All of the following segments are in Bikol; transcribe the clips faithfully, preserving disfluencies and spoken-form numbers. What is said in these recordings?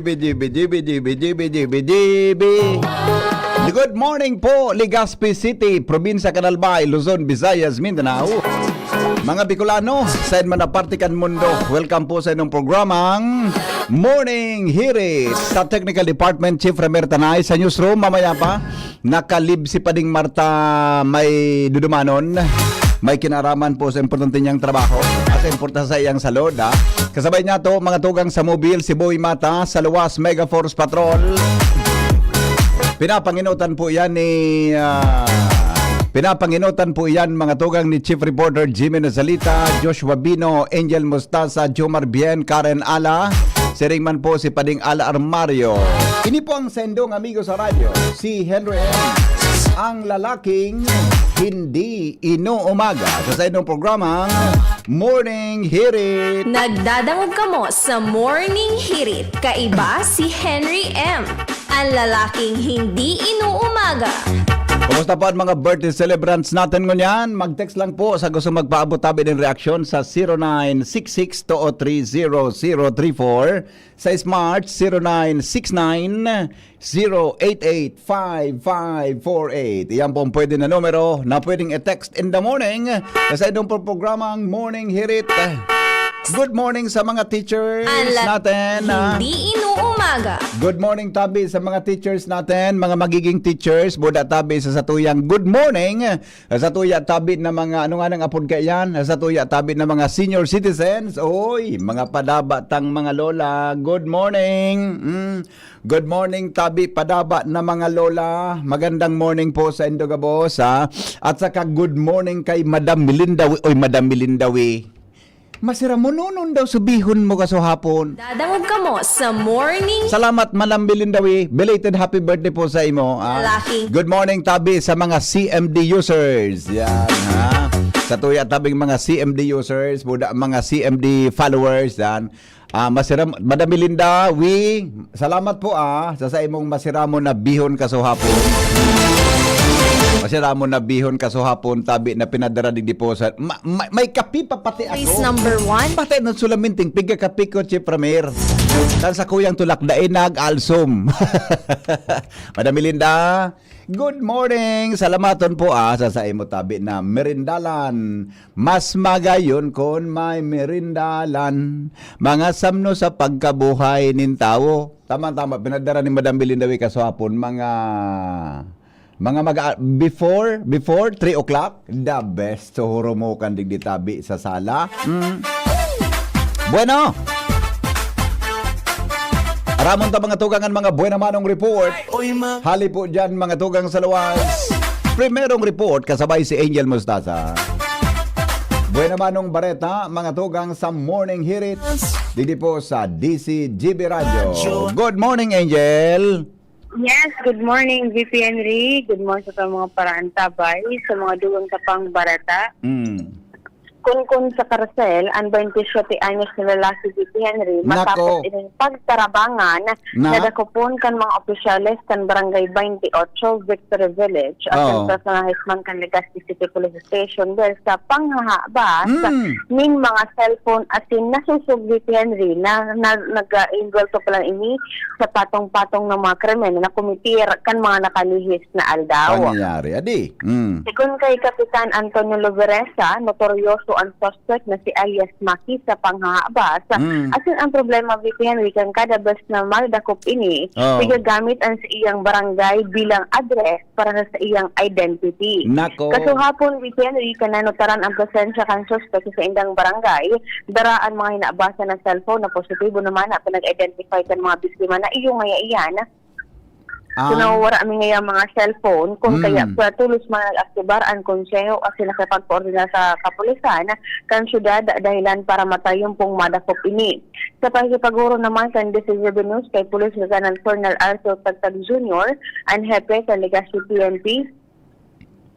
Jibi, jibi, jibi, jibi, jibi, jibi, jibi. Good morning po, Legazpi City, Probinsya kan Albay, Luzon, Visayas, Mindanao. Mga Bicolano, saen man na parte kan mundo, welcome po sa inyong programang Morning Hirit. Sa Technical Department, Chief Ramer Tanay, sa newsroom, mamaya pa, nakalib si Pading Marta may dudumanon. May kinaraman po sa importante niyang trabaho at sa importante sa iyang salud, ah. Kasabay niya to, mga tugang sa Mobil, si Boy Mata, sa Luwas, Mega Force Patrol. Pinapanginutan po yan ni, ah, pinapanginutan po yan, mga tugang ni Chief Reporter Jimmy Nazalita, Joshua Bino, Angel Mostasa, Jomar Bien, Karen Ala, siring man po si Pading Ala Armario. Ini po ang sendong amigo sa radyo, si Henry M. Ang lalaking hindi inuumaga. Sa sainong programang Morning Hirit. Nagdadangog kamo sa Morning Hirit. Kaiba si Henry M. Ang lalaking hindi inuumaga. Kumusta po ang mga birthday celebrants natin ngunyan? Mag-text lang po sa gusto magpaabot tabi ng reaksyon sa zero nine six six two oh three zero zero three four, sa Smart zero nine six nine zero eight eight five five four eight. Iyan po ang pwede na numero na pwedeng i-text in the morning sa inyong programang Morning Hirit. Good morning sa mga teachers Ala, natin, ah. Hindi inuumaga. Good morning tabi sa mga teachers natin, mga magiging teachers. Buda tabi sa satuyang good morning. Sa tuya tabi na mga, ano nga nang apod kaiyan? Sa tuya tabi na mga senior citizens. Oy, mga padaba tang mga lola. Good morning. Mm. Good morning tabi padaba na mga lola. Magandang morning po sa indo gabos, ha. At saka good morning kay Madam Melinda Wi. Oy, Madam Melinda Wi. Masira mo, nunon daw subihon mo kasuhapon. Dadangog kamo sa Morning. Salamat, Manang Bilindawi. Belated happy birthday po sa imo, ah. Lalaki. Good morning, tabi sa mga C M D users. Yan, ha? Sa tuya tabing mga C M D users, buda, mga C M D followers, yan. Ah, masiram-, Madam Melinda, wi, salamat po, ah, sa, sa imong masiramon na bihon kasuhapon. Masiramon na bihon kasuhapon, tabi na pinadara digdi po sa, ma-, ma-, may kape pa pati ako. Race number one. Pati na sulaminting piga kape ko, Chief Ramir. Kan sa kuyang tulak, dai nag-alsom. Madam Melinda, good morning. Salamaton po, ah, sa, sa imo tabi na merindalan. Mas magayon kun may merindalan. Mga samno sa pagkabuhay nin tawo. Tama-tama, pinadara ni Madam Belinda Wi kasuhapon, mga, mga mag-, before, before three o'clock, the best. So, hurumokan digdi tabi sa sala. Mm. Bueno! Aramon ta, mga tugang, an mga buena manong report. Hali po dyan, mga tugang sa luwas. Primerong report, kasabay si Angel Mostaza. Buena manong bareta, mga tugang sa Morning Hirit. Digdi po sa D C G B Radio. Good morning, Angel. Yes, good morning, V P Henry. Good morning sa mga paraantabay, sa mga dugang sa pangbareta. Mm. Kunkun sa karsel an baynte siyete anyos na lalaki, Vicky Henry, Nako. matapos ining pagtarabangan Nako. na dakopon kan mga opisyales kan Barangay baynte otso, Victory Village, Oo. asin personahes man kan Legazpi City Police Station dahil sa panghahabas Mm. ning mga cellphone asin nasusog, Vicky Henry, na, na nag-involto pa lang ini sa patong-patong ng mga krimen na kumitir kan mga nakalihis na aldaw. Pangyayari, adi. Mm. Sigon kay Kapitan Antonio Lovereza, notoryoso an suspect na si alias Maki sa panghahabas. Mm. Asin ang problema, Vicky Henry, kan kada bes na madakop ini, Oo. igagamit an sa iyang barangay bilang address para sa iyang identity. Nako. Kasuhapon, Vicky Henry, kan nanotaran ang presensya kan suspect sa indang barangay, dara an mga hinabasan na cellphone na positibo naman na pinag-identify kan mga biktima na iyo ngaya iyan. Ah. Kung nawawara mi ngaya mga cellphone, kung Hmm. kaya pa tulos man nag-aktibar an konseho asin nakipagkoordinar sa kapulisan kan syudad dahilan para matayong pong madakop ini. Sa pakikipagoro naman kan D C G B News kay Police Lieutenant Colonel Arthur Tagtag Junior, an hepe kan Legazpi P N P,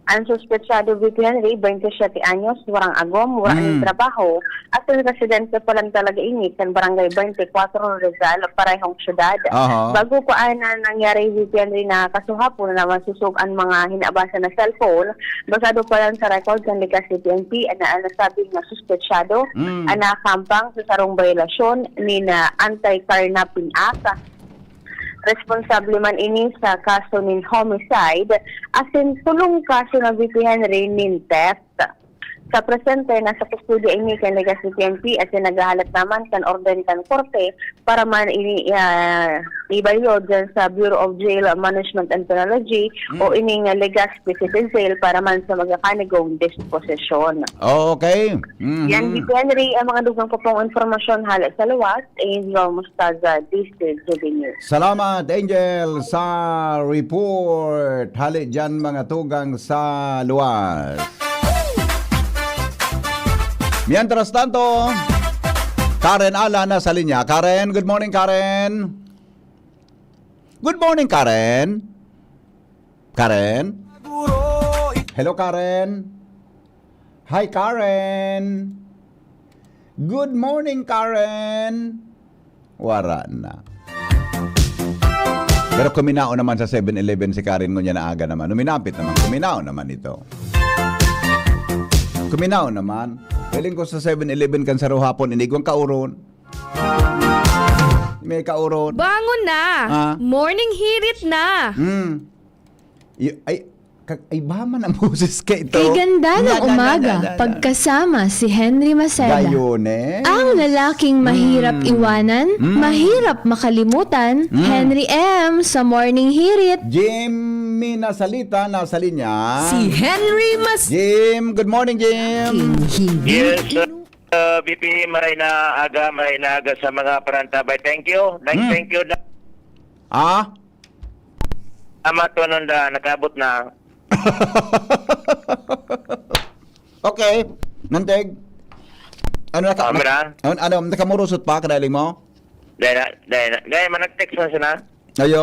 Ang suspetsado, Vicky Henry, baynte siyete anyos, warang agom, wala nin Mm. trabaho, asin residente pa lang talaga ini kan Barangay baynte kwatro, Rizal, parehong syudad. Aha. Bago pa na nangyari, Vicky Henry, na kasuhapon na naman susog an mga hinabasan na cellphone, basado pa lang sa record kan Legazpi P N P, na ang nasabing na suspetsado Mm. ang nakampang sa sarong bayolasyon ni na Anti-Carnapping Act. Responsable man ini sa kaso nin homicide, asin tolong kaso na, Vicky Henry, nin theft. Sa presente, nasa kustodiya ini kan Legazpi P N P asin naghahalat naman kan orden kan korte para man ini, ah, ibayo dyan sa Bureau of Jail Management and Penology Mm. o ining Legazpi City Jail para man sa magkakanigong disposisyon. Okay. Mhm. Yan, Vicky Henry, ang mga dugang pa pong impormasyon hale sa luwas. Angel Mostaza, D C G B News. Salamat, Angel, sa report. Hali dyan, mga tugang sa luwas. Mientras tanto, Karen Ala nasa linya. Karen, good morning, Karen. Good morning, Karen. Karen? Hello, Karen. Hi, Karen. Good morning, Karen. Wara na. Pero kuminao naman sa Seven Eleven si Karen ngunyan na aga naman. Uminapit naman. Kuminao naman ito. Kuminao naman. Feeling ko sa Seven Eleven kan sa ruhapon, inigwang kauron. May kauron. Bangon na! Ah? Morning hirit na! Hmm. Y-, ay, ka-, ay, ba man ang boses ka ito? Kay ganda ng Na, na, na, umaga, na, na, na. Pagkasama si Henry Maceda. Gayones. Ang lalaking mahirap Mm. iwanan, Mm. mahirap makalimutan, Mm. Henry M sa Morning Hirit. Jimmy Nasalita, nasa linya. Si Henry Mas- Jim, good morning, Jim. King Hindi Yes, sir. King- Uh, B P, maray na aga, maray na aga sa mga parantabay. Thank you. Thank, Hmm. thank you na. Ah? Ama, tunon da, nakabot na. Okay. Nanteg. Ano na ka? Ah, mira. Ano, ano, nakamurusot pa, kadaling mo? Dahil na, dahil na, dahil man nag-text na siya na. Ayo.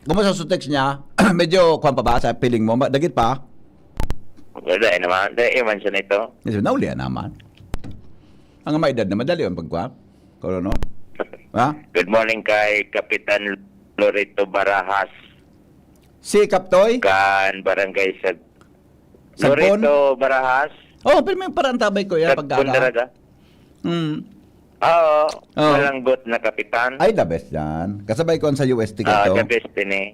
Kumusta sa text niya? Medyo kwan pa ba sa feeling mo? Ma-, dagit pa? Wala, eh, naman. Dahil iwan siya nito. Kasi naulian naman. Ang may edad na madali ang pagkwan. Kung ano? Ha? Good morning kay Kapitan Loreto Barajas. Si Kaptoy? Kan Barangay Sag-, Sagbon? Loreto Barajas. Oh, pero may parantabay ko yan, Sagbon pag-aga. Daraga. Hmm. Oo, Oo. Malanggot na kapitan. Ay, the best yan. Kasabay ko ang sa U S T Ah, kato. The best din eh.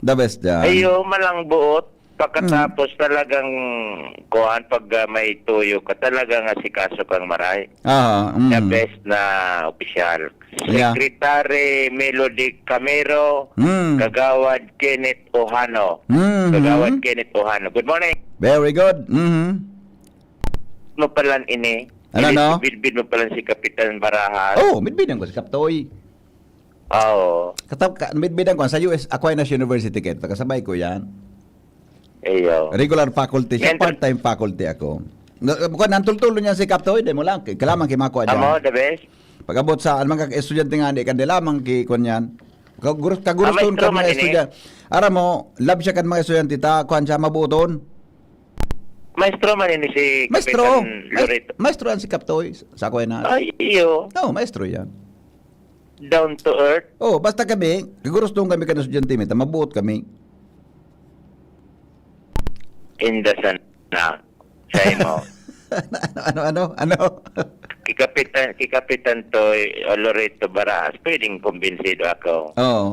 The best yan. Ayo, malangbuot. Pagkatapos Mm. talagang, kuhaan, pag, ah, may tuyo ka, talagang asikaso kang maray. Ah, mm. The best na opisyal. Yeah. Secretary Melody Camero, Mm. Kagawad Kenneth Ohano. Mm-hmm. Kagawad Kenneth Ohano. Good morning. Very good. Mm-hmm. Mo palan ini. Ano, Ini no? Si bidbid mo palan si Kapitan Barajas. Oh, bidbidan ko si Kaptoy. Oo. Kata-, ka-, bidbidan ko sa U S Aquinas University, kaya kasabay ko yan. Iyo. Regular faculty siya, Yan, part-time faculty ako. Na, bukan, ang tultulo niya si Kaptoy, di mo lang, k-, kailangan kimakuha dyan. Amo, the best. Pag-abot sa, ang mga estudyante nga, di ka, di lamang ki-, kuwan yan. Kagurus-, Ah, kaguruston maestro ka mga man ini. Estudyante. Aram mo, love siya kan mga estudyante, ta, kuwan siya, mabuoton. Maestro man ini si Maestro. Kapitan Loreto. Maestro yan si Kaptoy. Sa ako yan na. Ay, iyo. Oo, maestro yan. Down to earth. Oo, basta kami, kagurustong kami kan estudyante, mita, mabuot kami. Indasan na. Sa imo. Ano, ano, ano, ano? Kikapitan, kikapitan to, Loreto Barajas, pwedeng kumbinsido ako. Oo.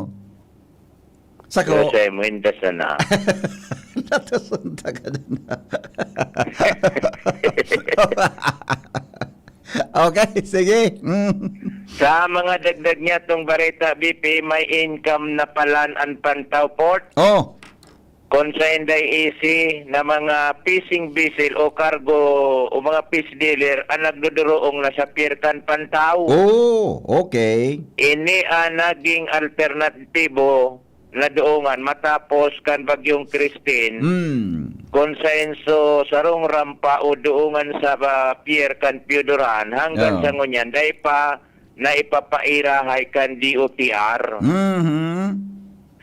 Sako. Pero sa imo, indasan na. Natasunta ka dyan. Okay, sige. Mm. Sa mga dagdag niya tong bareta, B P, may income na palan an Pantaw Port. Oh. Kung sa Inday A C na mga fishing vessel o cargo o mga fish dealer ang nagdodoroong na sa Pier kan Pantaw. Oh, okay. Ini ang naging alternatibo na doongan matapos kan Bagyong Christine. Hmm. Kung sa inso sarong rampa o doongan sa ba, pier kan Pioduran hanggang Oo. sa ngunyan, dai pa na ipapaira hay kan D O T R. Mhm.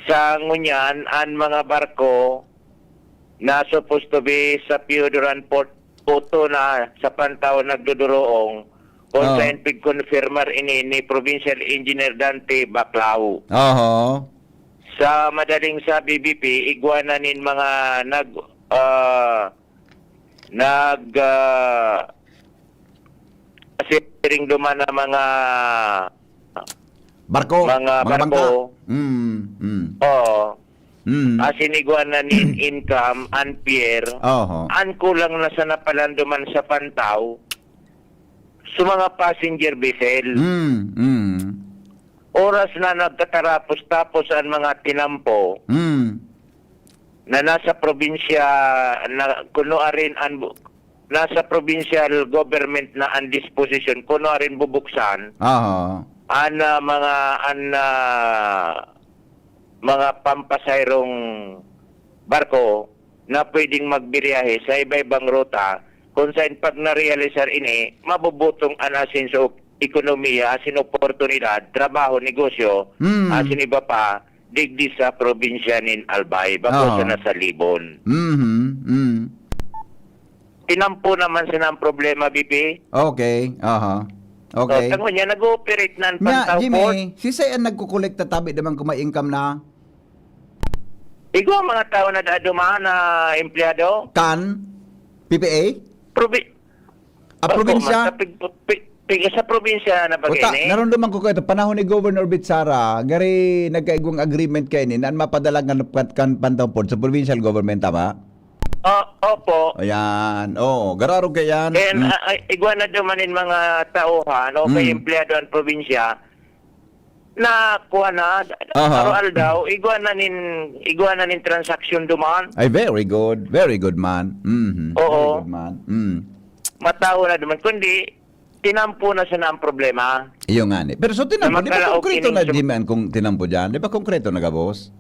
Sa ngunyan, ang mga barko na supposed to be sa Pioduran Port, Oto na sa Pantaw nagdodoroong, kung Oo. sa pigkonfirmar ini ni Provincial Engineer Dante Baclao. Oho. Sa madaling sabi, B P, igwa na nin mga nag, ah, nag, ah, siring duman na mga Barko, mga mga barko. bangka. Mm, mm. Oo. Mm. Asin igwa na nin income, an pier, Oho. an kulang na sana palan duman sa Pantaw, sa mga passenger vessel. Mm, mm. Oras na nagkatarapos-tapos an mga tinampo Mm. na nasa probinsya, na kuno arin an bu-, nasa provincial government na an disposition, kuno arin bubuksan Aha. an, ah, mga, an, ah, mga pampasaherong barko na pwedeng magbiyahe sa iba-ibang ruta, kung saan pag na-realisar ini, mabubutong an asenso ekonomiya asin oportunidad, trabaho, negosyo, Mm. asin iba pa, digdi sa probinsya nin Albay, bako Oo. sa nasa Libon. Mhm, mm. Tinampo naman sana ang problema, B P. Okay, aha. Okay. So, tango niya, nag-ooperate na ang Nya, Pantaw Jimmy, Port. Si Sir ang nagkukolekta tabi naman kung may income na? Igwa mga tao na dadumaan na empleyado? Kan? P P A? Probi-, Ah, Opo, probinsya? man, sa pig-, pig-, pig-, sa probinsya na Uta, bagay ni? narunduman ko kayo, panahon ni Governor Bitsara, gari nagkaigwang agreement kayo ni, na mapadala nga kan, kan Pantaw Port sa provincial government, tama? Ah, opo. Ayan, oo, gararog kayo yan. Kaya, Mm. ah, ay, igwa na duman in mga tauhan o kay Mm. empleyado ang probinsya, na kuha na, Aha. araw-aldaw, igwa na nin, igwa na nin transaksyon duman. Ay, very good. Very good, man. Mhm. Oo. Very good, man. Mm. Mataho na duman. Kundi, tinampo na sana ang problema. Iyo nga ni. Pero so, tinampo, Na di ba makalaog konkreto ining na sum- di man kung tinampo dyan? Di ba konkreto na gabos?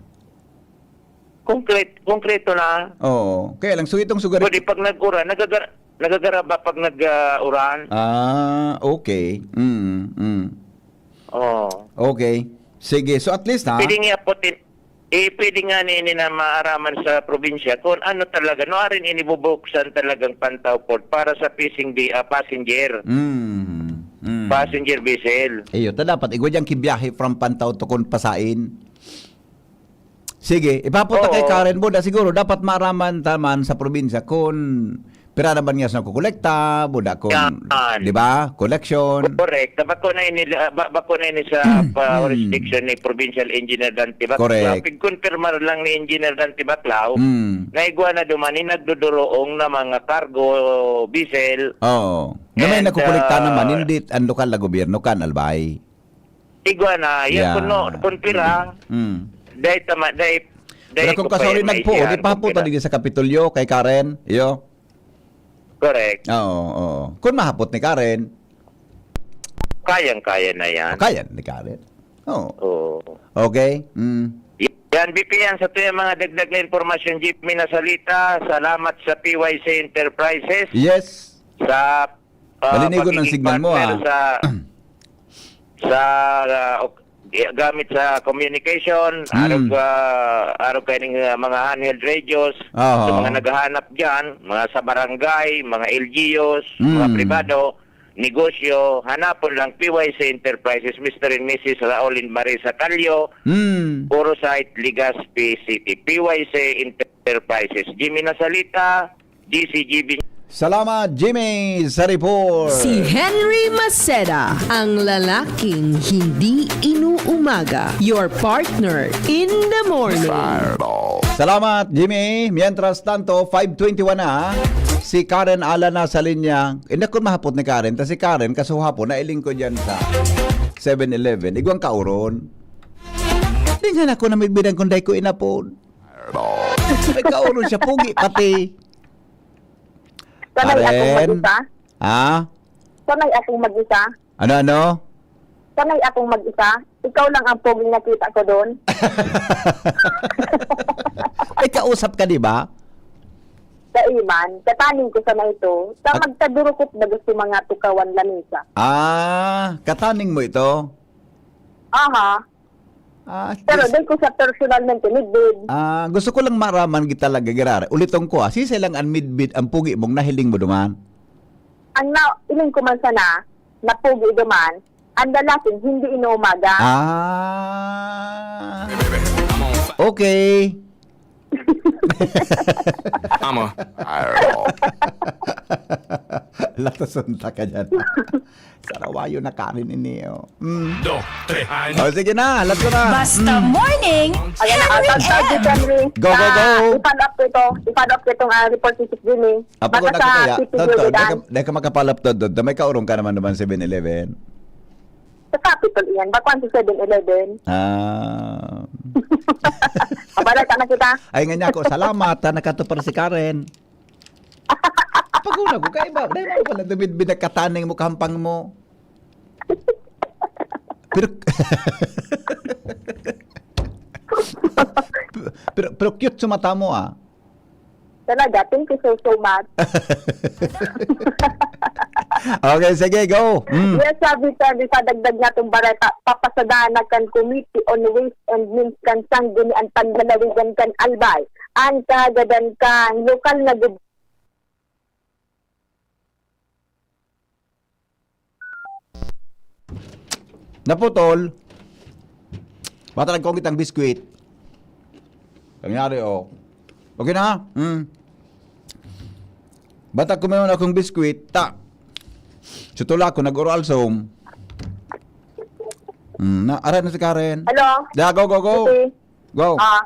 Konkret-, konkreto na. Oo. Kaya lang, so itong sugar Pwede pag nag-uran, nagagar-, nagagaraba pag nag-, ah, uran. Ah, okay. Mm, mm. Oo. Okay. Sige. So, at least, ha? Pwede nga po tin-, eh, pwede nga ni, ni na maaraman sa probinsya kung ano talaga, no, arin inibubuksan talagang Pantaw Port para sa fishing di-, ah, passenger. Mm, mm. Passenger vessel. Iyo, ta dapat, igwa diyang kibiyahe from Pantaw to kun pasain. Sige, ipapunta kay Oo. Karen, buda, siguro, dapat maaraman taman sa probinsya kun pira naman nga sa nakukolekta, buda, kun, Yan. di ba? Collection. Correct. Bako na ini, ah, ba-, bako na ini sa pa-, Hmm. jurisdiction ni Provincial Engineer Dante Baclao. Correct. Pigkonfirmar lang ni Engineer Dante Baclao, Hmm. na igwa na duman ni nagdodoroong na mga cargo vessel. Oo. Na may And, nakukolekta ah, naman, hindi ang lokal na gobyerno kan, Albay. Igwa na, yan Yeah. kuno, kun pira, Mm. dahil tama, dahil, Pero dahil kung ko pa kasauli yan, may nagpo, siya, di pa kun hapo pira. tadi sa Kapitolyo, kay Karen, iyo? Correct. Oo, oo. Kung mahapot ni Karen. Kayang-kaya na yan. O, kaya ni Karen. Oo. Oo. Okay? Mm. Yan, B P, yan sa tuyang mga dagdag na impormasyon, Jimmy Nasalita. Salamat sa P Y C Enterprises. Yes. Sa, ah, Malinigon ang pagiging signal mo, partner ah. sa, sa, ah, ok-, i-, gamit sa communication, Hmm. arog, ah, arog kaining, ah, mga handheld radios, Aha. sa mga naghahanap diyan, mga sa barangay, mga L G Us, mga Hmm. pribado, negosyo, hanapon lang P Y C Enterprises, Mister and Missus Raul and Marisa Calio, Hmm. Puro Site, Legazpi City. P Y C Enterprises. Jimmy Nasalita, G C G B. Salamat, Jimmy, sa report. Si Henry Maceda, ang lalaking hindi inuumaga. Your partner in the morning. Salamat, Jimmy. Mientras tanto, five twenty-one na. Si Karen Alan na sa linya. Hindi ko mahapot ni Karen. Ta si Karen, kasuhapon, nailing ko dyan sa Seven Eleven. Igwang kauron. Di nga na ako namidbidan kung dai ko inapod. May kauron siya, pugi pati. Sanay akong Karen? Mag-isa? Ha? Sanay akong mag-isa? Ano, ano? Sanay akong mag-isa? Ikaw lang ang poging nakita ko doon. May kausap ka, di ba? Kaiman, kataning ko sana ito. Sa At magkadurukot baga sa mga tukawan lamisa. Ah, kataning mo ito? Aha. Ah, Pero dis- dahil ko sa personalmente, midbid. Ah, gusto ko lang maraman kita talaga, Gerard. Uliton ko, ah. Sisay lang ang midbid, ang pugi mong nahiling mo duman? Ang na, iling ko man sana, napugi duman, ang lalaking hindi inuumaga. Ah. Okay. Amo. Latason ta ka dyan. Sarawayo na kanin ini, oh. Mm. Do, tre, ano? Oh, sige na, let's go na. Basta Mm. morning, Ayan na, Henry ah, tag-, tag-, M. Henry. Go, go, go. Ah, i-follow up ko ito. I-follow up ko itong, ah, report ni Chief Jimmy. Apo ko Baka na sa kita, City Dodod, Village, dahil ka, ah. Dahil ka makapalap, Dodod, may kaurong ka naman naman Seven Eleven. Sa Capitol iyan, bakuan sa Seven Eleven. Ah. Mabalay ka na kita. Ay, nga niya ako, salamat, ha, nakatupar si Karen. Paguna ko, kaiba. Dahil mo pala, David, binakataning mo, kahampang mo. Pero, pero, pero cute sa mata mo, ah. Talaga, thank you so, so much. Okay, sige, go. Mm. Yes, sabi, sabi, sa dagdag na itong bareta, papasadaan na kan Committee on Ways and Means kan Sanggunian Panlalawigan kan Albay. An kahagadan kan lokal na gub- Naputol. Bata nagkong kitang biskwit. Nangyari, oh. Okay na? Hmm. Bata kumayon akong biskwit, ta. Sutula ko, nag-oral som. Hmm, na, aray na si Karen. Hello? Da, go, go, go. Okay. Go. Ah,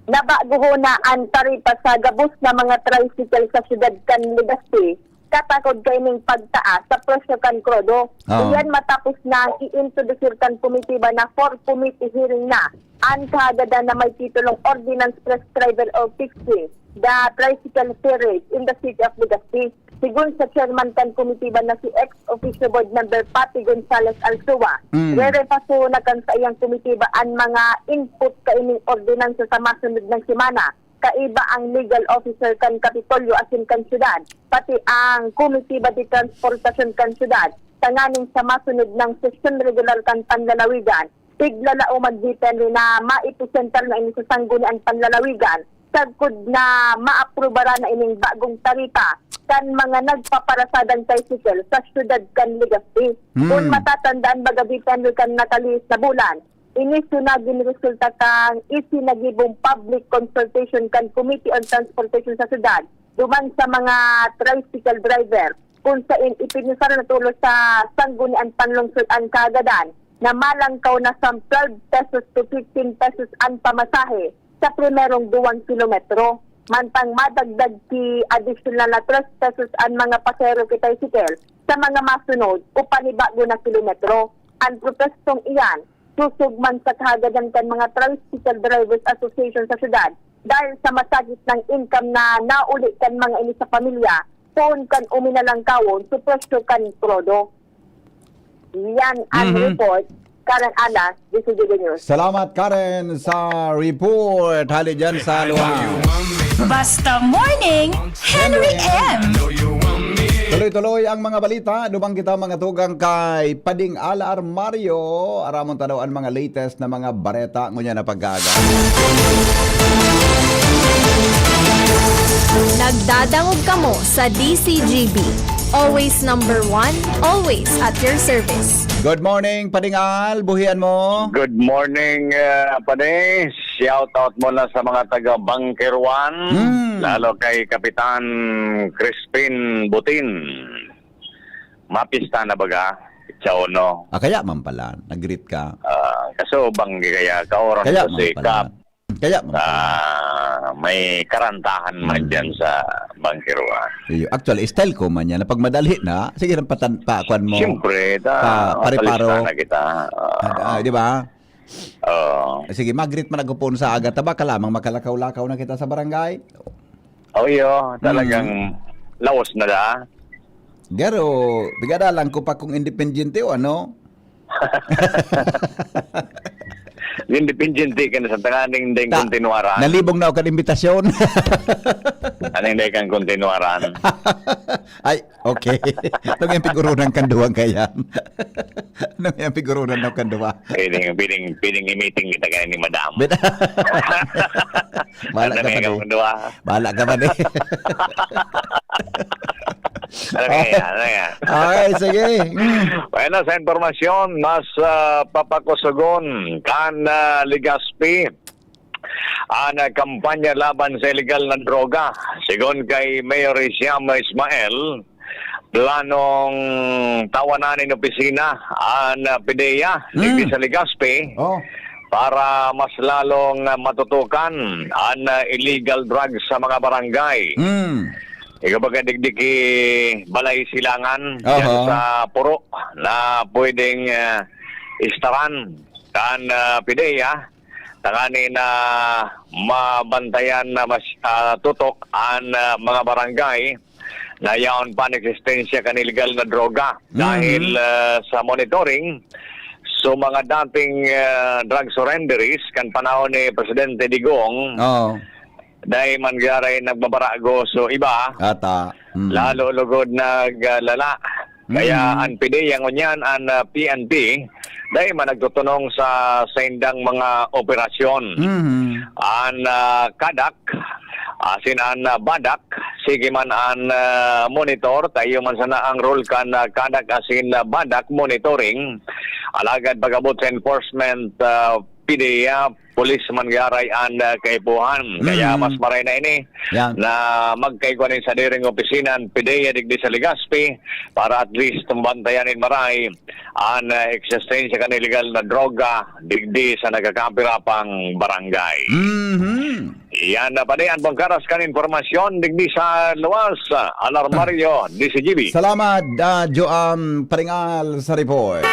nabago ho na an taripa sa gabos na mga tricycle sa siyudad kan Legazpi, katakod kaining pagtaas sa presyo kan krudo. Oo. Iyan matapos na i-introdusir kan komitiba na for committee hearing na an kahagadan na may titulong Ordinance Prescriber or Fixing the Tricycle Fee Rate in the City of Legazpi. Sigon sa chairman kan komitiba na si ex-officio board member Patty Gonzales Alsua, Mm. rerepaso na kan saiyang komitiba an mga input kaining ordinansa sa masunod na semana. Kaiba ang legal officer kan Kapitolyo asin kan syudad, pati ang Komitiba de Transportasyon kan syudad, tanganing sa masunod na sesyon regular kan panlalawigan, tiglalaoman depende na maipresentar na ini sa Sanggunian Panlalawigan, sagkod na maaprubaran na ining bagong taripa kan mga nagpaparasadang tricycle sa siyudad kan Legazpi. Hmm. Kun matatandaan, baga depende kan nakalihis na bulan, ini so nagin resulta kan isinagibong public consultation kan Committee on Transportation sa siyudad duman sa mga tricycle driver, kun saen ipinusar na tulos sa Sanggunian Panlungsod an kahagadan na malangkaw na from twelve pesos to fifteen pesos an pamasahe sa primerong duwang kilometro. Mantang madagdag ki adisyonal na tres pesos an mga pasahero ki tricycle sa mga masunod o panibago na kilometro. An protestong iyan, susog man sa kahagadan kan mga Tricycle Drivers Association sa syudad dahil sa masakit na income na nauli kan mga ini sa pamilya, poon kan uminalangkawon sa presyo kan krudo. Yan ang Mhm. report. Karen Alas, D C G B News. Salamat, Karen, sa report. Hali dyan sa Luwa. Basta Morning, Henry M. Tuloy-tuloy ang mga balita. Duman kita, mga tugang, kay Pading Al Armario. Aramon ta daw an mga latest na mga bareta ngunyan na pag-aaga. Nagdadangog kamo sa D C G B. Always number one, always at your service. Good morning, Pading Al. Buhian mo. Good morning, uh, Pade. Shout out muna sa mga taga Bunker One, Hmm. lalo kay Kapitan Crispin Butin. Mapista na baga? Sa uno. Ah, kaya man pala, nag-greet ka. Ah, kaso bang kaya kaoran Kaya ko man si pala. Kap Kaya man pala. Ah, may karantahan man Hmm. dyan sa Bunker One. Iyo. Actually, style ko man yan. Na pag madali na, sige lang patan, pa, kwan mo. Siyempre, ta, Pa- pare-paro. makalista na kita. Ah, Ah, ah, di ba? Oo. Sige, mag-greet man ako po sa aga. Taba ka lamang, makalakaw-lakaw na kita sa barangay. Oh, iyo, talagang Mm. laos na da. Pero, pigadalan ko pa kung independyente o ano. Independyente ka na sa tanganing ding Ta- kontinuaran. Nalibong na ako kan imbitasyon. Anong dahil kang kontinuaran? Ay, okay. Itong yung pigurunan kan duwang kayan. Itong yung pigurunan daw kan duwa. Pwedeng, pwedeng, pwedeng i-meeting kita kayo ni Madam. Bet- Bahala Ano ka may pa ikaw eh. duwa? Bahala ka pa eh. Ano kaya? Ano kaya? Okay, sige. Mm. Bueno, sa impormasyon, mas ah, papakusugon kan ah, Legazpi ang ah, kampanya laban sa iligal na droga. Sigon kay Mayor Isiamo Ismael, planong tawanan nin opisina an ah, PDEA digdi Mm. sa Legazpi Oh. para mas lalong ah, matutukan an ah, illegal drugs sa mga barangay. Mm. Ikaw baga digdi ki Balay Silangan, diyan Aha. sa Puro, na pwedeng ah, istaran kan ah, PDEA, tanganing na mabantayan na mas ah, tutok an ah, mga barangay na yaon pa an eksistensya kan iligal na droga. Mhm. Dahil ah, sa monitoring, so mga dating ah, drug surrenderies kan panahon ni Presidente Digong, Oh. dai man garay nagbabarago so iba, Ata. Mm. lalo lugod naglala. Kaya Mm. an PDEA ngunyan, an ah, P N P, dai man nagtutunong sa saindang mga operasyon. Mhm. An ah, CADAC, asin an ah, BADAC, sige man an ah, monitor, tayo man sana ang role kan ah, CADAC asin ah, BADAC monitoring. Alagad pag-abot sa enforcement ah, PDEA, pulis man garay an ah, kaipuhan. Kaya Mm. mas maray na ini Yan. na magkaigwa nin sadiring opisina an PDEA digdi sa Legazpi para at least mabantayan nin maray an ah, eksistensya kan iligal na droga digdi sa nagkakapirapang barangay. Mhm. Yan na pala yan, Bongkaras, kan impormasyon digdi sa luwas, ah, Alarmario, D C G B. Salamat, ah, Joam Paringal sa report.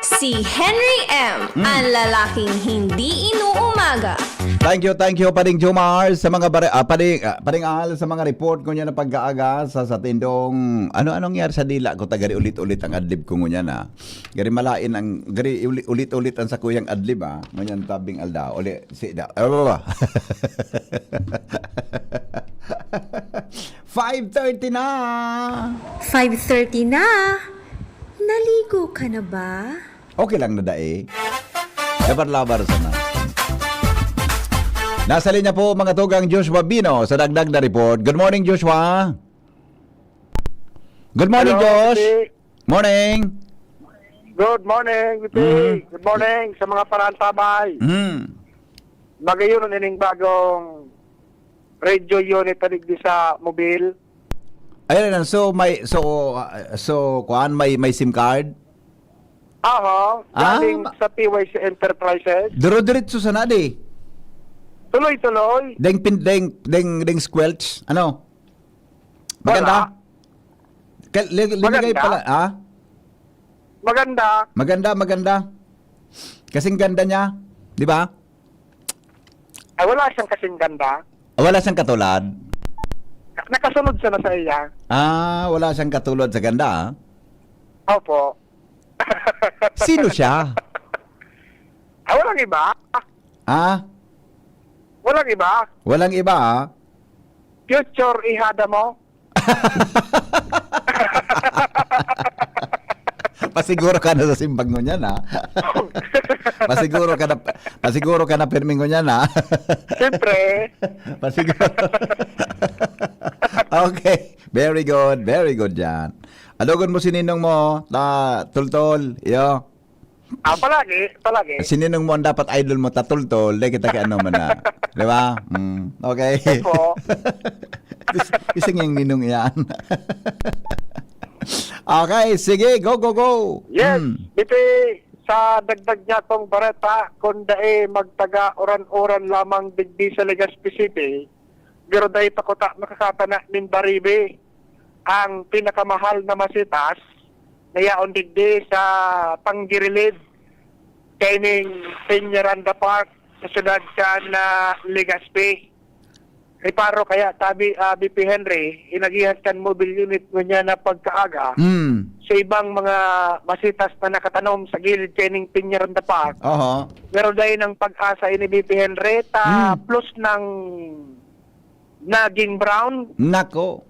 Si Henry M, Hmm. ang lalaking hindi inuumaga. Thank you, thank you, Pading Jomar, sa mga bare, ah, Pading, ah, Pading Al, sa mga report ko niya na pag-aaga sa, sa tindong, ano, anong nangyari sa dila ko, tagari ulit-ulit ang adlib ko ngunyan, ah. Gari malain ang, gari uli-, ulit-ulit ang sakuyang adlib, ah. Ngunyan tabing aldaw, uli, si, da, five thirty na! Five thirty na! Naligo ka na ba? Okay lang na dae. Labar-labar sana. Nasa linya po, mga tugang, Joshua Bino sa dagdag na report. Good morning, Joshua. Good morning, Hello, Josh. Vic. Morning. Good morning, Vic. Mhm. Good morning sa mga parantabay. Hmm. Magayon ining bagong radio unit na digdi sa Mobil. Ayan na, so may, so, uh, so, kuan, may, may SIM card? Aha, Ah, galing ma- sa P Y C Enterprises. Duro-diretso sana di. Tuloy-tuloy. Deng pin, deng, deng, deng squelch. Ano? Maganda? Wala. Kal-, li-, linagay Maganda. pala, ah? Maganda. Maganda, maganda. Kasing ganda niya, di ba? Ay, wala siyang kasing ganda. Wala siyang katulad. Nakasunod siya na sa iya. Ah, wala siyang katulad sa ganda, ah. Opo. Sino siya? Ah, walang iba. Ah, Walang iba. walang iba, ah. Future ihada mo. Pasiguro ka na sa simbag ngunyan, ha? Pasiguro ka na, pasiguro ka na pirmi ngunyan, ha? Siyempre. Pasiguro. Okay. Very good. Very good, Jan. Adogon mo si ninong mo, ta, Toltol. Iyo. Ah, palagi, palagi. Si ninong mo ang dapat idol mo, ta, Toltol. Di kita kay ano man na. Di ba? Mm. Okay. Opo. Is-, isang yung ninong yan. Okay, sige. Go, go, go. Yes, Mm. Bipi, sa dagdag niya tong bareta, kung dai magtaga uran-uran lamang digdi sa Legazpi City, pero dai pa kuta makakatana nin baribi. Ang pinakamahal na masitas na yaon digdi sa Tanggirilid, kaining Peñaranda Park, sa syudad kan na Legazpi. Reparo kaya tabi, ah, B P Henry, inagihan kan mobile unit ngunyan na pagkaaga Mm. sa ibang mga masitas na nakatanom sa gilid kaining Peñaranda Park. Oho. Pero dahil ng pag-asa ini B P Henry, ta Mm. plus ng naging brown, Nako.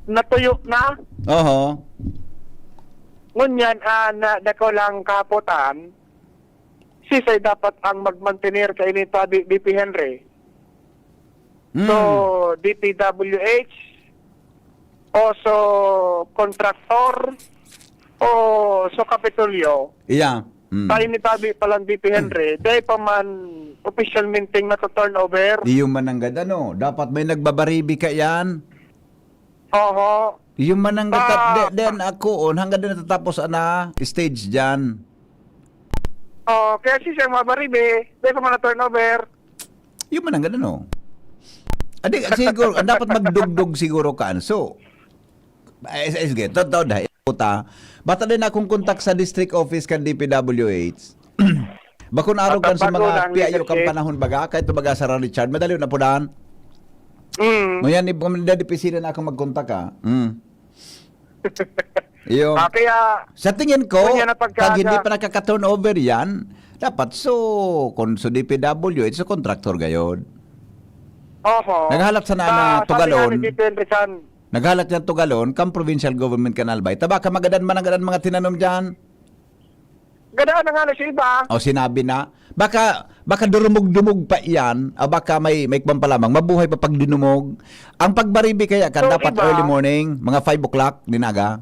natuyo na. Oho. Ngunyan, ah, na, dako lang kahapotan, sisay dapat ang magmantener kaini tabi B P Henry. Mm. So, D P W H, o so kontraktor, o so Kapitolyo. Iya. Mm. Sa ini tabi palang B P Henry, dahil pa man opisyalmente na turnover. Iyo man ang gad-, ano, dapat may nagbabaribi ka yan. Oho. Iyo man ang gad-, Ah. de-, then ako, on, hanggang din natatapos ana, stage dyan. Oh, kaya si Sir Mabaribe, dahil pa man na turnover. Iyo man ang gad-, ano. Adi, siguro, ang dapat magdugdog siguro ka, ano. So, eh, eh, sige, totoo dahil, puta. Bata din akong kontak sa district office kan D P W H. Bakon arog kan sa Matabago mga na ang piyayo kang leadership. Panahon baga, kahit baga sa Richard, madali na po daan. Mm. Ngayon, di, di, di, na akong magkontak, ah. Mm. Iyo. Ah, kaya, Sa tingin ko, Kung yan ang pagkaaga. Pag hindi pa nakaka-turnover yan, dapat so, kung sa D P W H, sa contractor gayod. Oho. Naghalat sana Sa, na sabi nga Tugalon. Ni Tito Henry San, Naghalat yan Tugalon, kang provincial government kan Albay. Taba ka magadan man ang gadan mga tinanom dyan. Gadaan na nga na siya iba. O sinabi na, baka, baka durumog-dumog pa iyan, o baka may, may kwan pa lamang, mabuhay pa pag dinumog. Ang pagbaribi kaya kan So, dapat iba. Early morning, mga five o'clock, din aga.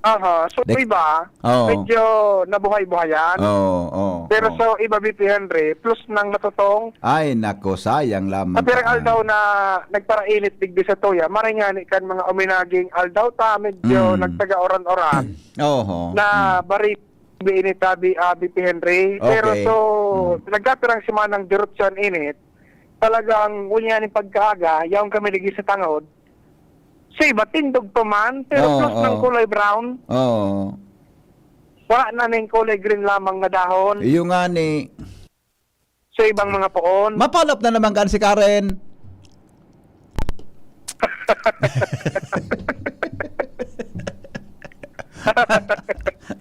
Aha. So, Dek- iba, Oo. medyo nabuhay-buhayan. Oo, oo. Pero Oo. so, iba B P Henry, plus nang natutong. Ay, nako, sayang lamang. Sa pirang ka. aldaw na nagparainit digdi sa tuya, maray nga ni kan mga uminaging aldaw ta, medyo Mm. nagtaga-oran-oran Oho. na Mm. bari ini tabi, ah, B P Henry. Pero Okay. so, Mm. nagkapirang semanang diretsyo an init, talagang unya ning pagkaaga, yaon kami ligi sa tangod. Sa iba, tindog pa man, pero Oo, plus ng oo. kulay brown. Oo. Wala na ning kulay green lamang na dahon. Iyo nga ni, Sa ibang mga poon. Mapalop na naman kan si Karen.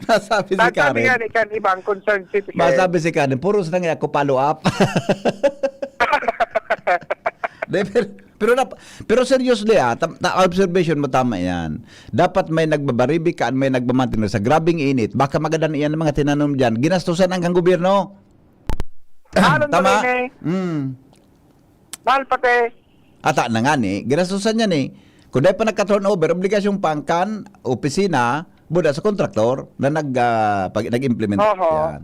Masabi si Sabi nga Karen. ni kan ibang concerned citizen. Masabi si Karen, puro sa nga ako follow up. De, pero, pero, nap- pero seriously, ah, tam- ta- observation mo, tama yan. Dapat may nagbabaribikan, may nagmamantinar sa grabing init. Baka magadan iyan ng mga tinanom dyan. Ginastusan ang kang gobyerno. Alam mo Tama? rin eh. Mm. Mahal pati. Ata na nga ni, ginastusan niya ni. Kung dahil pa nagka-turnover, obligasyon pa ang kan, opisina, buda sa kontraktor na nag, ah, pag, nag-implement Oho. yan.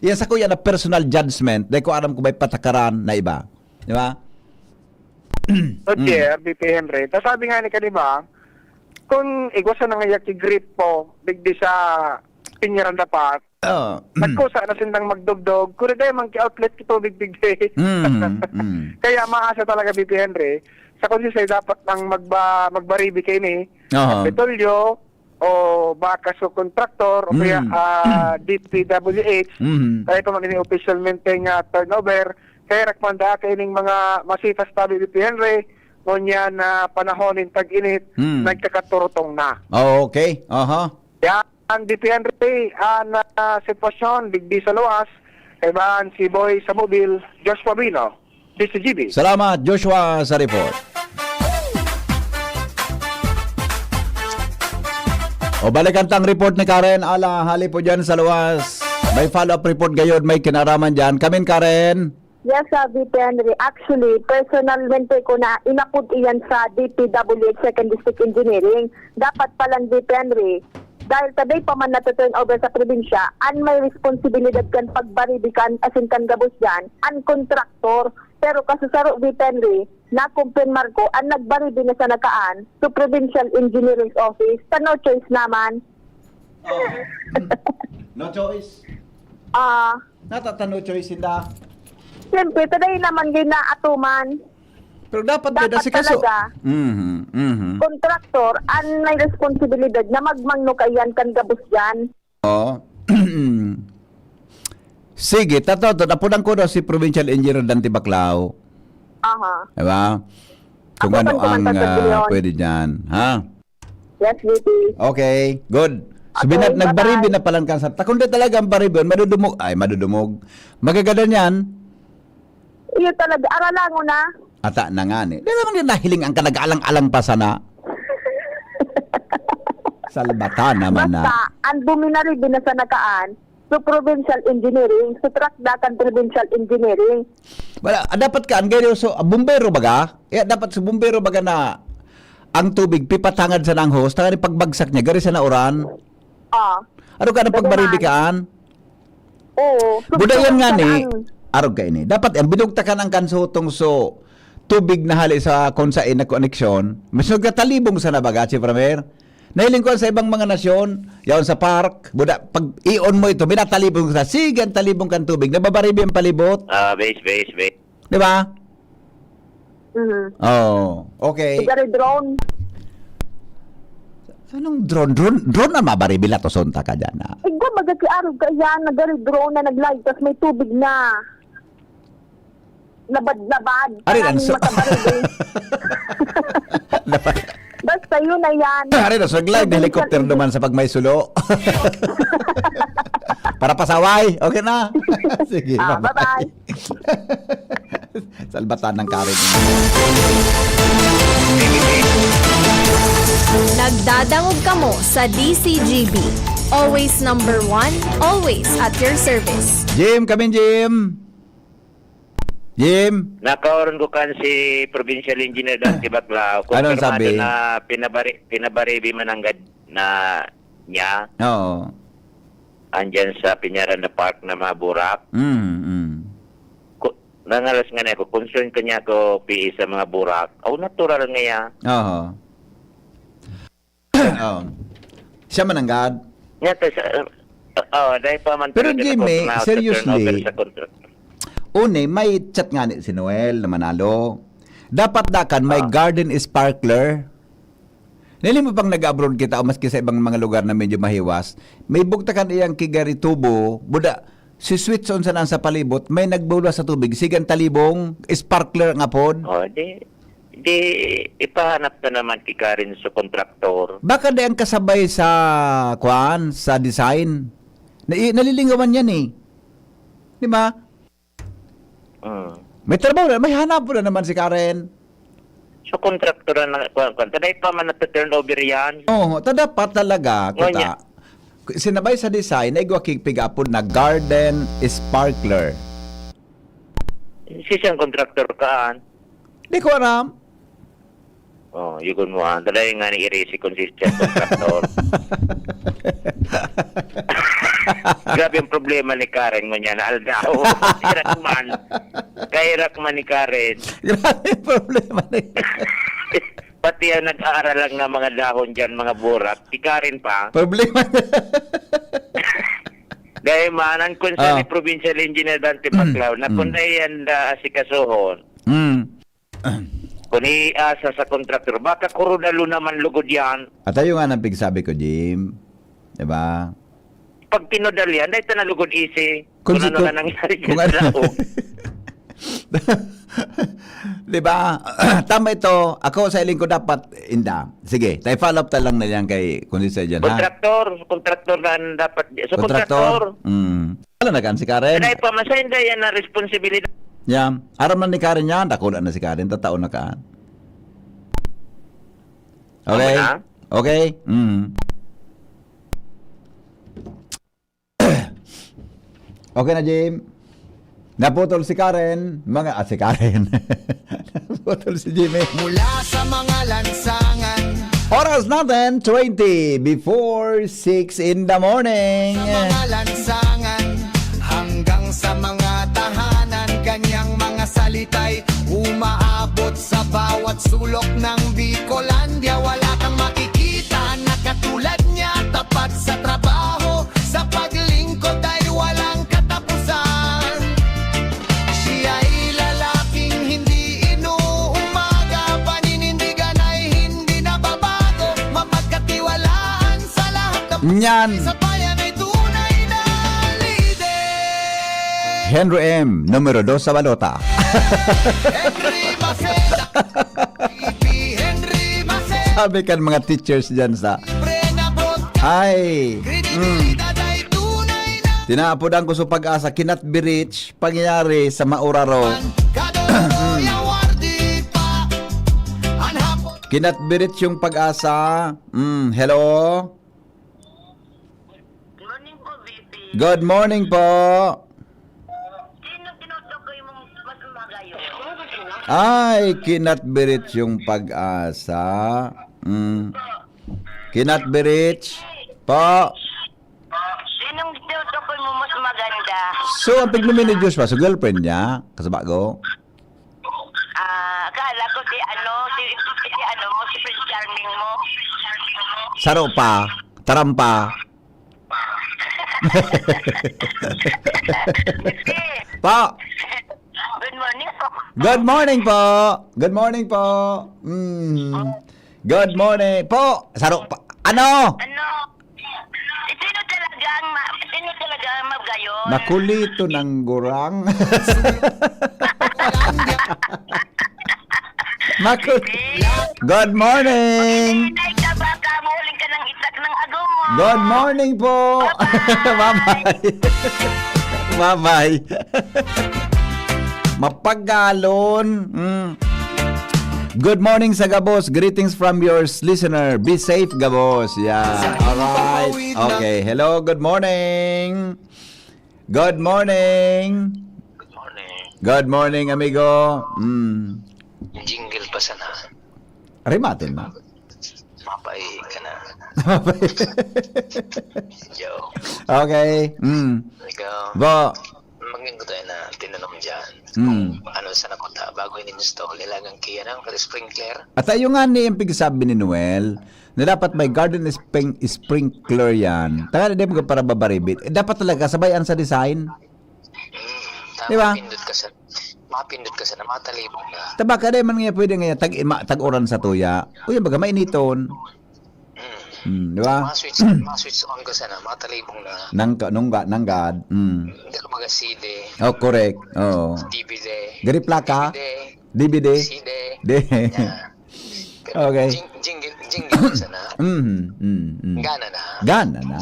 Yan sa kuya na personal judgment, dahil ko alam ko may patakaran na iba. Di ba? So, Chair, B P Henry. Tapos sabi nga ni ka, di ba, kung igwa sa nangayak si grip po, digdi sa Piñaranda Park, Oh. nagkusa na sindang magdugdog, kuri dahil man ki-outlet ki tubig digdi. Mm, mm. Kaya maasa talaga, B P Henry, sa konsensya dapat nang magba, magbaribi kayo ni Aha. Kapitolyo, o baka sa kontraktor, o kaya Mm. ah, D P W H, Mhm. kaya ito man ini officialmente nga turnover, kaya nagmanda ka ining mga masitas tabi ni P Henry, ngunyan na panahon ng tag-init, Mm. nagkakaturutong na. Oh, okay. Aha. Yan, ang D P Henry, ah, na sitwasyon, digdi sa luwas, kaibahan si Boy sa mobil, Joshua Bino, D C G B. Salamat, Joshua, sa report. O, balikan ta ang report ni Karen. Ala, hali po dyan sa luwas. May follow-up report gayod, may kinaraman dyan. Kamin, Karen? Yes, Sir V P Henry. Actually, personalmente ko na inapod iyan sa D P W H Second District Engineering. Dapat palang V P Henry, dahil ta dai pa man nata-turn over sa probinsya, an may responsibilidad kan pagbaribi kan asin kan gabos diyan, an kontraktor. Pero kasusaro, V P Henry, nakumpirmar ko, an nagbaribi na sana kaan, so Provincial Engineering Office, ta no choice naman. Oh. No choice. Ah, Natata no choice sinda. Siyempre, ta dai naman din naatuman. Pero dapat, dapat kasi so talaga, mhm, mhm. Kontraktor, an may responsibilidad na magmangno kaiyan kan gabos diyan. Oo. Sige, tataw to, apodan ko daw si Provincial Engineer Dante Baclao. Aha. Diba? Kung ano ang, ah, pwede dyan, ha? Yes, V P. Okay, good. So, okay, binat-, nagbaribi na palan kan sa, ta kundi talaga ang baribi, madudumog, ay, madudumog. Magagadan yan. Iyo talaga, aralangon na. Ata na nga ni. Di naman din nahiling ang kanag-alang-alang pa sana. Salbata naman na. Basta, ang buminaribi na sa nakaan, so provincial engineering, so truck dakan provincial engineering. Wala, ah, dapat ka, ang ganyan, so, ah, bumbero baga? Eh, dapat sa bumbero baga na ang tubig pipatangad sa nang hose, tangani pagbagsak niya, gari sa nauran. Ah. Ano ka, ano Gari pagbaribi man. kaan? Oo. Budayan nga ni, Ang arog ka ini. Dapat yan, binugtakan ang kansutong so tubig na hali sa kung sa ina koneksyon, mas nagkatalibong sa nabaga, si Pramer. Nahiling ko sa ibang mga nasyon, yaon sa park, buda, pag ion mo ito, binatalibong sa, sige, ang talibong kan tubig, nababaribi ang palibot. Ah, base, base, base. Di ba? Mhm. Oh, okay. Sigari drone. Anong drone? Drone, drone na mabaribi la to, sonta ka dyan, ha? Igwa, magaki arog ka yan, nagari drone na nagligtas, may tubig na. Labad-labad. Ari lang, Maraming so matabaribing. Dapat Basta yun na yan. Ari na, so, glide Provincial helicopter Engineer. naman sa pag may sulo. Para pasaway. Okay na. Sige, Ah, bye-bye. bye-bye. Salbatan ng Karen. Nagdadangog kamo sa D C G B. Always number one, always at your service. Jim, kami, Jim. Jim. Nakaoron ko kan si Provincial Engineer Dante Baclao. Anong Kumpirmado sabi? na pinabari-, pinabaribi man ang gad-, na niya. Oo. Andyan sa Piñaranda Park na mga burak. Mm, mm. Ku-, nangalas nga niya ako, concern ka niya ako, P E, sa mga burak. Oh, natural nga yan. Oo. Oo. Siya man ang gad. Nga, tas, uh, oh, dahil pa man Pero talaga Jimmy, na-, na-, seriously, turnover sa contract. Uni, may chat nga ni si Noel na Manalo. Dapat dakan may Ah. garden sparkler. Nili mo pang nag-abroad kita o maski sa ibang mga lugar na medyo mahiwas, may bugtakan iyang kigari tubo, buda, si switch on sa nang sa palibot, may nagbulas sa tubig, sigan talibong, sparkler nga pod. Oh, di, di, ipahanap na naman ki Karen sa kontraktor. Baka di ang kasabay sa, kwan, sa design. Na, nalilingawan yan eh. Di ba? Mm. May trabaho na, may hanap na naman si Karen. So, kontraktor na, kwan, kwan. Taday pa man nagta-turnover yan. Oo, ta dapat talaga, Ngunyan. kita. Sinabay sa design, na igwa kig pigapod na garden sparkler. Si siyang kontraktor kaan? Di ko aram. Oh, yugon mo, ah. Taday nga ni Irisi kung si siyang kontraktor. Grabe ang problema ni Karen ngunyan na aldaw. Hirak man. Kahirak man ni Karen. Grabe ang problema ni Pati ang nag-aaral lang ng mga dahon dyan, mga burak, si Karen pa. Problema. Dahil man, ang concern Ah. ni Provincial Engineer Dante Baclao, na Mm. kung na yan, ah, asikasuhon, Mm. kung iasa sa kontraktor, baka kurudalo naman lugod yan. At ayun nga nang pigsabi ko, Jim. Diba? Pag tinudal yan, dahil ito na lugod easy. Kung Kung si-, ano kung, na nangyari kung sa ano. tao. Diba? Tama ito. Ako sa iling ko dapat, inda. Sige, tayo follow up ta lang na yan kay kung si Sir John, ha? Kontraktor, kontraktor na ang dapat. So, Kontraktor? kontraktor. Mm. Wala na kan si Karen? Kaya pa, masaya yan na responsibilidad. Yan. Aram na ni Karen yan. Dakula na si Karen. Tatao na ka. Okay? Tama na? Okay? Mm. Okay na, Jim? Naputol si Karen. Mga, ah, si Karen. Naputol si Jimmy. Mula sa mga lansangan. Oras natin, twenty before six in the morning. Sa mga lansangan, hanggang sa mga tahanan, kanyang mga salita'y umaabot sa bawat sulok ng Bicolandia. Wala kang makikita na katulad niya, tapat sa trabaho, sa paglingkod ay walang katapusan. Siya'y lalaking hindi inuumaga, paninindigan ay hindi nababago, mapagkatiwalaan sa lahat ng Nyan. Sa bayan ay tunay na lider. Henry M, numero dos sa balota. Henry Maceda. P P Henry Maceda. Sabi kan mga teachers dyan sa Pre na bot. Ay. Mm. Kredibilidad ay tunay na. Tinaapodan ko sa Pag-asa, cannot be reached, pangyayari sa Mauraro. Kado Roy Awardi pa. An hapon. Cannot be reached yung Pag-asa. Mm, hello? Good morning po, V P. Good morning po. Sino tinutukoy mong mas magayon? Ay, cannot be reached yung Pag-asa. Mm. Cannot be reached. Po. Sinong tinutukoy mo mas maganda? So, ang pigmimi ni Joshua, sa girlfriend niya, kasaba ko. Ah, akala ko si ano, si, si ano mo, si Prince Charming mo. Saro pa, tarampa. Kasi, Po. Good morning po. Good morning po. Good morning po. Mm. Good morning po. Saro pa. Ano? Ano? Sino talaga ang ma-, sino talaga ang magayon? Makulito ng gurang. Makul-, good morning. Hinay ka, baka mahuling ka ng itak ng agom mo. Good morning po. Bye-bye. Bye-bye. Bye-bye. Mapagalon. Mm. Good morning sa gabos. Greetings from your listener. Be safe, gabos. Yeah. Alright. Okay. Hello, good morning. Good morning. Good morning. Good morning, amigo. Mm. Jingle pa sana. Rimatin mo. Mapay ka na. Yo. Okay. Mm. Ikaw. Bo. Maging ko tayo na tinanong dyan. Mm. Kung ano sa nakuta, bago in-install, ilagang kaya ng sprinkler. At ayun nga ni yung pigsabi ni Noel, na dapat may garden spring-, sprinkler yan. Taka na di mo para babaribit. Eh, dapat talaga sabayan sa design. Mm. Di ba? Mapindot ka sa, mapindot ka sa na matalibong na. Taba ka, di man nga pwede nga tag-, ma-, tag-uran sa tuya. O yung baga, mainiton. Mm. Mm, di ba? Mga switch, mga switch on ko sana, mga talibong na. Nang ka-, nung ga-, nang gad. Mm. Hindi ka mag-C D. Oh, correct. Oo. D V D. Gari plaka? D V D. D V D. C D. Di. Yeah. Okay. Jing-, jingle, jingle ko sana. Mm, mm, mm. Gana na. Gana na.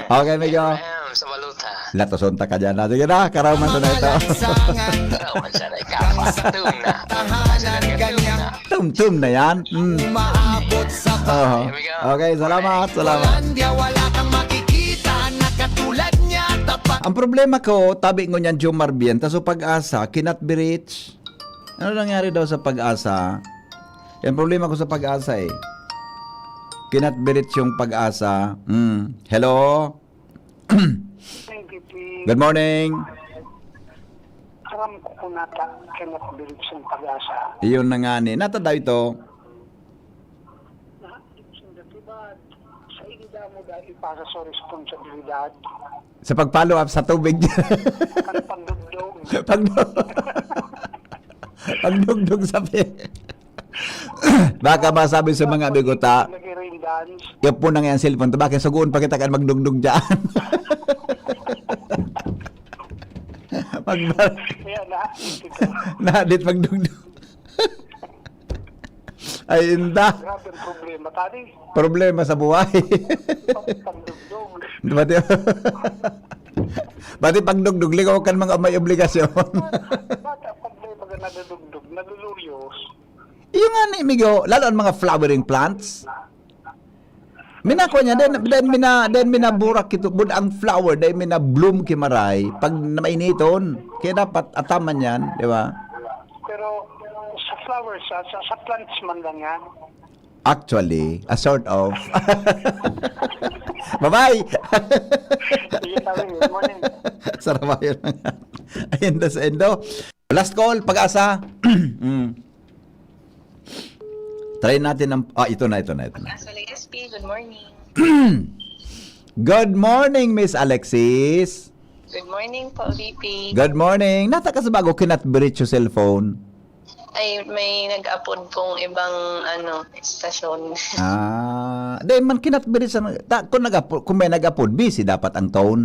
Okay, amigo. M, sa baluta. Latoson ta ka dyan, ha? Sige na, karawan ta na ito. Karawan ta na, ikaw. Tumtum na. Tahanan ganyan. Tumtum na yan. Mm. Umaabot sa Oho. Okay, salamat, salamat. Polandia, wala kang makikita na katulad niya, tapat. Ang problema ko, tabi ko niyan, Jomar Bien, ta so Pag-asa, cannot be reached. Ano nangyari daw sa Pag-asa? Yan problema ko sa Pag-asa eh. Cannot be reached yung Pag-asa. Mm. Hello? Thank you, Pete. Good morning. Aram ko kung nata, cannot be reached ang Pag-asa. Iyon na nga ni. Nata daw ito. Na, diba, sa inda mo dahil ipasa sa responsibilidad. Sa pag-follow up sa tubig. Ang pagdugdog. Pag-, pagdugdog sa pi-, baka masabi sa mga amigo ta, Nag-rain dance. Yapon na nga ang cellphone ta, bakit sugoon pa kita kan magdugdog dyan? Mag-, Kaya na, ito. Nadit magdugdog. Ay, inda. Grabe ang problema, tani. Problema sa buhay. Pag-, pagdugdog. Pati, pati pagdugdog, ligaw kan mga may obligasyon. Bata, pag may mga nadudugdog, naluluyos. Yung nga ni, amigo, lalo ang mga flowering plants. Minako niya, then, then mina, then minaburak ito, bud ang flower, then mina-bloom ki maray, pag na mainiton. Kaya dapat ataman yan, di ba? Pero sa flowers, sa, sa, sa plants man lang yan. Actually, a sort of. Bye-bye! Sige, sabi, good morning. Sarabayan na nga. Ayun, das endo. Last call, Pag-asa. Mm. Try natin ang, ah, ito na, ito na, ito na. Pag-asa Legazpi, good morning. Good morning, Miss Alexis. Good morning po, V P. Good morning. Nata ka sa bago kinatbirit yung cellphone? Ay, may nag-upload pong ibang ano, estasyon. Ah, dahil man kinatbirit sa, ta, kung, nag kung may nag-upload, busy dapat ang tone.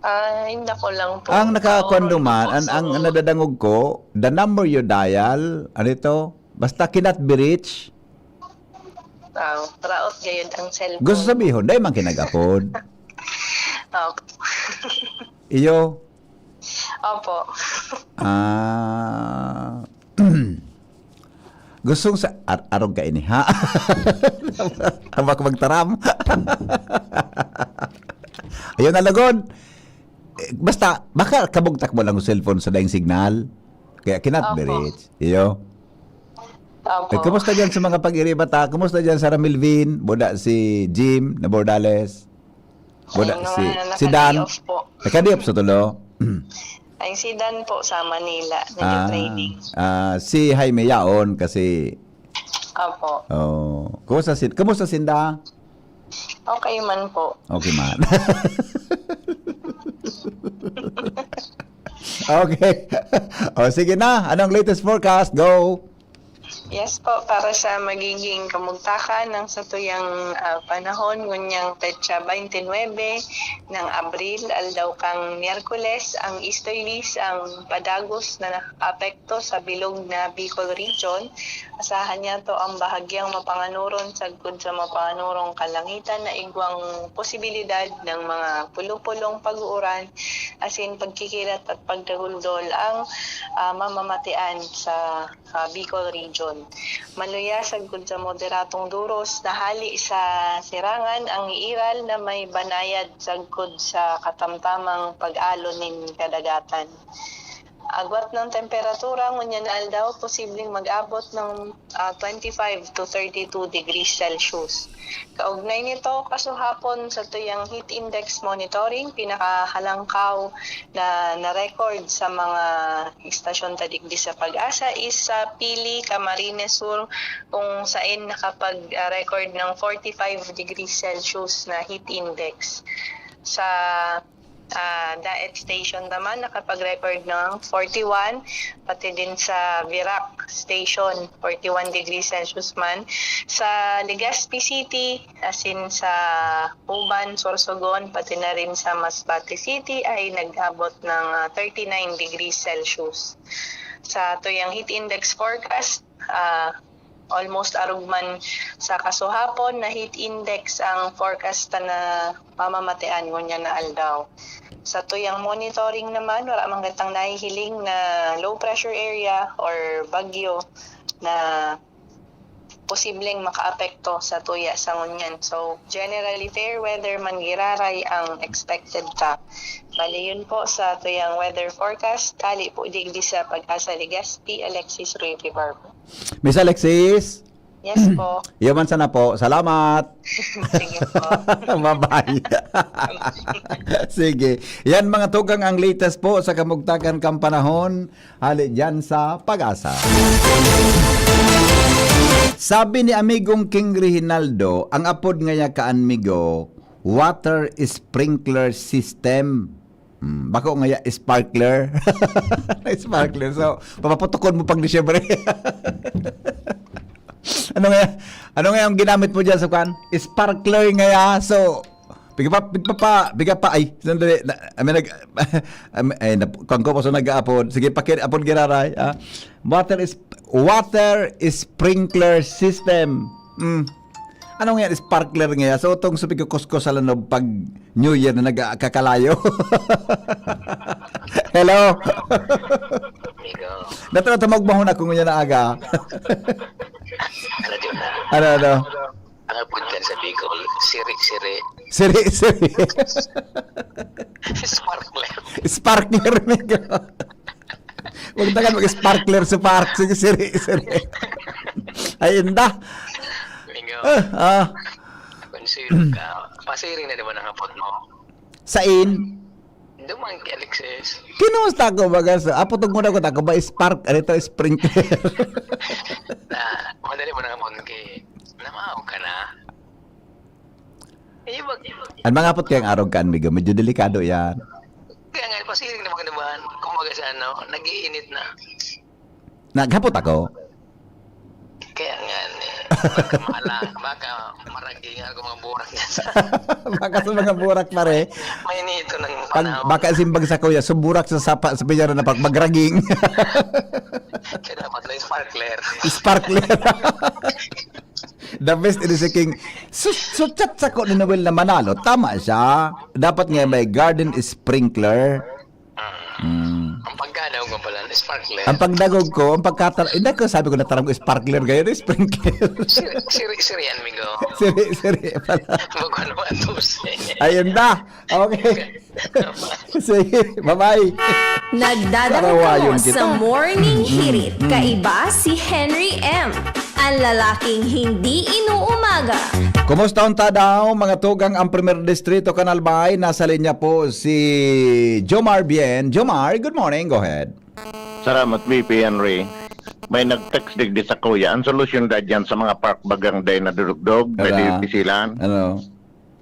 Ah, hindi ko lang po. Ang nakakuan Ako, duman, po, ang, ang so, nadadangog ko, the number you dial, ano ito? Basta cannot be reached. Ah, raot gayud ang cellphone. Gusto sabihon, dahil man kinagapod. Opo. Iyo, Opo. ah, gustong sa, ar- arog ka ini, ha? Haba ko magtaram. Ayun na, lugod. Eh, basta, baka kabugtak mo lang ang cellphone sa daing signal. Kaya cannot be Opo. reached. Iyo. Opo. Eh, kumusta dyan sa mga pag-iriba ta? Kumusta dyan sa Ramilvin? Buda si Jim na Bordales? Buda Ay, si, mga si Dan? naka-day off po. Naka-day off sa tulo? Ay, si Dan po sa Manila, Ah, nag-training. ah, si Jaime yaon kasi, Opo. oh, kumusta, si, kumusta sinda? Okay man po. Okay man. Okay. O, sige na. Anong latest forecast? Go. Yes po, para sa magiging kamugtakan ng satuyang ah, panahon, ngunyang petsa twenty-nine ng Abril, aldaw kang Miyerkules, ang easterlies ang padagos na nakakaapekto sa bilog na Bicol Region. Asahan niya to ang bahagyang mapanganuron sagkod sa mapanganurong kalangitan na igwang posibilidad ng mga pulo-pulong pag-uuran, asin pagkikilat at pagdaguldol ang ah, mamamatian sa ah, Bicol Region. Maluya sagkod sa moderatong duros na hali sa sirangan ang iiral na may banayad sagkod sa katamtamang pag-alo nin kadagatan. Agwat ng temperatura, ngunyan na aldaw, posibleng mag-abot ng ah, twenty-five to thirty-two degrees Celsius. Kaugnay nito, kasuhapon sa tuyang heat index monitoring, pinakahalangkaw na na-record sa mga istasyon ta digdi sa Pag-asa is sa Pili, Camarines Sur, kung sain nakapag-record ng forty-five degrees Celsius na heat index. Sa ah, Daet Station naman nakapag-record ng forty-one, pati din sa Virac Station, forty-one degrees Celsius man. Sa Legazpi City, asin sa Uban, Sorsogon, pati na rin sa Masbate City ay nag-abot ng ah, thirty-nine degrees Celsius. Sa tuyang heat index forecast, ah, almost arog man sa kasuhapon na heat index ang forecast ta na mamamatean ngunyan na aldaw. Sa tuyang monitoring naman, wala man gatang nahihiling na low pressure area or bagyo na posibleng makaapekto sa tuya sa ngunyan. So, generally fair weather man giraray ang expected ta. Bali yun po sa tuyang weather forecast. Hali po digdi sa Pag-asa Legazpi, Alexis Ruiz Barbo. Miss Alexis, Yes po. Iyo man sana po. Salamat. Sige po. Bye-bye. Sige. Yan mga tugang ang latest po sa kamugtakan kang panahon. Hali dyan sa Pag-asa. Sabi ni amigong King Reginaldo, ang apod ngaya kaan, migo, water sprinkler system. Hmm, bako ngaya sparkler. Sparkler. So, papaputokon mo pag Disyembre. Ano nga, ano nga yung ginamit mo dyan sa kwan? Sparkler ngaya. So, piga pa, piga pa, piga pa, ay, sandali, na, I mean, nag, I mean, ay, na, kwan ko pa, so nag-aapod. Sige, pakit, apod giraray, ah. Water is, water sprinkler system. Mm. Ano nga yan? Sparkler nga yan. So, itong sa pagkukuskos sa lanob pag New Year na nagkakalayo. Hello? Amigo, Natulog tamog mahon ako ngayon na aga. radyo na. Ano, ano? Ang apod kan sa Bicol, Siri, siri. Sparkler. Sparkler, migo. Huwag na ka mag-sparkler sa park. Sige, siri, siri. Ay, inda. Migo, Ah, ah. Consider ka. Pasiring na naman ang hapon mo. Sain? Duman kay Alexis. Kinumusta ko, baga? Sa, ah, putog muna ko, tako ba spark? Ano ito, sprinkler? Na, madali mo na hapon kay namahaw ka na. Eh, wag, Ang mga hapot kayang arog ka, amigo, medyo delikado yan. Kaya nga, pasiring naman ka naman. Kumbaga sa ano, nag-iinit na. Naghapot ako? Kaya nga, eh, baka mahala, baka maraging ako mga burak niya sa Baka sa mga burak, pare. May nito ng Pag, panahon. Baka simbag sa kuya, suburak sa sapa, sa piyara na pag magraging. Kaya dapat na sparkler. Sparkler. The best in the king. So, so chat sa ko ni Noel na manalo. Tama siya. Dapat nga may garden sprinkler. Mm. Ang pagkadaw ko pala, sparkler. Ang pagdagog ko, ang pagkatara... Hindi ko sabi ko na tarang ko sparkler ngayon, sprinkler. Siri, siri, siri, amigo. Siri, siri pala. Magkano ba ito? Ayun na. Okay. Sige, bye-bye. Nagdadangog Sarawayon kamo kita. Sa Morning Hirit. Kaiba si Henry M. Ang lalaking hindi inuumaga. Kumusta unta daw, mga tugang, ang Primer Distrito, Kanal Bay? Nasa linya po si Jomar Bien. Jomar, good morning. Go ahead. Salamat, V P Henry. May nag-text digdi sa kuya. Ang solusyon da dyan sa mga park bagang day na dudugdog, pwede Ala. yung pisilan. Ano?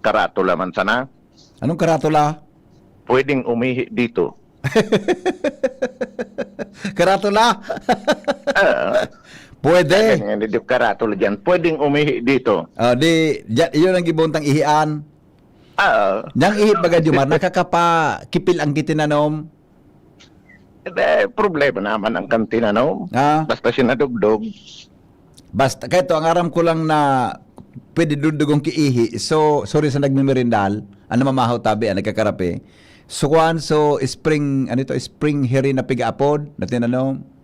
Karatula man sana. Anong karatula? Pwedeng umihi dito. Karatula? Ah, Pwede. Ganyan, hindi karatula dyan. Pwedeng umihi dito. Ah, di, dyan, yun ang gibuntang ihian. Ah, Nang ihi baga, Jomar, nakakapakipil ang kitinanom. eh, problema naman ang kantinanom. Ah, Basta sinadugdog. Basta, kaya to, ang aram ko lang na pwede dudugong kiihi. So, sorry sa nagmimirindal, ang namamahaw tabi, ang nagkakarape. So, kuwan, so, spring, ano ito, spring hiri na pigaapod, na tinanom.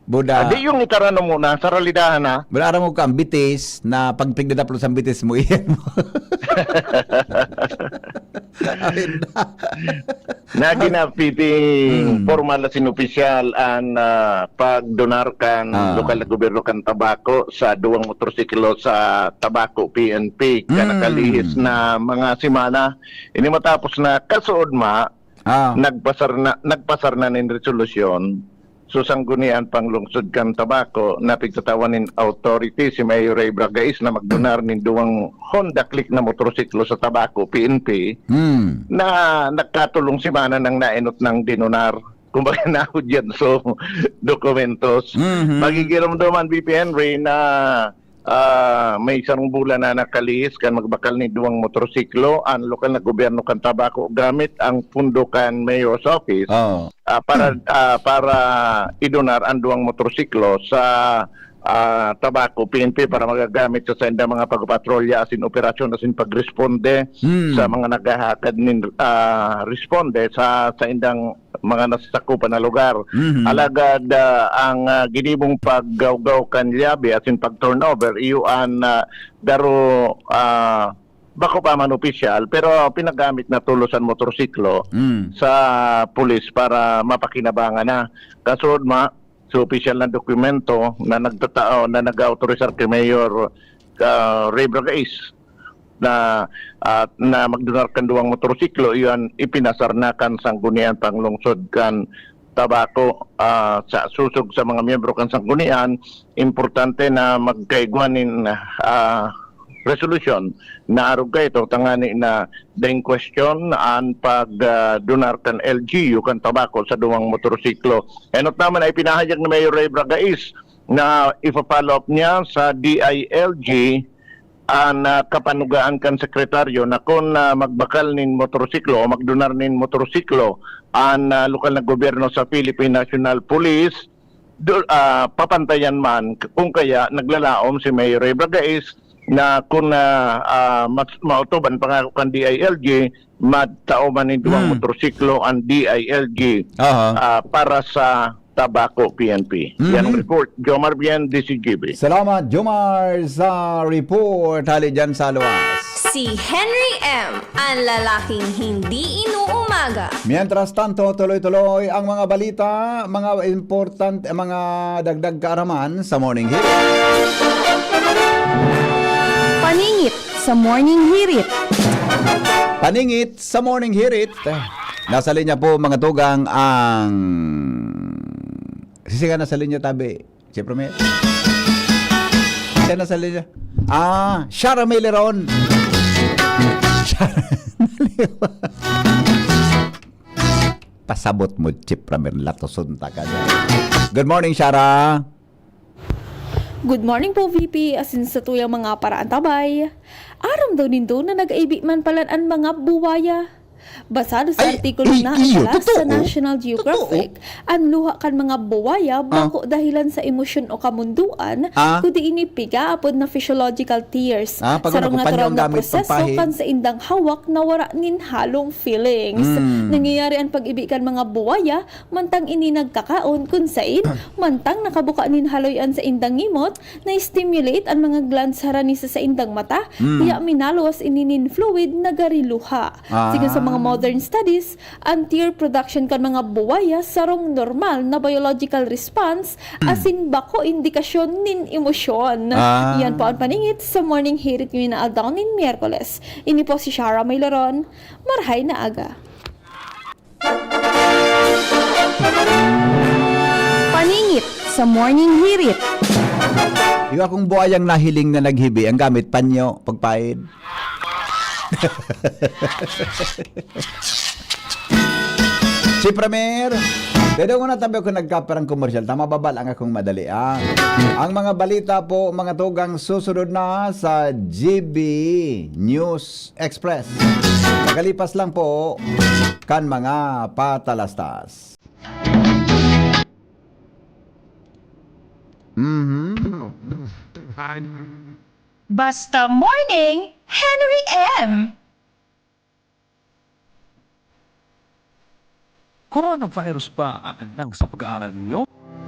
Buda, Ah, di yung itaranom muna, sa ralidahan na. Buda, aram mo ka, ang bitis, na pag pigdadaplos ang bitis mo, iyan mo. Ayun na. Nagin na piting Hmm. formal na sinopisyal ang ah, pagdonar kan Ah. lokal na gobyerno kan Tabaco sa duwang motorsiklo sa Tabaco P N P kan Hmm. nakalihis na mga semana. Ini matapos na kasuod ma, Ah, nagpasar na nagpasar na nin resolusyon. So, Sanggunian Panglungsod kan Tabaco na pigtatawan nin authority si Mayor Ray Bragais na magdonar nin duwang Honda Click na motorsiklo sa Tabaco P N P. hmm. Na nagkatulong semana nang nainot ng dinonar. Kumbaga, nahudyan so dokumentos. Mhm. Magigiromdoman, V P Henry, na ah, may sarong bulan na nakalihis kan magbakal ni duwang motorsiklo ang lokal na gobyerno kan Tabaco gamit ang pundo kan Mayor's Office Oh. ah, para ah, para idonar ang duwang motorsiklo sa ah, Tabaco P N P para magagamit sa saindang mga pagpatrolya asin operasyon asin pagresponde Hmm. sa mga naghahakad nin ah, responde sa saindang mga nasasakupan na lugar. Mhm. Alagad ah, ang ah, ginibong paggawgaw kan lyabe asin pag-turnover iyo an ah, garo ah, bako pa man opisyal pero pinagamit na tulos an motorsiklo Hmm. sa pulis para mapakinabangan na. Kasunod ma, sa opisyal na dokumento na nagtatao na nag-autorisar kay Mayor ah, Ray Bragais na at na magdunar kan duwang motorsiklo, iyan ipinasar na kan Sanggunian Panglungsod kan Tabaco. Ah, sa susog sa mga miyembro kan Sanggunian, importante na magkaigwa nin ah, resolusyon na arog kaito tangani na daing question an pag ah, dunar kan L G U kan Tabaco sa duwang motorsiklo. Enot naman ay pinahayag ni Mayor Ray Bragais na ipa-follow up niya sa D I L G an ah, kapanugaan kan sekretaryo na kun ah, magbakal nin motorsiklo o magdunar nin motorsiklo an ah, lokal na gobyerno sa Philippine National Police, do, ah, papantayan man kung kaya naglalaom si Mayor Ray Bragais na kun ah, ah, mas mautob an pangako kan D I L G, magtao man nin duwang Hmm. motorsiklo an D I L G Aha. ah, para sa Tabaco P N P. Mhm. Yan ang report. Jomar Bien, D C G B. Salamat, Jomar, sa report. Hali dyan sa luwas. Si Henry M, ang lalaking hindi inuumaga. Mientras tanto, tuloy-tuloy ang mga balita, mga important, mga dagdag kaaraman sa Morning Hirit. Paningit sa Morning Hirit. Paningit sa Morning Hirit. Nasa linya po, mga tugang, ang... Sisi ka, nasa linya, tabi. Siyempre, may... Siya na sa linya. Ah, Shara Meleron. Shara Meleron. Pasabot mo, Chief Ramir, latoson ta ka dyan. Good morning, Shara. Good morning po, V P, asin sa tuyang mga paraantabay. Aram daw nindo na nag-aibi man palan an mga buwaya. Basado sa Ay, artikulo i-, na iyo, italas sa totoo. National Geographic, Totoo. An luha kan mga buwaya Ah. bako dahilan sa emosyon o kamundoan, Ah. kundi ini pigaapod na physiological tears. Ah, pag Sarong ano, natural panyo ang na gamit proseso pagpahid. Kan sa indang hawak na wara nin halong feelings. Mm. Nangyayari an pag-ibi kan mga buwaya, mantang ini nagkakaon, kun sain, mantang nakabuka nin haloy-an sa indang ngimot, na-stimulate an mga glands harani sa saindang mata, Mm. kaya minaluwas ini nin fluid na gari luha. Ah. Sigon sa mga modern studies, an tear production kan mga buwaya sarong normal na biological response, Mm. asin bako indikasyon nin emosyon. Ah. Iyan po an paningit sa Morning Hirit ngayon na aldaw nin Miyerkules. Ini po si Shara Mayloron. Marhay na aga. Paningit sa Morning Hirit. Iba kung buwayang nahiling na naghibi, ang gamit, panyo, pagpaid. Si Premier, pero muna tabi ako nagkaperang komersyal. Tama ba, bal ang akong madali, ah? Ang mga balita po, mga tugang, susunod na sa G B News Express. Pagkalipas lang po kan mga patalastas. Mhm. Basta Morning, Henry M. Coronavirus ba ang hadlang sa pag-aaral ninyo?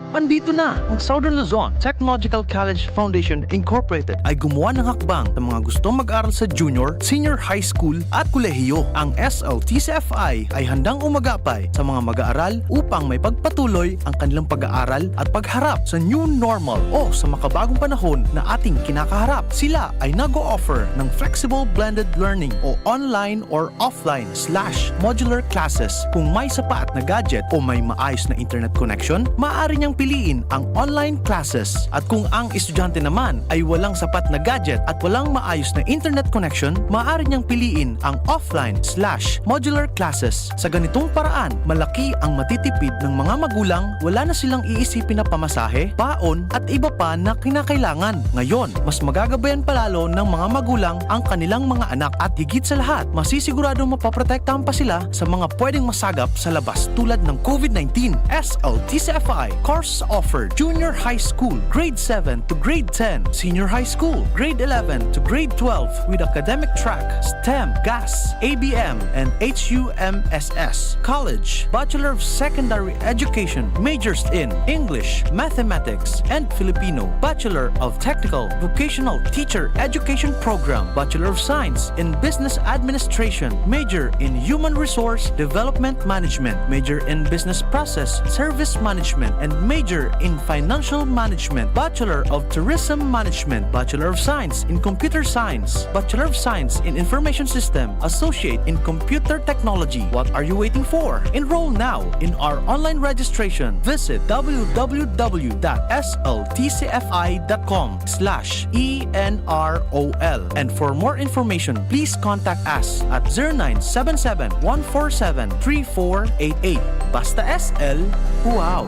Andito na! Ang Southern Luzon Technological College Foundation Incorporated ay gumawa ng hakbang sa mga gustong mag-aral sa junior, senior high school at kolehiyo. Ang S L T C F I ay handang umagapay sa mga mag-aaral upang maipagpatuloy ang kanilang pag-aaral at pagharap sa new normal o sa makabagong panahon na ating kinakaharap. Sila ay nag-o-offer ng flexible blended learning o online or offline slash modular classes. Kung may sapat na gadget o may maayos na internet connection, maaari niyang piliin ang online classes. At kung ang estudyante naman ay walang sapat na gadget at walang maayos na internet connection, maaari niyang piliin ang offline slash modular classes. Sa ganitong paraan, malaki ang matitipid ng mga magulang, wala na silang iisipin na pamasahe, baon at iba pa na kinakailangan. Ngayon, mas magagabayan pa lalo ng mga magulang ang kanilang mga anak at higit sa lahat, masisiguradong mapoprotektahan pa sila sa mga pwedeng masagap sa labas tulad ng COVID nineteen. S L T C F I course offered: Junior High School, Grade seven to Grade ten, Senior High School, Grade eleven to Grade twelve with academic track STEM, GAS, A B M, and H U M S S. College, Bachelor of Secondary Education, majors in English, Mathematics, and Filipino, Bachelor of Technical Vocational Teacher Education Program, Bachelor of Science in Business Administration, major in Human Resource Development Management, major in Business Process Service Management, and major in Financial Management, Bachelor of Tourism Management, Bachelor of Science in Computer Science, Bachelor of Science in Information System, Associate in Computer Technology. What are you waiting for? Enroll now in our online registration. Visit W W W dot S L T C F I dot com slash E N R O L. And for more information, please contact us at zero nine seven seven, one four seven, three four eight eight. Basta S L, wow!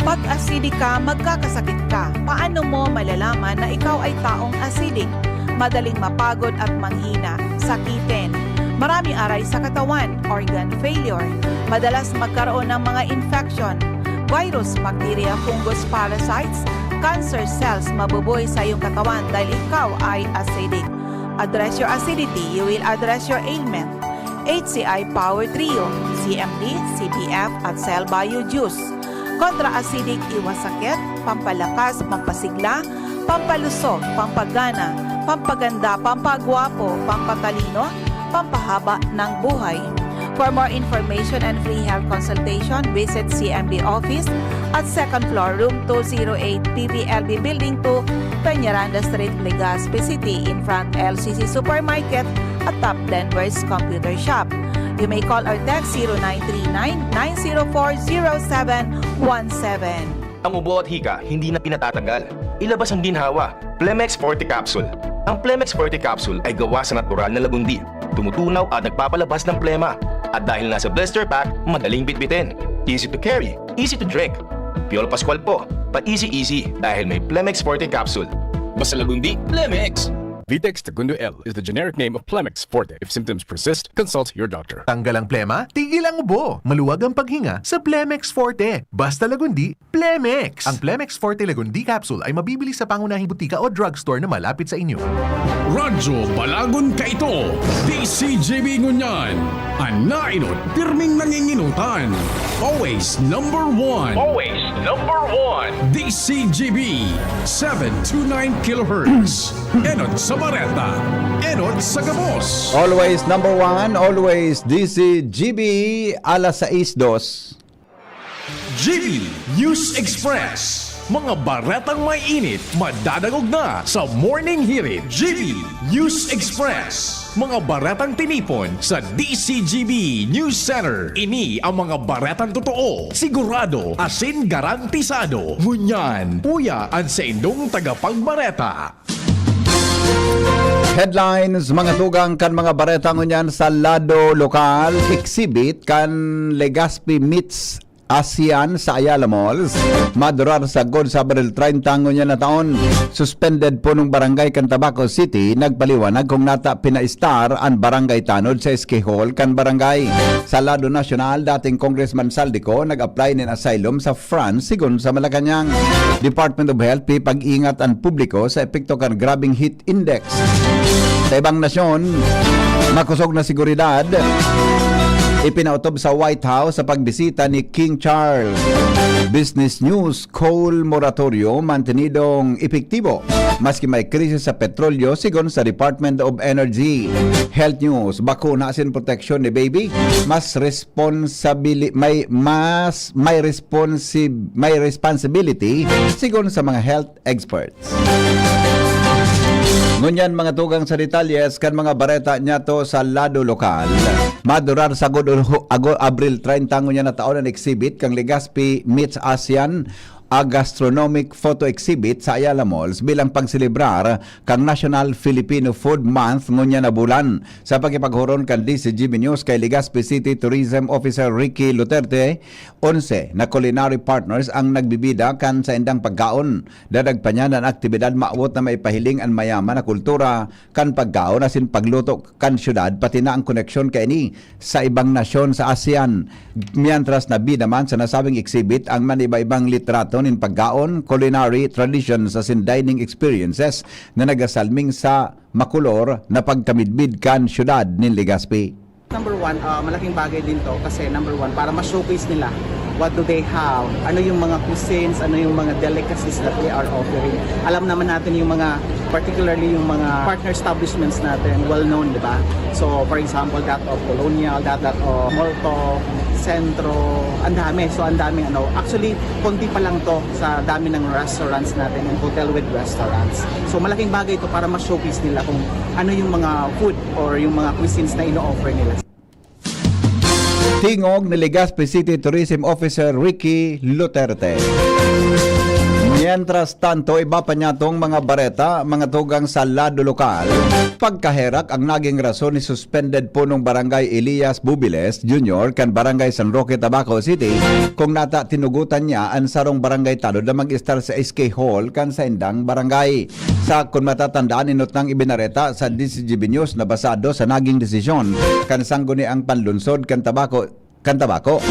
Pag acidic ka, magkakasakit ka. Paano mo malalaman na ikaw ay taong acidic? Madaling mapagod at manghina, sakitin. Marami aray sa katawan, organ failure. Madalas magkaroon ng mga infection, virus, bacteria, fungus, parasites, cancer cells mabubuhay sa iyong katawan dahil ikaw ay acidic. Address your acidity, you will address your ailment. H C I Power Trio, C M D, C P F at Cell Bio Juice. Kontra acidic, iwas sakit, pampalakas, pampasigla, pampalusog, pampagana, pampaganda, pampagwapo, pampatalino, pampahaba ng buhay. For more information and free health consultation, visit C M B office at second floor, room two zero eight, P V L B Building two, Peñaranda Street, Legazpi City, in front L C C Supermarket at Top Denver's Computer Shop. You may call or text zero nine three nine, nine zero four, zero seven one seven. Ang ubo at hika, hindi na pinatatagal. Ilabas ang ginhawa. Plemex Forte Capsule. Ang Plemex Forte Capsule ay gawa sa natural na lagundi. Tumutunaw at nagpapalabas ng plema. At dahil nasa blister pack, madaling bitbitin. Easy to carry, easy to drink. Piolo Pascual po, pa-easy-easy dahil may Plemex Forte Capsule. Basta lagundi, Plemex! Vitex Segundo L is the generic name of Plemex Forte. If symptoms persist, consult your doctor. Tanggal ang plema, tigil ang ubo. Maluwag ang paghinga sa Plemex Forte. Basta lagundi, Plemex! Ang Plemex Forte Lagundi Capsule ay mabibili sa pangunahing butika o drugstore na malapit sa inyo. Radyo Balagon Kaito, D C G B Ngunyan, an nainot pirming nanginginutan. Always number one. Always number one. D C G B, seven two nine kilohertz. Enot sa bareta. Enot sa gabos. Always number one, always D C G B, alas sais dos. G B News Express. Mga baretang may init, madadangog na sa Morning Hirit. G B News Express. Mga baretang tinipon sa D C G B News Center. Ini ang mga baretang totoo, sigurado, asin garantisado. Ngunyan, uya an saindong tagapagbareta. Headlines, mga tugang kan mga bareta ngunyan sa lado lokal, exhibit kan Legazpi Meets ASEAN sa Ayala Malls. Madurar sagkod sa Abril treinta ngunyan na taon. Suspended punong barangay kan Tabaco City nagpaliwanag kung nata pinaistar an barangay tanod sa S K Hall kan barangay. Sa lado nasyonal, dating Congressman Saldico nag-apply nin asylum sa France, sigon sa Malacañang. Department of Health, pipag-ingat an publiko sa epekto kan grabeng heat index. Sa ibang nasyon, makosog na seguridad, ipinautob sa White House sa pagbisita ni King Charles. Business News, coal moratorium mantenidong epektibo maski may krisis sa petrolyo, sigon sa Department of Energy. Health News, bakuna asin proteksyon ni baby, mas responsabili may mas may responsib may responsibility, sigon sa mga health experts. Ngunyan, mga tugang sa detalyes kan mga bareta niyato sa lado lokal. Madurar sagkod Ago-, Abril treinta ngunyan na taon an exhibit kan Legazpi Meets ASEAN, a gastronomic photo exhibit sa Ayala Malls bilang pagselebrar kan National Filipino Food Month ngunyan na bulan. Sa pakipaghuron kan D C G B News kay Legazpi City Tourism Officer Ricky Luterte, onse na culinary partners ang nagbibida kan saindang pagkaon. Dadag pa niyan an aktibidad, mawot na maipahiling an mayaman na kultura kan pagkaon asin pagluto kan syudad, pati na ang koneksyon kaini sa ibang nasyon sa ASEAN. Mientras, nabida man sa nasabing exhibit ang maniba-ibang litrato nin pagkaon, culinary traditions asin dining experiences na nagasalming sa makulor na pagkamidbid kan syudad nin Legazpi. Number one, ah, malaking bagay din to kasi number one, para ma-showcase nila what do they have, ano yung mga cuisines, ano yung mga delicacies that they are offering. Alam naman natin yung mga, particularly yung mga partner establishments natin, well known, di ba? So, for example, that of Colonial, that, that of Molto, Centro, ang dami. So, ang daming ano. Actually, konti pa lang to sa dami ng restaurants natin and hotel with restaurants. So, malaking bagay to para ma-showcase nila kung ano yung mga food or yung mga cuisines na ino-offer nila. Tingog ni Legazpi City Tourism Officer Ricky Luterte. Mientras tanto, iba pa niyatong mga bareta, mga tugang sa lado lokal. Pagkaherak ang naging rason ni suspended punong barangay Elias Bubiles Junior kan Barangay San Roque, Tabaco City, kung nata tinugutan niya an sarong barangay tanod na mag-estar sa S K Hall kan saindang barangay. Sa kun matatandaan, inutnang ibinareta sa D C G B News na basado sa naging desisyon kan Sangguniang Panlunsod kan Tabaco kan tabako.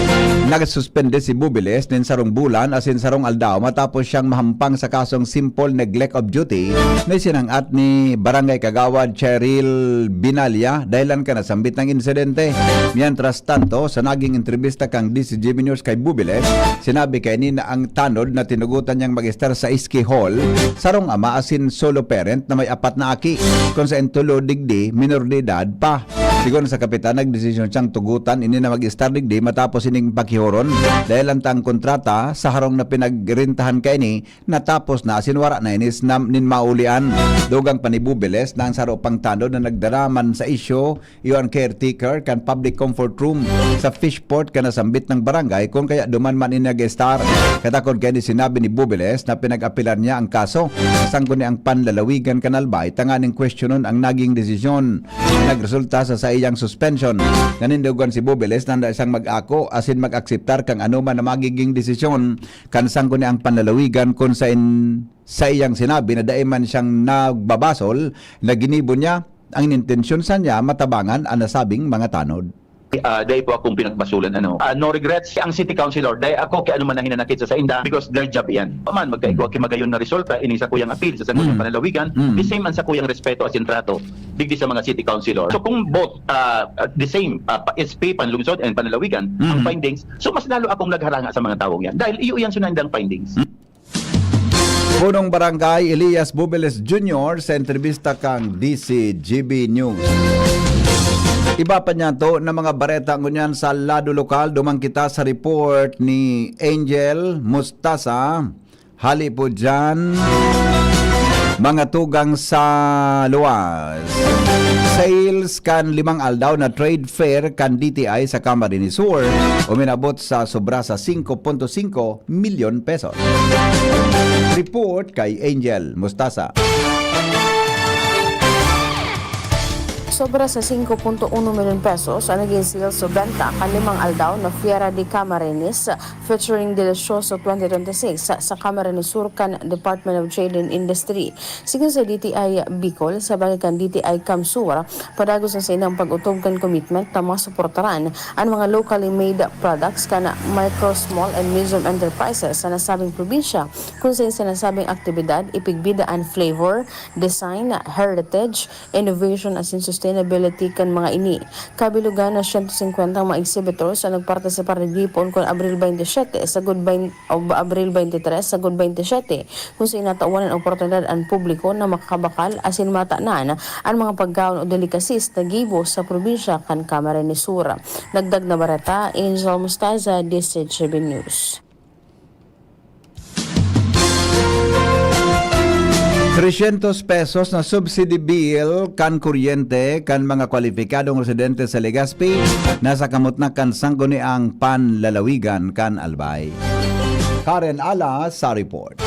Nagsuspende si Bubiles nin sarong bulan asin sarong aldaw matapos siyang mahampang sa kasong simple neglect of duty na isinang-at ni Barangay Kagawad Cheryl Binalya dahilan kan nasambit na insidente. Mientras tanto, sa naging entrebista kan D C G B News kay Bubiles, sinabi kaini na ang tanod na tinugutan niyang mag-estar sa Iski Hall, sarong ama asin solo parent na may apat na aki, kun saen tulo digdi minor de edad pa. Sigon sa kapitan, nagdesisyon siyang tugutan ini na mag-estar digdi matapos ining pakihoron, dahel an tang kontrata sa harong na pinagrentahan kaini natapos na asin wara na ini sna-, nin maulian. Dugang pa ni Bubiles na ang saro pang tanod na nagdara man sa isyu, iyo an caretaker kan public comfort room sa Fishport kan nasambit na barangay, kun kaya duman man ini nag-estar. Katakod kaini, sinabi ni Bubiles na pinag-apelan niya ang kaso sa Sangguniang Panlalawigan kan Albay tanganing kwestiyonon ang naging desisyon na nagresulta sa saiyang suspension. Nanindogan si Bubiles na handa siyang mag-ako asin mag-akseptar kan anoman na magiging desisyon kan Sangguniang Panlalawigan, kun saen saiyang sinabi na dai man siyang nagbabasol na ginibo niya. Ang inintensyon sa niya matabangan an nasabing mga tanod. Ah, dai po akong pinagbasulan, ano. Ah, no regrets. Ang city councilor, dai ako kay ano man ang hinanakit sa sainda because their job yan. Paman, magkaigwa ki magayon na resulta, ining sakuyang apil sa Sangguniang Mm. Panlalawigan, Mm. the same ang sakuyang respeto asin trato digdi sa mga city councilor. So kung both, ah, ah, the same, ah, pa- S P, Panlungsod and Panlalawigan, ang Mm. findings, so mas lalo akong nagharanga sa mga taong yan. Dahil iyo yan sa nandang findings. Punong Barangay Elias Bubiles Junior sa entrebista kan D C G B News. Iba pa niyan to na mga bareta ngunyan sa lado lokal, duman kita sa report ni Angel Mustasa. Hali po dyan, mga tugang sa luwas. Sales kan limang aldaw na trade fair kan D T I sa Camarines Sur uminabot sa sobra sa singko punto singko milyon pesos. Report kay Angel Mustasa. Sobra sa singko punto uno milyon pesos ang naging sales o benta kan limang aldaw na Fiera de Camarines featuring Delicioso twenty twenty-six sa Camarines Sur kan Department of Trade and Industry. Sigon sa D T I Bicol, sa bagay kan D T I CamSur, padagos na sa inang pag-otob kan commitment na masuportaran an mga locally made products kan micro, small and medium enterprises sa nasabing probinsya, kun sa sinasabing aktibidad ipigbida an flavor, design, heritage, innovation asin sustainability kan mga ini. Kabilugan na siyento singkwenta ang mga exhibitors ang nagpartisipar digdi poon kun Abril twenty-seven sagud bain-, o Abril twenty-three sagud twenty-seven, kun sa inatawan an oportunidad an publiko na makakabakal asin matanan an mga pagkaon o delicacies na gibo sa probinsya kan Camarines Sur. Dagdag na bareta, Angel Mostaza, D C G B News. Trescientos pesos na subsidy bill kan kuryente kan mga kwalipikadong residente sa Legazpi nasa kamot na kan Sangguniang Panlalawigan kan Albay. Karen Ala sa report.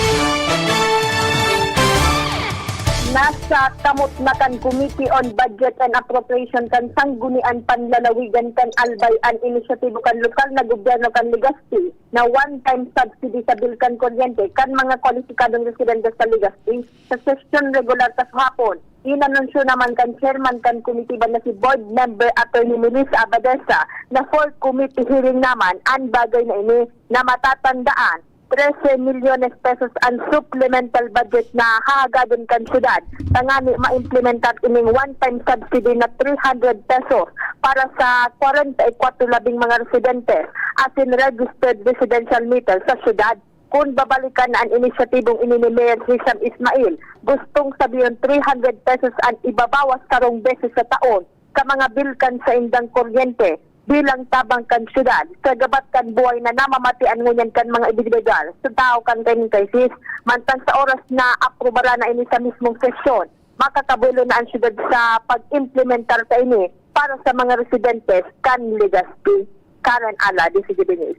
Nasa kamot na kan Committee on Budget and Appropriation kan Sanggunian Panlalawigan kan Albay an inisyatibo kan lokal na gobyerno kan Legazpi na one-time subsidy sa bill kan kuryente kan mga kwalipikadong residente sa Legazpi. Sa sesyon regular kasuhapon, inanunsyo naman kan chairman kan komitiba na si Board Member Attorney Melissa Abadesa na for committee hearing naman an bagay na ini na matatandaan trese milyones pesos an supplemental budget na hahagadon kan syudad tangani maimplementar ining one-time subsidy na three hundred pesos para sa kwarenta y kwatro labing mga residentes asin registered residential meter sa syudad. Kun babalikan na an inisyatibong ini ni Mayor Hisham Ismail, gustong sabihon three hundred pesos an ibabawas sarong beses sa taon sa mga bill kan saindang kuryente bilang tabang kan syudad sa gabat kan buhay na namamatian ngunyan kan mga individual sa tahaw kan kaining krisis. Mantang sa oras na aprubaran na ini sa mismong sesyon, makakabuelo na an syudad sa pag-implementar kaini para sa mga residentes kan Legazpi. Karen Ala, D C G B News.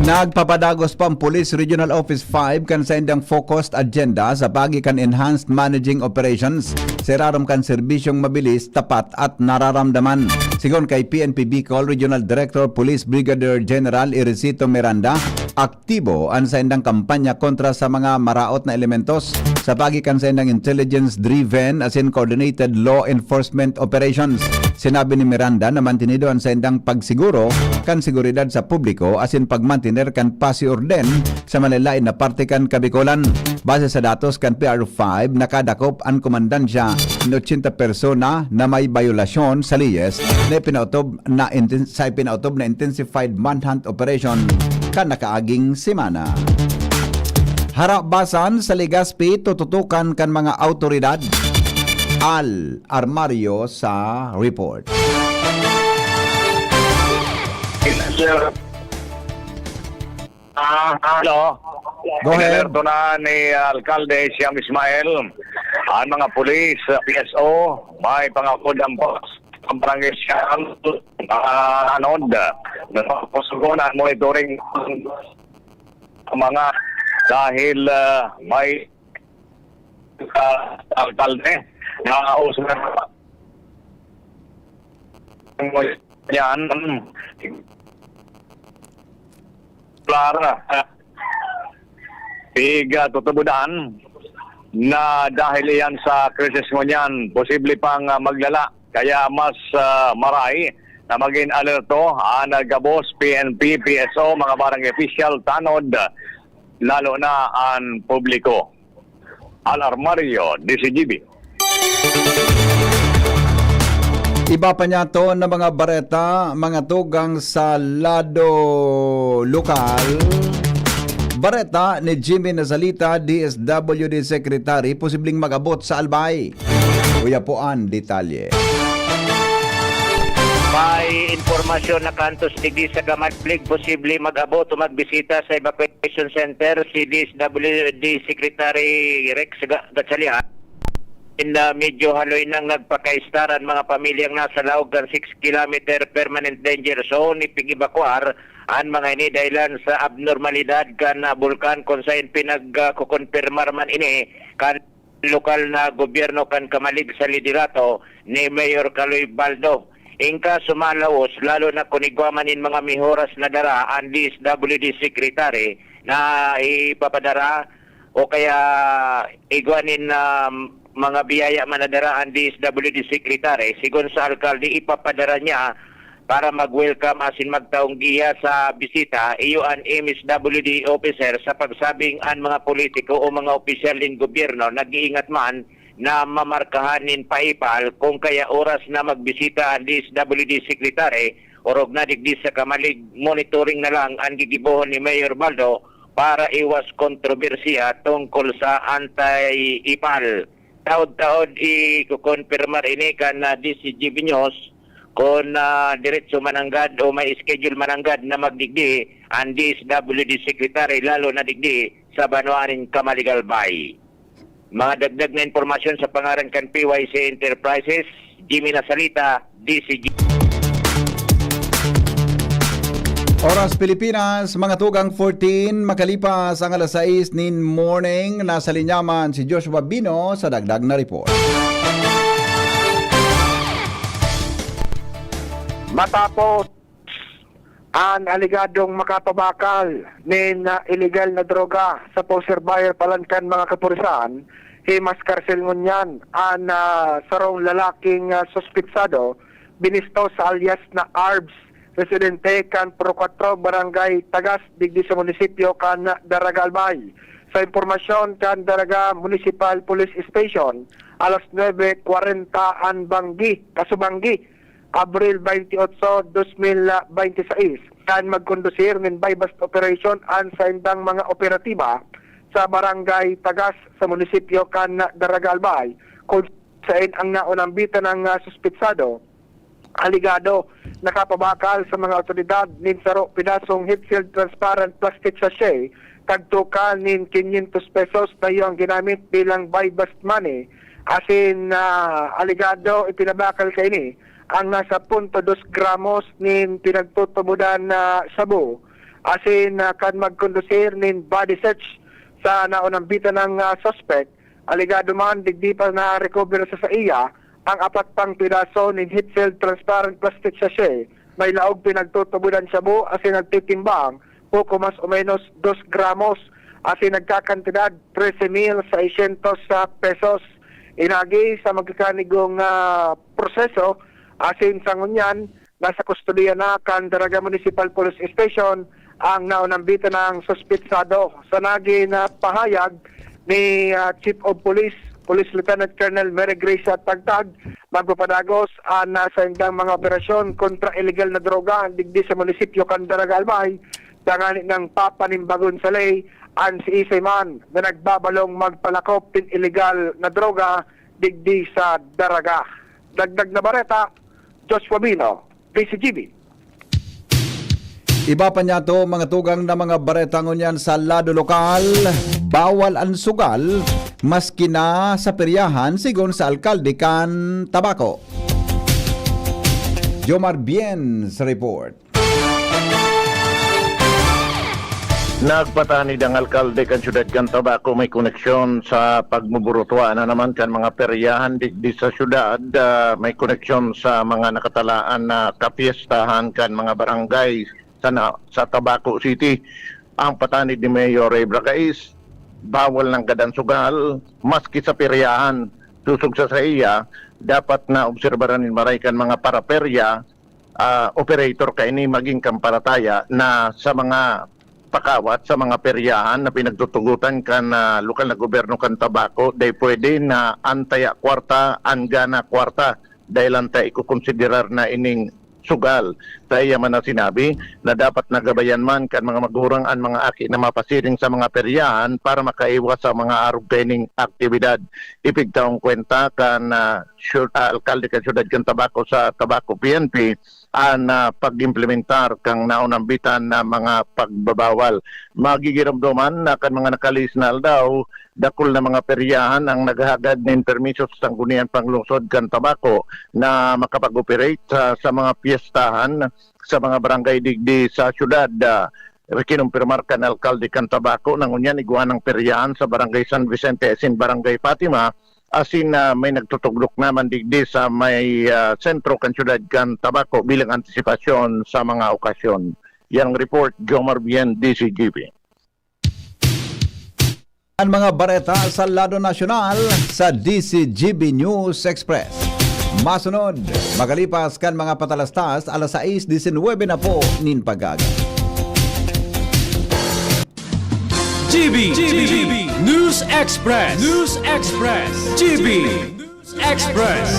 Nagpapadagos pa ang Police Regional Office five kan saindang focused agenda sa paagi kan enhanced managing operations sa irarom kan serbisyong mabilis, tapat at nararamdaman. Sigon kay P N P Bicol Regional Director Police Brigadier General Irisito Miranda, aktibo an saindang kampanya kontra sa mga maraot na elementos sa paagi kan saindang intelligence-driven asin coordinated law enforcement operations. Sinabi ni Miranda na mantinido an saindang pagsiguro kan seguridad sa publiko asin pagmantener kan pasi orden sa malalain na parte kan Kabikolan. Base sa datos kan P R five, nakadakop an komandansya nin ochenta persona na may bayolasyon sa leyes na ipinautob na inten-, sa ipinautob na intensified manhunt operation kan nakaaging semana. Harabasan sa Legazpi, tututukan kan mga awtoridad. Al Armario sa report. Sir, ah, ano? Go ahead. Inalerto na ni Alkalde Siam Ismael ang mga pulis, P S O, may pangakod ang pos-, ang barangay Siam, ah, anod. Nagpapusugon ang monitoring ang mga dahil, ah, may, ah, alkalde na uso na yan. Klara. Pig, ah, tutubudan na dahil iyan sa krisis ngunyan, posible pang, ah, maglala. Kaya mas, ah, maray na magin alerto ang gabos, P N P, P S O, mga barangay official, tanod, lalo na ang publiko. Al Armario, D Z G B. Iba pa niyato na mga bareta, mga tugang sa lado lokal. Bareta ni Jimmy Nazalita, D S W D Secretary, posibleng mag-abot sa Albay. Uya po an detalye. May impormasyon na kantos digdi sa Gamalig, posible mag-abot o magbisita sa evacuation center si D S W D Secretary Rex Ga-, Gatchalian. In, ah, medyo haloy nang nagpakaistar an mga pamilyang nasa laog kan six kilometer permanent danger zone, ipig-ebakwar an mga ini dahilan sa abnormalidad kan, ah, bulkan, kun saen pinag, ah, kukonpirmar man ini kan lokal na gobyerno kan Camalig sa liderato ni Mayor Kaloy Baldo. Inka sumalawos, lalo na kun igwa man nin mga mihoras na dara an D S W D Secretary na ipapadara o kaya igwa nin, ah, mga biyaya man na dara an D S W D Secretary. Sigon sa alkalde, ipapadara niya para mag-welcome asin magtaong giya sa bisita, iyo an M S W D officer sa pagsabing an mga politiko o mga opisyal nin gobyerno nag-iingat man na mamarkahan nin paipal, kun kaya oras na magbisita an D S W D Secretary, orog na digdi sa Camalig, monitoring na lang an gigibohon ni Mayor Baldo para iwas kontrobersiya tungkol sa anti-ipal. Taod-taod ikukonpirmar ini kan, ah, D Z G B News kun, ah, diretso mananggad o may schedule mananggad na magdigdi an D S W D Secretary, lalo na digdi sa banwaan nin Camalig, Albay. Mga dagdag na impormasyon sa pangaran kan P Y C Enterprises, Jimmy Nasalita, D Z G. Oras Pilipinas, mga tugang, fourteen, makalipas ang alas sais nin morning, nasa linya man si Joshua Bino sa dagdag na report. Matapos an aligadong makapabakal nin, ah, iligal na droga sa poser buyer palan kan mga kapulisan, himas karsel ngunyan an, ah, sarong lalaking, ah, suspitsado, binisto sa alias na Arbs, residente kan Purok Kwatro, Barangay Tagas, digdi sa munisipyo kan Daraga, Albay. Sa impormasyon kan Daraga Municipal Police Station, alas nuebe kwarenta an banggi, kasubanggi, Abril veintiocho, dos mil veintiseis, kan magkondusir nin buy-bust operation an saindang mga operatiba sa Barangay Tagas sa munisipyo kan Daraga, Albay, kun saen ang naunambitan na, ah, suspitsado, alegado, nakapabakal sa mga awtoridad nin saro pedasong heat-sealed transparent plastic sachet, tagtukan nin quinientos pesos na iyang ginamit bilang buy-bust money. Asin, ah, alegado, ipinabakal kaini ang nasa punto dos gramos nin pinagtutubodan na shabu. Asin, ah, kan magkondusir nin body search sa naunambitan na, ah, suspect, alegado man, digdi pa na-recover sa saiya ang apat pang piraso nin heat-sealed transparent plastic sachet. May laog pinagtutubodan shabu asin nagtitimbang poko mas o menos dos gramos, asin nagkakantidad trese mil seiscientos pesos. Inagi sa magkakanigong, ah, proseso, asin sa ngunyan, nasa kustodiya na kan Daraga Municipal Police Station ang naunang bitanang suspetsado. Sa nagin na pahayag ni, ah, Chief of Police, Police Lieutenant Colonel Mary Gracia Tagtag, magpapadagos an, ah, saindang mga operasyon kontra illegal na droga digdi sa munisipyo kan Daraga, Albay. Tanganing papanimbagon sa ley an siisay man na nagbabalong magpalakop nin illegal na droga digdi sa Daraga. Dagdag na bareta, Joshua Bino, D C G B. Iba pa niyato, mga tugang, na mga bareta ngunyan sa lado lokal. Bawal an sugal, maski na sa peryahan, sigon sa alkalde kan Tabaco. Jomar Bien sa report. Nagpatanid ang alkalde kan siyudad kan Tabaco may koneksyon sa pagmuburutua na naman kan mga peryahan digdi sa siyudad, ah, may koneksyon sa mga nakatalaan na kapiestahan kan mga barangay sa na-, sa Tabaco City. Ang patanid ni Mayor Ray Bragais, bawal nanggad an sugal, maski sa peryahan. Sosog sa saiya, dapat na obserbaran nin maray kan mga paraperya, ah, operator kaini magin kan parataya na sa mga pakawat sa mga peryahan na pinagtutugotan kan, ah, lokal na gobyerno kan Tabaco, dai pwede na an taya kwarta, an gana kwarta, dahil an taya ikokonsiderar na ining sugal. Saiya man na sinabi na dapat na gabayan man kan mga magurang an mga aki na mapasiring sa mga peryahan para makaiwas sa mga arog kaining aktibidad. Ipigtaong kwenta kan, ah, syud-, ah, alkalde kan siyudad kan Tabaco sa Tabaco P N P an, ah, pag-implementar kan naunambitan na mga pagbabawal. Magigiramdoman na kan mga nakalihis na aldaw, dakul na mga peryahan ang naghahagad nin permiso sa Sangguniang Panglungsod kan Tabaco na makapag-operate sa, sa mga piyestahan sa mga barangay digdi sa syudad. Ah, kinumpirmar kan alkalde kan Tabaco na ngunyan igwa nang peryahan sa Barangay San Vicente asin Barangay Fatima, asin, ah, may nagtutugdok naman digdi sa may, ah, sentro kan syudad kan Tabaco bilang antisipasyon sa mga okasyon. Yan ang report, Jomar Bien, D C G B. An mga bareta sa lado nasyonal sa D C G B News Express. Masunod, makalipas kan mga patalastas, alas sais disinwebe na po nin pag-aga. G B, G B, News Express, News Express, G B, News Express.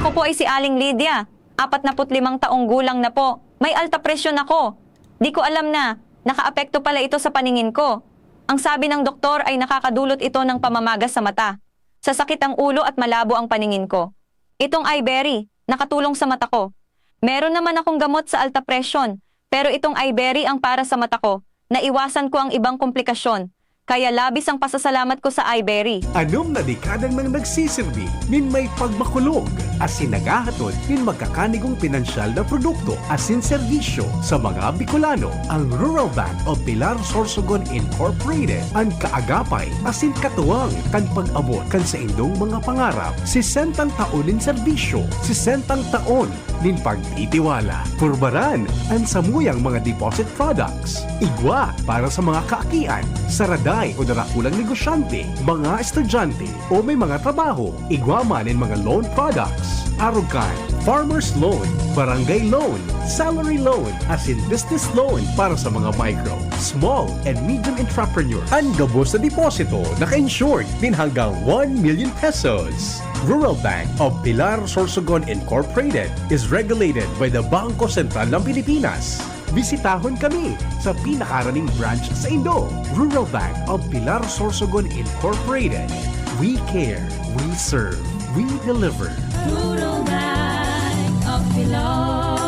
Ako po ay si Aling Lydia, apat na put limang taong gulang na po. May alta presyon ako. Di ko alam na nakaapekto pala ito sa paningin ko. Ang sabi ng doktor ay nakakadulot ito ng pamamaga sa mata, sasakit ang ulo at malabo ang paningin ko. Itong Iberry, nakatulong sa mata ko. Meron naman akong gamot sa alta presyon, pero itong Iberry ang para sa mata ko. Naiwasan ko ang ibang komplikasyon, kaya labis ang pasasalamat ko sa Iberry. Anom na dekada nang nagsisirbi nin may pagmakulog asin naghahatod nin magkakanigong pinansyal na produkto asin serbisyo sa mga Bicolano. Ang Rural Bank of Pilar Sorsogon Incorporated, an kaagapay asin katuwang kan pag-abot kan saindong mga pangarap. Sesentang taon nin serbisyo, sesentang taon nin pagtitiwala. Purbaran an samuyang mga deposit products. Igwa para sa mga kaakian, saraday o darakulang negosyante, mga estudyante, o may mga trabaho. Igwa man nin mga loan products. Arog kan farmers loan, barangay loan, salary loan, asin business loan para sa mga micro, small, and medium entrepreneurs. An gabos na deposito naka-insured nin hanggang one million pesos. Rural Bank of Pilar Sorsogon Incorporated is regulated by the Bangko Sentral ng Pilipinas. Bisitahon kami sa pinakaraning branch saindo. Rural Bank of Pilar Sorsogon Incorporated. We care, we serve, we deliver. Rural Bank of Pilar.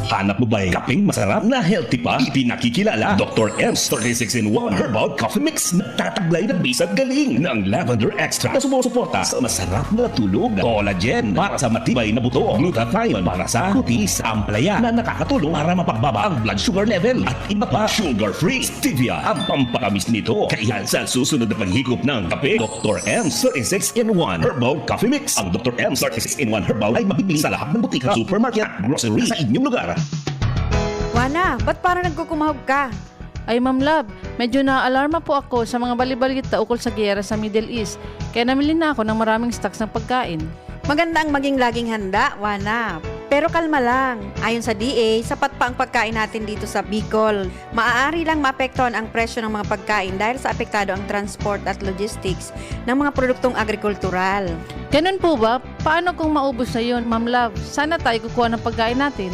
Hanap mo ba'y kapeng masarap na healthy pa? Ipinakikilala, Doktor M's thirty-six in one Herbal Coffee Mix. Nagtataglay ng bisa at galing ng lavender extract na sumusuporta sa masarap na tulog, collagen para sa matibay na buto, glutathione para sa kutis, ampalaya na nakakatulong para mapagbaba ang blood sugar level, at iba pa. Sugar-free stevia ang pampatamis nito. Kaya sa susunod na paghigop ng kape, Doktor M's thirty-six in one Herbal Coffee Mix. Ang Doktor M's thirty-six in one Herbal ay mabibili sa lahat ng butika, supermarket at grocery sa inyong lugar. Ana, ba't parang nagkukumahog ka? Ay, Ma'am Love, medyo naaalarma po ako sa mga bali-balita ukol sa giyera sa Middle East, kaya namili na ako ng maraming stocks ng pagkain. Maganda ang maging laging handa, Wana. Pero kalma lang. Ayon sa D A, sapat pa ang pagkain natin dito sa Bicol. Maaari lang maapektuhan ang presyo ng mga pagkain dahil sa apektado ang transport at logistics ng mga produktong agrikultural. Ganun po ba? Paano kung maubos na yun, Ma'am Love? Saan na tayo kukuha ng pagkain natin?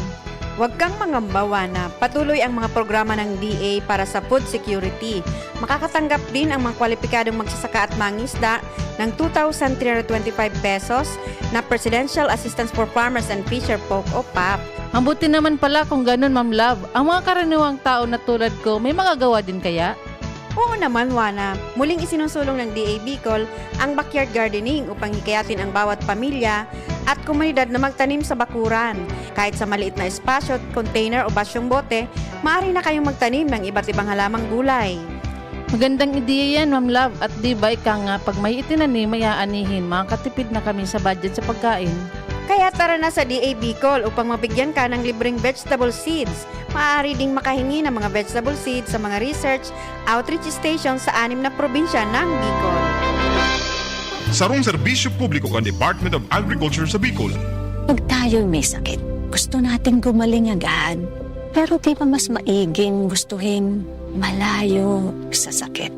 Huwag kang mangamba, Wana. Patuloy ang mga programa ng D A para sa food security. Makakatanggap din ang mga kwalipikadong magsasaka at mangisda ng two thousand three hundred twenty-five pesos na Presidential Assistance for Farmers and Fisher Folk o pap. Mabuti naman pala kung ganun, Ma'am Love. Ang mga karaniwang tao na tulad ko, may magagawa din kaya? Oo naman, Wana. Muling isinusulong ng D A Bicol ang backyard gardening upang hikayatin ang bawat pamilya at komunidad na magtanim sa bakuran. Kahit sa maliit na espasyo, container o basyong bote, maaari na kayong magtanim ng iba't ibang halamang gulay. Magandang ideya yan, Ma'am Love. At di ba ika nga, pag may itinanim, may aanihin, makakatipid na kami sa budget sa pagkain. Kaya tara na sa D A Bicol upang mabigyan ka ng libreng vegetable seeds. Maaari ding makahingi ng mga vegetable seeds sa mga research outreach station sa anim na probinsya ng Bicol. Sarong serbisyo publiko kan Department of Agriculture sa Bicol. Pag tayo'y may sakit, gusto nating gumaling agad. Pero di ba mas maiging gustuhin malayo sa sakit?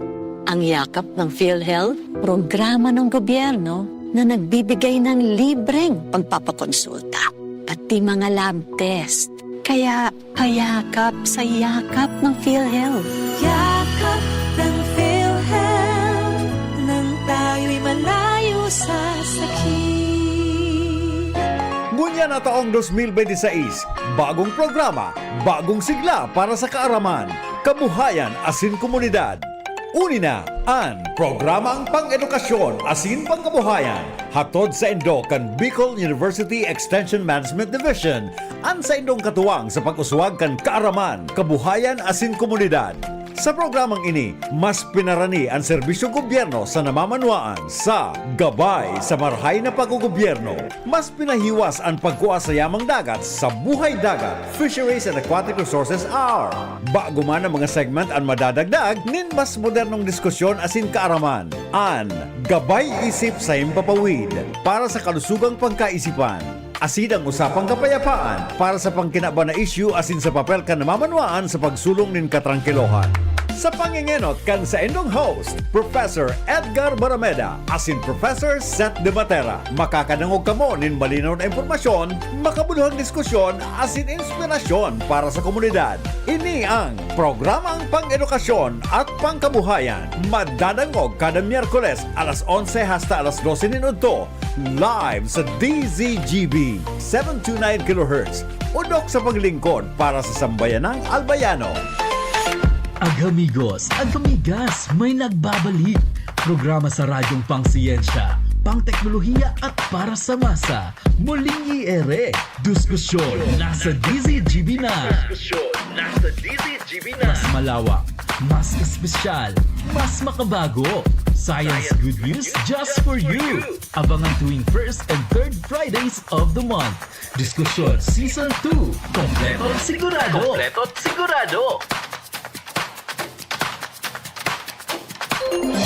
Ang yakap ng PhilHealth, programa ng gobyerno na nagbibigay ng libreng pagpapakonsulta, pati mga lab test. Kaya payakap sa yakap ng PhilHealth. Yakap ng PhilHealth, nang tayo'y malayo sa sakit. Ngunyan na taong dos mil benti sais, bagong programa, bagong sigla para sa kaaraman, kabuhayan asin komunidad. Uni na an Programang Pang-edukasyon asin Pangkabuhayan, hatod saindo kan Bicol University Extension Management Division, an saindong katuwang sa pag-uswag kan kaaraman, kabuhayan asin komunidad. Sa programang ini, mas pinarani an serbisyong gobyerno sa namamanwaan sa gabay sa marahay na paggogobyerno. Mas pinahiwas an pagkua sa yamang dagat sa Buhay Dagat, Fisheries and Aquatic Resources Hour. Bago man ang mga segment an madadagdag nin mas modernong diskusyon asin kaaraman. An Gabay Isip sa Himpapawid para sa kalusugang pagkaisipan. Asin ang Usapang Kapayapaan para sa pangkinaban na isyu asin sa papel kan namamanwaan sa pagsulong nin katrangkilohan. Sa pangengenot kan saindong host, Professor Edgar Barameda asin Professor Seth De Matera, makakadangog kamo nin malinaw na impormasyon, makabuluhang diskusyon asin inspirasyon para sa komunidad. Ini ang Programang Pang-edukasyon at Pangkabuhayan. Madadangog kada Miyerkules alas onse hasta alas dose nin udto, live sa D Z G B, seven two nine kilohertz. Udok sa paglingkod para sa sambayanang Albayano. Agamigos, agamigas, may nagbabalik. Programa sa radyong pangsiyensya, pangteknolohiya at para sa masa. Muling i-ere. Diskusyon nasa D Z G B na. Diskusyon nasa D Z G B na. Mas malawak, mas espesyal, mas makabago. Science good news just for you. Abangan tuwing first and third Fridays of the month. Diskusyon Season two. Kompleto at sigurado. Kompleto at sigurado.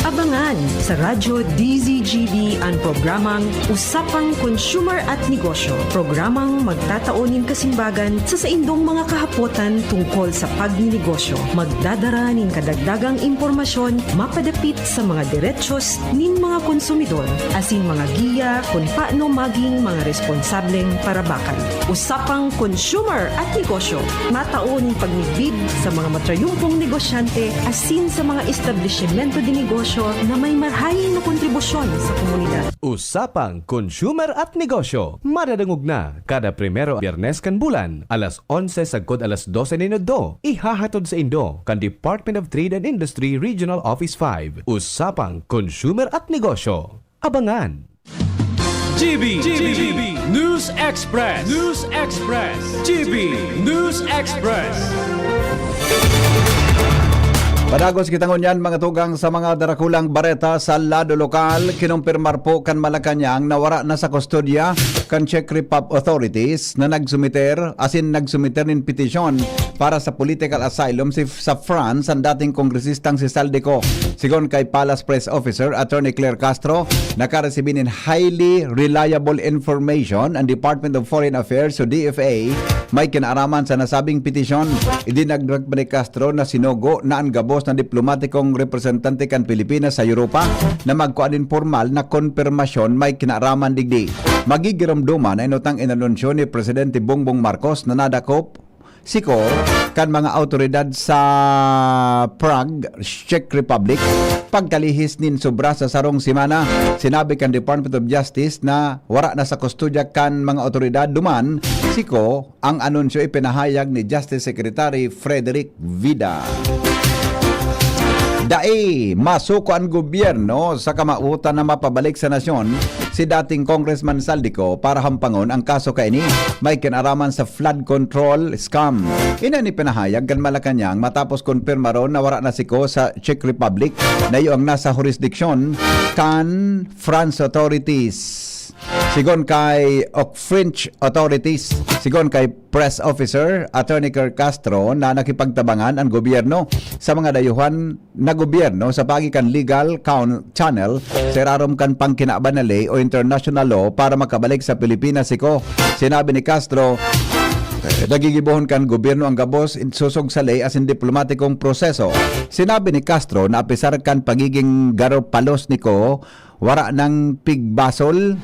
Abangan sa Radyo D Z G B an programang Usapang Consumer at Negosyo, programang magtatao nin kasimbagan sa saindong mga kahapotan tungkol sa pagninegosyo. Magdadara nin kadagdagang impormasyon mapadapit sa mga derechos nin mga konsumidor, asin mga giya kun paano maging mga responsableng parabakan. Usapang Consumer at Negosyo, matao nin pagmidbid sa mga matrayumpong negosyante asin sa mga establisimento de negosyo na may marahay na kontribusyon sa komunidad. Usapang Consumer at Negosyo, madadangog na kada primero Biyernes kan bulan, alas onse sagkod alas dose nin udto. Ihahatod saindo kan Department of Trade and Industry Regional Office five. Usapang Consumer at Negosyo. Abangan! G B, G B, News Express, News Express, G B, News Express. Padagos kita ngunyan, mga tugang, sa mga darakulang bareta sa lado lokal. Kinumpirmar po kan Malacañang na wara na sa kustodya kan Czech Republic authorities na nagsumiter, asin nagsumiter nin petisyon para sa political asylum si, sa France, ang dating kongresistang si Zaldy Co. Sigon kay Palace Press Officer Attorney Claire Castro, nakaresibi nin highly reliable information ang Department of Foreign Affairs o D F A may kinaaraman sa nasabing petisyon. Idinagdag pa ni Castro na sinugo na an gabos na diplomatikong representante kan Pilipinas sa Europa na magkua nin pormal na konpirmasyon may kinaaraman digdi. Magigiromdoman na inutang inanunsyo ni Presidente Bongbong Marcos na nadakop si Co kan mga awtoridad sa Prague, Czech Republic, pagkalihis nin sobra sa sarong semana. Sinabi kan Department of Justice na wara na sa kustodya kan mga awtoridad duman si Co. Ang anunsyo ipinahayag ni Justice Secretary Frederick Vida. Dai masuko an gobyerno sa kamawotan na mapabalik sa nasyon si dating Congressman Zaldy Co para hampangon ang kaso kaini may kinaraman sa flood control scam. Ini an ipinahayag kan Malacañang matapos konpirmaron na wara na si Co sa Czech Republic na iyo ang nasa hurisdiksyon kan France authorities. Sigon kay o French authorities, sigon kay press officer Attorney Claire Castro na nakipagtabangan ang gobyerno sa mga dayuhan na gobyerno sa paagi kan legal coun-, channel sa irarom kan pangkinaban na ley o international law para makabalik sa Pilipinas si Co. Sinabi ni Castro, eh, nagigibohon kan gobyerno ang gabos in-, sosog sa ley asin diplomatikong proseso. Sinabi ni Castro na apisar kan pagiging garopalos ni Co, wara nang pigbasol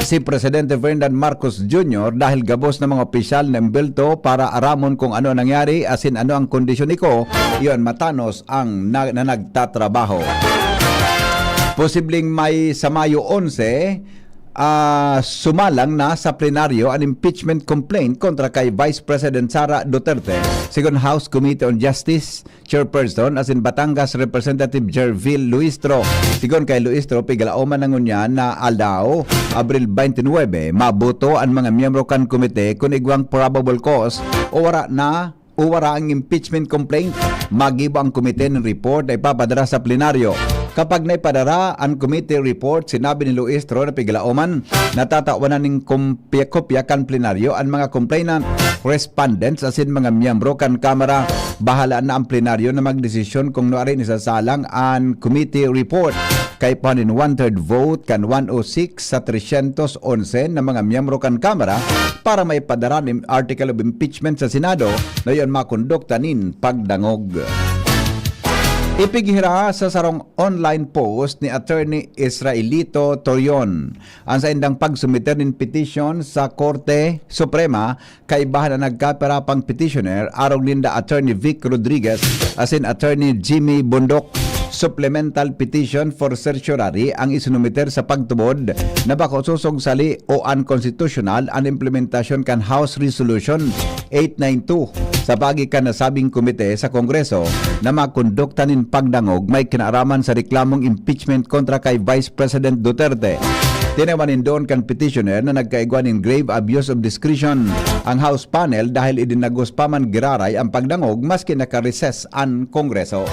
si Presidente Ferdinand Marcos Junior dahil gabos na mga opisyal na imbelto para aramon kung ano ang nangyari asin ano ang kondisyon ni Co, iyon matanos ang na, na nagtatrabaho. Posibleng may sa Mayo onse, ah, sumalang na sa plenaryo an impeachment complaint kontra kay Vice President Sara Duterte, sigon House Committee on Justice Chairperson asin Batangas Representative Gerville Luistro. Sigon kay Luistro, piglaoman na ngunyan na aldaw, Abril twenty-nine, maboto an mga miyembro kan komite kun igwang probable cause o wara na o wara ang impeachment complaint. Magibo ang komite nin report na ipapadara sa plenaryo. Kapag naipadara an komite report, sinabi ni Luistro na piglaoman, natatawan na ning kom-, kopya kan plenaryo an mga complainant, respondents asin mga miyembro kan Kamara. Bahala na ang plenaryo na magdesisyon kung nuarin isasalang an committee report. Kaipuhan nin one-third vote kan one oh six sa tresyentos onse na mga miyembro kan Kamara para maipadara nin article of impeachment sa Senado na iyon makondukta nin pagdangog. Ipighira sa sarong online post ni Attorney Israelito Torion an saindang pagsumiter nin petisyon sa Korte Suprema kaibahan na nagkapira pang petitioner, arog ninda Attorney Vic Rodriguez asin Attorney Jimmy Bondoc. Supplemental petition for certiorari ang isinumiter sa pagtubod na bako sosog sa ley o unconstitutional an implementasyon kan House Resolution eight nine two sa paagi kan nasabing komite sa Kongreso na makondukta nin pagdangog may kinaaraman sa reklamong impeachment kontra kay Vice President Duterte. Tinawan nin doon kan petitioner na nagkaigwa nin grave abuse of discretion ang House panel dahil idinagos pa man giraray ang pagdangog maski naka-recess an Kongreso.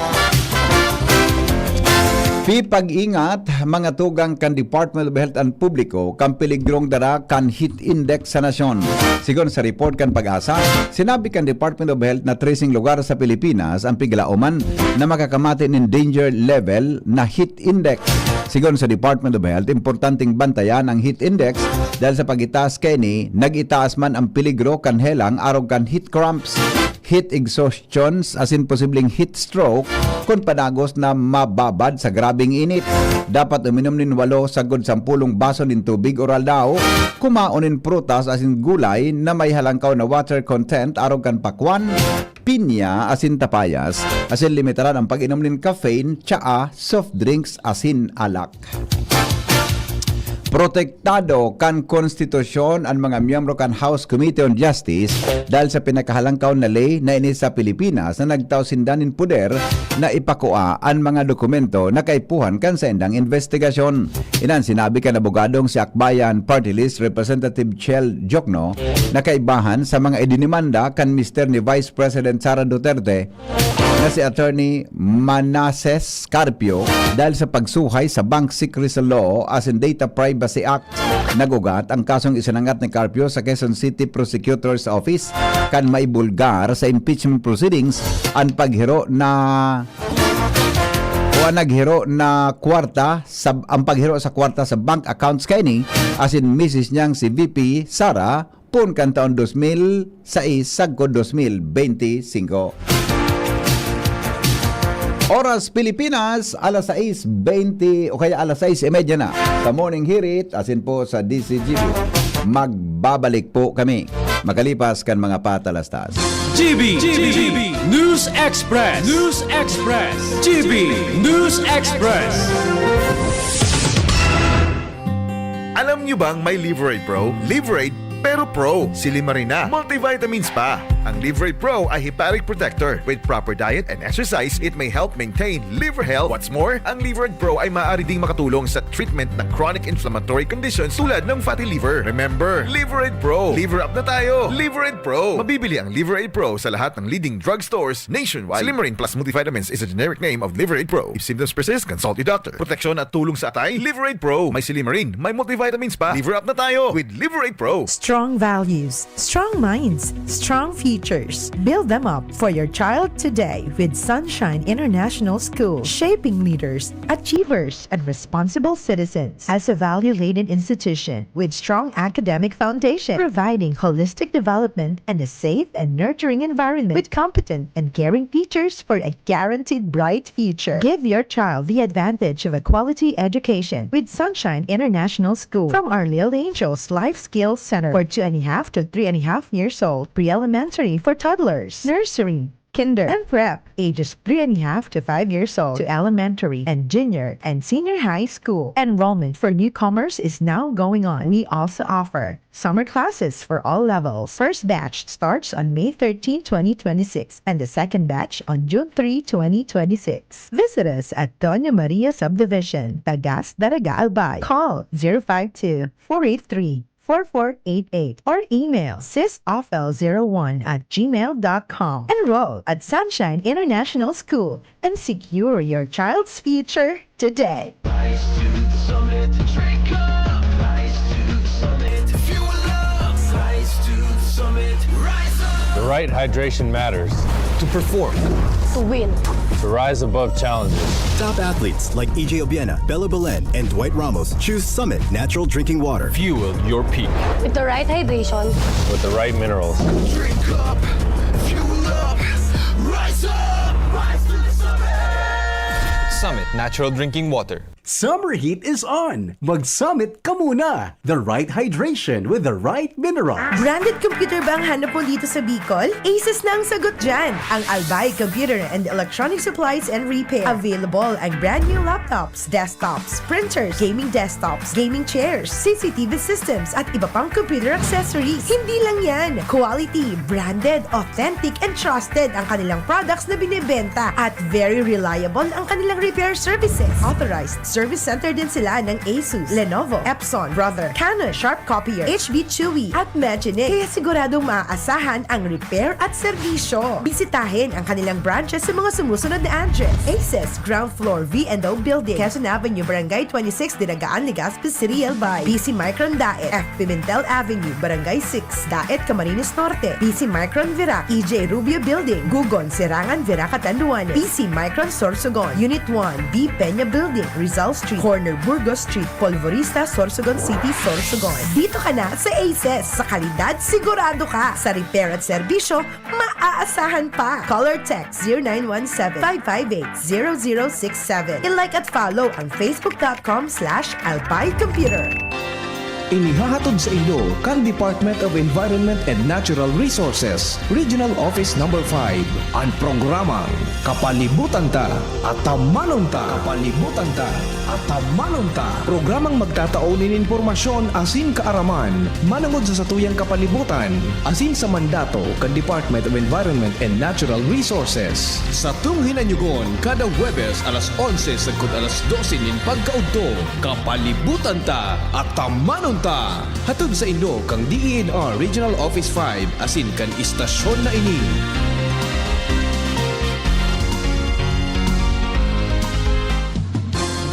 Pipag-ingat, mga tugang kan Department of Health an publiko kan peligrong dara kan heat index sa nasyon. Sigon sa report kan PAGASA, sinabi kan Department of Health na trese lugar sa Pilipinas ang piglaoman na makakamati nin danger level na heat index. Sigon sa Department of Health, importanteng bantayan ang heat index dahil sa pag-itaas kaini, nag-itaas man ang peligro kan helang arog kan heat cramps, heat exhaustions, asin posibleng heat stroke kun padagos na mababad sa grabeng init. Dapat uminom nin walo sagkod sampolong baso nin tubig oraldaw, kumaon nin prutas asin gulay na may halangkaw na water content arog kan pakwan, pinya asin tapayas, asin limitaran ang pag-inom nin caffeine, tsaa, soft drinks asin alak. Protektado kan konstitusyon an mga miyembro kan House Committee on Justice dahil sa pinakahalangkaw na ley na ini sa Pilipinas na nagtao sinda nin poder na ipakua an mga dokumento na kaipuhan kan saindang investigasyon. Inan sinabi kan abogadong si Akbayan Party List Representative Chel Jokno na kaibahan sa mga idinimanda kan mister ni Vice President Sara Duterte na si Attorney Manases Carpio dahil sa pagsuhay sa Bank Secrecy Law asin Data Privacy Act. Nag-ugat ang kasong isinangat ni Carpio sa Quezon City Prosecutor's Office kan maibulgar sa impeachment proceedings an paghiro na o ang naghiro na kwarta sa, ang paghiro sa kwarta sa bank accounts kaini asin misis niyang si V P Sara poon kan taon dos mil sais sagkod dos mil benti singko. Oras Pilipinas, alas sais benti o kaya alas sais y media na. Sa Morning Hirit, asin po sa D C G B. Magbabalik po kami makalipas kan mga patalastas. G B, G B, News Express, News Express, G B News Express. Alam nyo bang may Liverade Pro? Liverade, pero Pro. Silimarin na. Multivitamins pa. Ang Liverade Pro ay hepatic protector. With proper diet and exercise, it may help maintain liver health. What's more, ang Liverade Pro ay maaari ding makatulong sa treatment ng chronic inflammatory conditions tulad ng fatty liver. Remember, Liverade Pro. Liver up na tayo. Liverade Pro. Mabibili ang Liverade Pro sa lahat ng leading drugstores nationwide. Silimarin Plus Multivitamins is a generic name of Liverade Pro. If symptoms persist, consult your doctor. Proteksyon at tulong sa atay, Liverade Pro. May silimarin, may multivitamins pa. Liver up na tayo with Liverade Pro. Strong values, strong minds, strong futures. Build them up for your child today with Sunshine International School, shaping leaders, achievers, and responsible citizens. As a value-laden institution with strong academic foundation, providing holistic development and a safe and nurturing environment with competent and caring teachers for a guaranteed bright future. Give your child the advantage of a quality education with Sunshine International School. From our Little Angels Life Skills Center for two and a half to three and a half years old, pre-elementary for toddlers, nursery, kinder, and prep, ages three and a half to five years old, to elementary and junior and senior high school. Enrollment for newcomers is now going on. We also offer summer classes for all levels. First batch starts on May thirteen, twenty twenty-six, and the second batch on June three, twenty twenty-six. Visit us at Doña Maria Subdivision, Tagas, Daraga, Albay. Call zero five two, four eight three, four four eight eight or email sisofl zero one at gmail dot com. Enroll at Sunshine International School and secure your child's future today. Rise to the summit, drink up. Rise to the summit, fuel up. Rise to the summit, rise up. The right hydration matters. To perform. To win. To rise above challenges. Top athletes like E J Obiena, Bella Belen, and Dwight Ramos choose Summit Natural Drinking Water. Fuel your peak. With the right hydration. With the right minerals. Drink up, fuel up, rise up, rise to the summit. Summit Natural Drinking Water. Summer heat is on! Mag-Summit ka muna! The right hydration with the right minerals. Branded computer ba ang hanap mo dito sa Bicol? Asus na ang sagot dyan! Ang Albay Computer and Electronic Supplies and Repair. Available ang brand new laptops, desktops, printers, gaming desktops, gaming chairs, C C T V systems, at iba pang computer accessories. Hindi lang yan! Quality, branded, authentic, and trusted ang kanilang products na binebenta at very reliable ang kanilang repair services. Authorized service center din sila ng Asus, Lenovo, Epson, Brother, Canon, Sharp Copier, H B Chewy, at Magine. Kaya siguradong maaasahan ang repair at serbisyo. Bisitahin ang kanilang branches sa mga sumusunod na address: Asus, ground floor, V and O Building, Quezon Avenue, Barangay twenty-six, Dinagaan, Legazpi City, Albay. B C Micron Daet, F Pimentel Avenue, Barangay six, Daet, Camarines Norte. B C Micron Virac, E J Rubio Building, Gugon, Serangan, Virac, Catanduanes. B C Micron Sorsogon, Unit one, B Peña Building, Rizal Street, corner Burgos Street, Polvorista, Sorsogon City, Sorsogon. Dito ka na sa Asus. Sa kalidad, sigurado ka. Sa repair at serbisyo, maaasahan pa. Call or text zero nine one seven, five five eight, zero zero six seven. I-like at follow ang facebook dot com slash albay computer. Inihahatod sa inyo kan Department of Environment and Natural Resources, Regional Office Number five, an programang Kapalibutan Ta, Atamanon Ta. Kapalibutan Ta, Atamanon Ta. Programang magtatao nin impormasyon asin kaaraman manongod sa satuyang kapalibutan asin sa mandato kan Department of Environment and Natural Resources. Satong hinanyugon kada Huwebes alas onse sagkod alas dose nin pagkaudto. Kapalibutan Ta, Atamanon Ta. Hatod sa inyo kan D E N R Regional Office five asin kan istasyon na ini.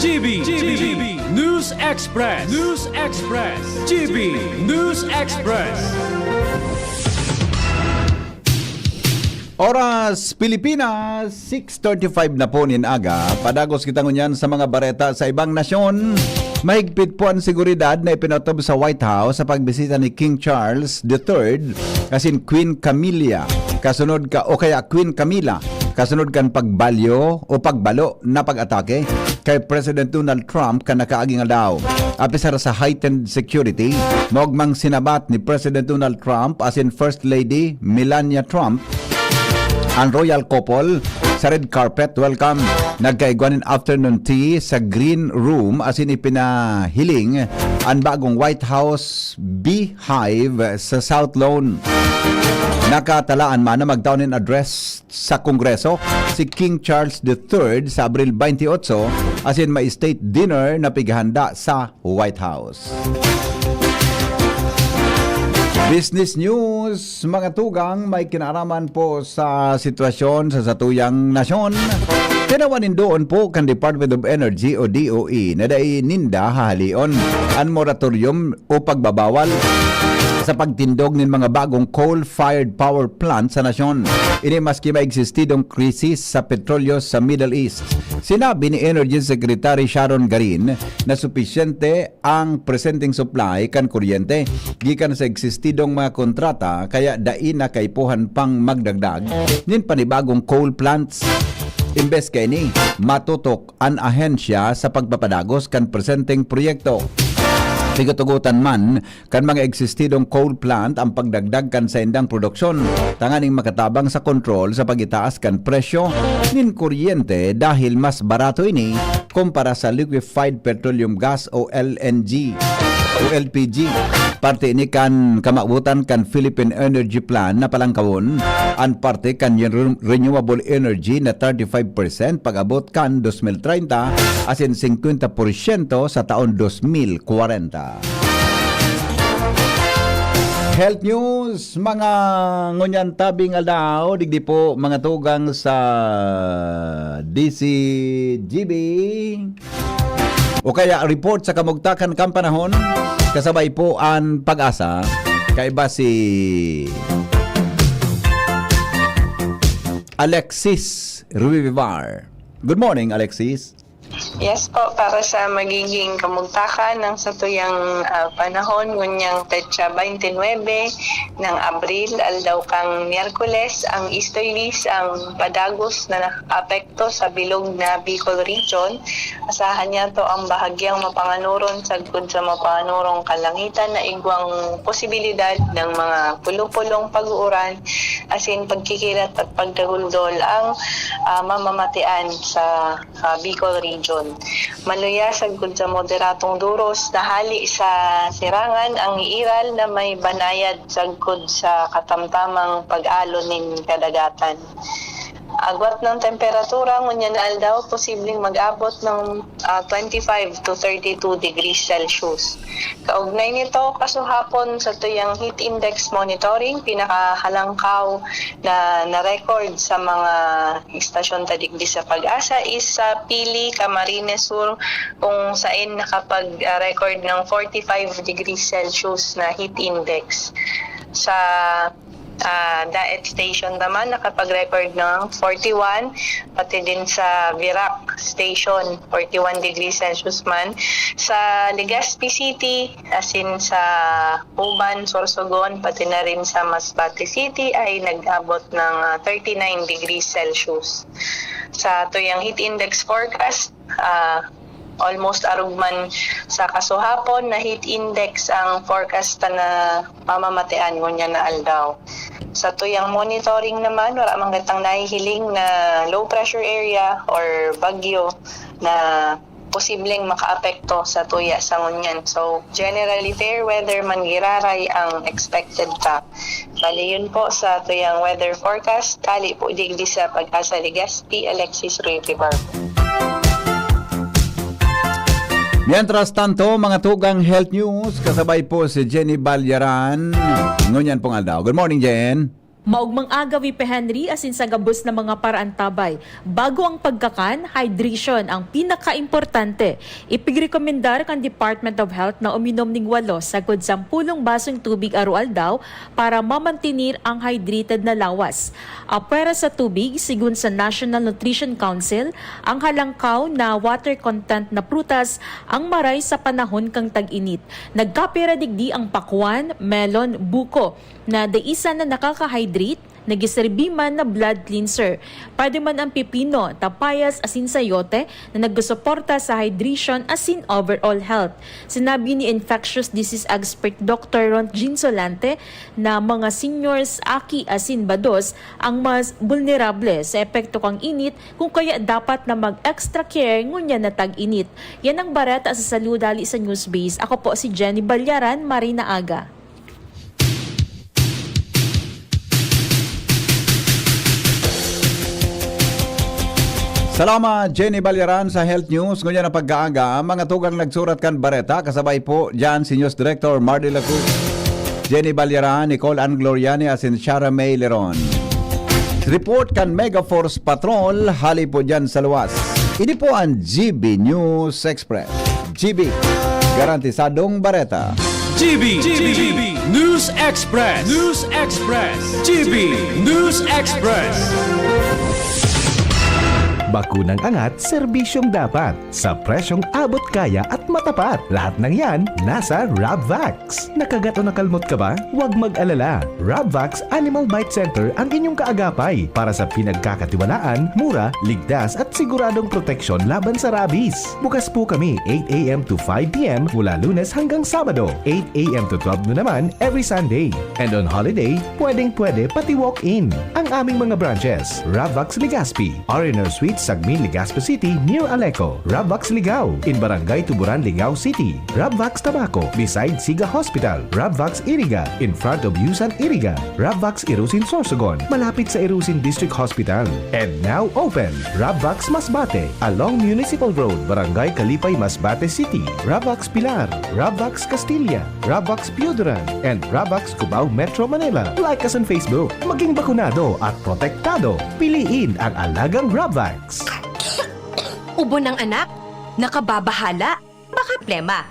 G B, G B, News Express, News Express, G B News Express. Oras Pilipinas, six thirty-five na po nin aga. Padagos kita ngunyan sa mga bareta sa ibang nasyon. Mahigpit po an seguridad na ipinatob sa White House sa pagbisita ni King Charles the third, asin Queen Camilla, kasunod ka, o kaya Queen Camila, kasunod kan pagbalyo o pagbalo na pag-atake kay President Donald Trump kan nakaaging aldaw. Apisar sa heightened security, maogmang sinabat ni President Donald Trump asin First Lady Melania Trump an royal couple sa red carpet welcome. Nagkaigwa nin afternoon tea sa Green Room asin ipinahiling an bagong White House Beehive sa South Lawn. Nakatalaan man na magtao nin address sa Kongreso si King Charles the third sa Abril twenty-eight, asin may state dinner na pighahanda sa White House. Business news, mga tugang, may kinaaraman po sa sitwasyon sa satuyang nasyon. Tinawan nindoon po kan Department of Energy o D O E na dai ninda hahalion an moratorium o pagbabawal sa pagtindog nin mga bagong coal-fired power plant sa nasyon. Ini maski may existidong krisis sa petrolyo sa Middle East. Sinabi ni Energy Secretary Sharon Garin na supisyente ang presenteng supply kan kuryente gikan sa existidong mga kontrata, kaya dai na kaipuhan pang magdagdag nin panibagong coal plants. Imbes kaini, matutok an ahensya sa pagpapadagos kan presenteng proyekto. Pigatugotan man kan mga existidong coal plant ang pagdagdag kan saindang produksyon, tanganing makatabang sa kontrol sa pagitaas kan presyo nin kuryente, dahil mas barato ini kumpara sa liquefied petroleum gas o L N G o L P G. Parte ini kan kamawotan kan Philippine Energy Plan na palangkawon an parte kan renew-, renewable energy na thirty-five percent pag-abot kan dos mil treinta asin singkwenta porsyento sa taon dos mil kwarenta. Health news, mga ngunyan tabing aldaw, digdi po mga tugang sa D C G B. O kaya report sa kamugtakan kan panahon, kasabay po an Pag-asa, kaiba si Alexis Rivivar. Good morning, Alexis. Yes po, para sa magiging kamugtakan ng satuyang, ah, panahon, ngunyang petsa twenty-nine ng Abril, aldaw kang Miyerkules, ang easterlies ang padagos na nakaapekto sa bilog na Bicol Region. Asahan niya to ang bahagyang mapanganoron sagkod sa mapanganorong kalangitan na igwang posibilidad ng mga pulupulong pag-uuran, asin pagkikilat at pagdaguldol ang, ah, mamamatian sa, ah, Bicol Region. Maluya sagkod sa moderadong duros na hali sa sirangan ang iiral na may banayad sagkod sa katamtamang pag-alon nin kadagatan. Agwat ng temperatura, ngunyan na aldaw, posibleng mag-abot ng, ah, twenty-five to thirty-two degrees Celsius. Kaugnay nito, kasuhapon sa tuyang heat index monitoring, pinakahalangkaw na na-record sa mga istasyon ta digdi sa Pag-asa is sa Pili, Camarines Sur, kung sain nakapag-record ng forty-five degrees Celsius na heat index. Sa, ah, Daet Station naman, nakapag-record ng forty-one, pati din sa Virac Station, forty-one degrees Celsius man. Sa Legazpi City, asin sa Uban, Sorsogon, pati na rin sa Masbate City ay nag-abot ng, ah, thirty-nine degrees Celsius. Sa tuyang heat index forecast, ah, almost arog man sa kasuhapon na heat index ang forecast na mamamatean ngunyan na aldaw. Sa tuyang monitoring naman, wala man kitang nahihiling na low pressure area or bagyo na posibleng makaapekto sa tuya sa ngunyan. So, generally fair weather man giraray ang expected ta. Bali, yun po sa tuyang weather forecast. Hali po digdi sa Pag-asa Legazpi, Alexis Ruy Pibarco. Mientras tanto, mga tugang health news, kasabay po si Jenny Balyaran. Ngunyan pong aldaw. Good morning, Jen. Maogmang aga, Vipe Henry, asin sa gabos na mga paraantabay. Bago ang pagkakan, hydration ang pinakaimportante. Ipigrekomendar kan Department of Health na uminom ning walo sagkod sampulong basong tubig aroaldaw para mamantener ang hydrated na lawas. Apwera sa tubig, sigon sa National Nutrition Council, ang halangkaw na water content na prutas ang maray sa panahon kan tag-init. Nagkapira digdi ang pakwan, melon, buko, na dai sana nakaka-hydrate, nagiserbi man na blood cleanser. Pwede man ang pipino, tapayas asin sayote na nagsusuporta sa hydration asin overall health. Sinabi ni infectious disease expert Doctor Ron Jean Solante na mga seniors, aki asin bados ang mas bulnerable sa epekto kan init, kung kaya dapat na mag-extra care ngunyan na tag-init. Yan ang bareta sa Salud hali sa Newsbase. Ako po si Jenny Balyaran, maray na aga. Salamat, Jenny Balyaran, sa Health News. Ngunyan na pagkaaga, mga tugang nagsurat kan bareta, kasabay po dyan si News Director Mardy Lacruz, Jenny Balyaran, Nicole Ann Gloriani, asin Shara May Leron. Report kan Mega Force Patrol, hali po dyan sa luwas. Ini po ang G B News Express. G B, garantisadong bareta. G B, G B, News Express, News Express, G B News Express. Bakunang angat, serbisyong dapat, sa presyong abot kaya at matapat. Lahat ng yan, nasa Rabvax. Nakagat o nakalmot ka ba? Huwag mag-alala. Rabvax Animal Bite Center ang inyong kaagapay para sa pinagkakatiwalaan, mura, ligtas at siguradong proteksyon laban sa rabies. Bukas po kami eight a.m. to five p.m. mula Lunes hanggang Sabado, eight a.m. to twelve noon naman every Sunday. And on holiday, pwedeng-pwede pati walk-in. Ang aming mga branches, Rabvax Legazpi, R and R Suite, Sagmin, Legazpi City, near Aleco, Rabvax Ligao, in Barangay Tuburan, Ligao City, Rabvax Tabaco, beside Siga Hospital, Rabvax Iriga, in front of Yusan Iriga, Rabvax Irusin Sorsogon, malapit sa Irusin District Hospital. And now open, Rabvax Masbate, along Municipal Road, Barangay Kalipay, Masbate City, Rabvax Pilar, Rabvax Castilla, Rabvax Pioduran, and Rabvax Cubao, Metro Manila. Like us on Facebook. Maging bakunado at protektado. Piliin ang alagang Rabvax. Ubo ng anak? Nakababahala? Baka plema.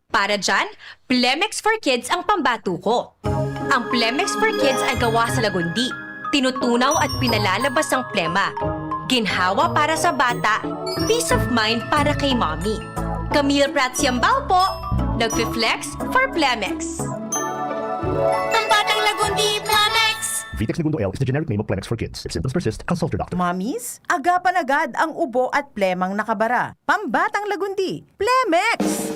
Para dyan, Plemex for Kids ang pambato ko. Ang Plemex for Kids ay gawa sa lagundi. Tinutunaw at pinalalabas ang plema. Ginhawa para sa bata, peace of mind para kay mommy. Camille Prats Yambao po, nagfi-flex for Plemex. Pambatang Lagundi, Plemex! Vitex Negundo L is the generic name of Plemex for kids. If symptoms persist, consult your doctor. Mommies, agapan agad ang ubo at plemang nakabara. Pambatang Lagundi, Plemex!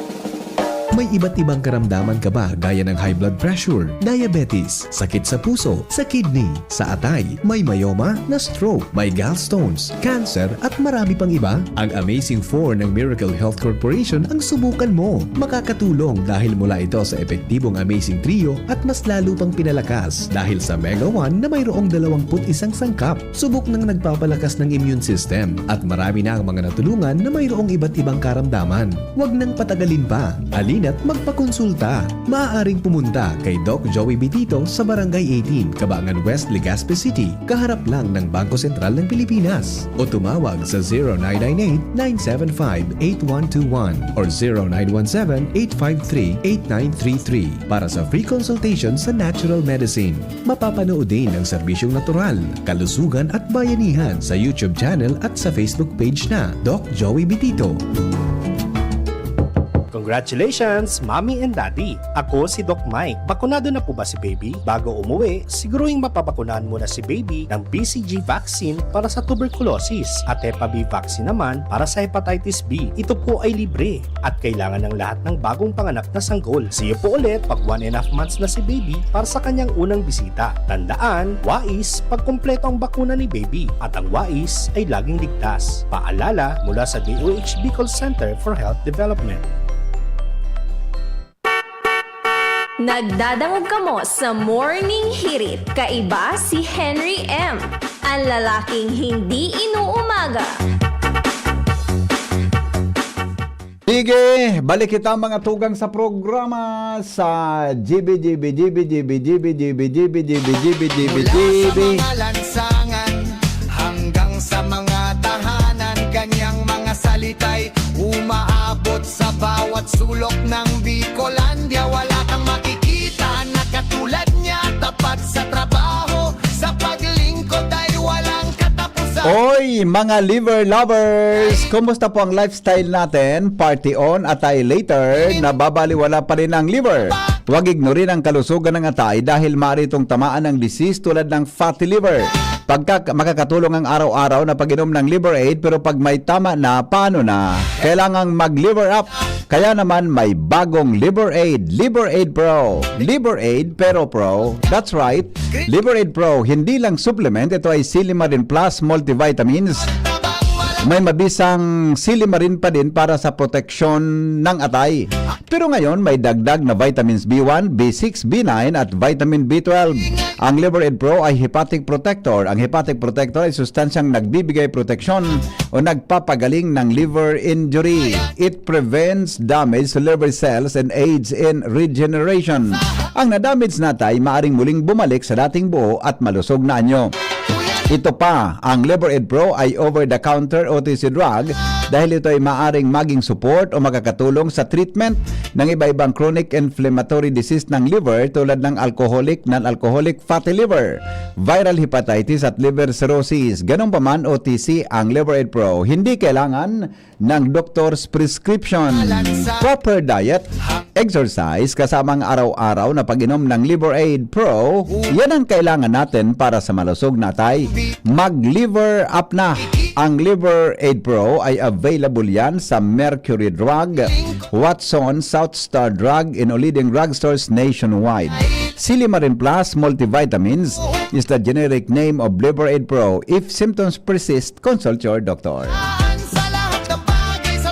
May iba't ibang karamdaman ka ba gaya ng high blood pressure, diabetes, sakit sa puso, sa kidney, sa atay, may myoma, na-stroke, may gallstones, cancer, at marami pang iba? Ang Amazing four ng Miracle Health Corporation ang subukan mo. Makakatulong dahil mula ito sa epektibong Amazing Trio at mas lalo pang pinalakas dahil sa Mega one na mayroong dalawang put isang sangkap. Subok nang nagpapalakas ng immune system at marami na ang mga natulungan na mayroong iba't ibang karamdaman. Huwag nang patagalin pa. Halina't magpakonsulta. Maaaring pumunta kay Doc Joey Bitito sa Barangay eighteen, Cabangan West, Legazpi City, kaharap lang ng Bangko Sentral ng Pilipinas. O tumawag sa zero nine nine eight, nine seven five, eight one two one or zero nine one seven, eight five three, eight nine three three para sa free consultation sa natural medicine. Mapapanood din ang serbisyong natural, kalusugan at bayanihan sa YouTube channel at sa Facebook page na Doc Joey Bitito. Congratulations, Mommy and Daddy! Ako si Doc Mike. Bakunado na po ba si Baby? Bago umuwi, siguruhing mapabakunahan muna si Baby ng B C G vaccine para sa tuberculosis at Hep B vaccine naman para sa hepatitis B. Ito po ay libre at kailangan ng lahat ng bagong panganak na sanggol. See you po ulit pag one and a half months na si Baby para sa kanyang unang bisita. Tandaan, wais pag kumpleto ang bakuna ni Baby at ang wais ay laging ligtas. Paalala mula sa D O H Bicol Center for Health Development. Nagdadangog kamo sa Morning Hirit. Kaiba si Henry M, ang lalaking hindi inuumaga. Sige, balik kita, mga tugang, sa programa sa G B, G B, G B, G B, G B, G B, G B, G B, G B, G B, Mula sa G B. Mga lansangan hanggang sa mga tahanan, kanyang mga salita'y umaabot sa bawat sulok ng Bicolandia. Wala kang makikita na katulad niya, tapat sa trabaho, sa paglingkod ay walang katapusan. Oy, mga liver lovers, kumusta po ang lifestyle natin? Party on, atay later, nababaliwala pa rin ang liver. Huwag ignorin ang kalusugan ng atay dahil maaari itong tamaan ng disease tulad ng fatty liver. Pagka makakatulong ang araw-araw na pag-inom ng Liver Aid, pero pag may tama na, paano na? Kailangang mag-liver up. Kaya naman may bagong Liver Aid, Liver Aid Pro. Liver Aid pero Pro. That's right. Liver Aid Pro, hindi lang supplement, ito ay Silimarin Plus multivitamins. May mabisang silimarin pa din para sa proteksyon ng atay. Pero ngayon, may dagdag na vitamins B one, B six, B nine at vitamin B twelve. Ang Liver Aid Pro ay hepatic protector. Ang hepatic protector ay sustansyang nagbibigay proteksyon o nagpapagaling ng liver injury. It prevents damage to liver cells and aids in regeneration. Ang na-damage na atay maaring muling bumalik sa dating buo at malusog na anyo. Ito pa, ang Liver Aid Pro ay over-the-counter O T C drug dahil ito ay maaring maging support o makakatulong sa treatment ng iba-ibang chronic inflammatory disease ng liver tulad ng alcoholic, non-alcoholic fatty liver, viral hepatitis at liver cirrhosis. Ganun pa man, O T C ang Liver Aid Pro. Hindi kailangan ng doktor's prescription. Proper diet, exercise, kasama ang araw-araw na pag-inom ng Liver Aid Pro, yan ang kailangan natin para sa malusog na atay. Mag-liver up na. Ang Liver Aid Pro ay available yan sa Mercury Drug, Watson, South Star Drug, and o leading drugstores nationwide. Silimarin Plus Multivitamins is the generic name of Liver Aid Pro. If symptoms persist, consult your doctor.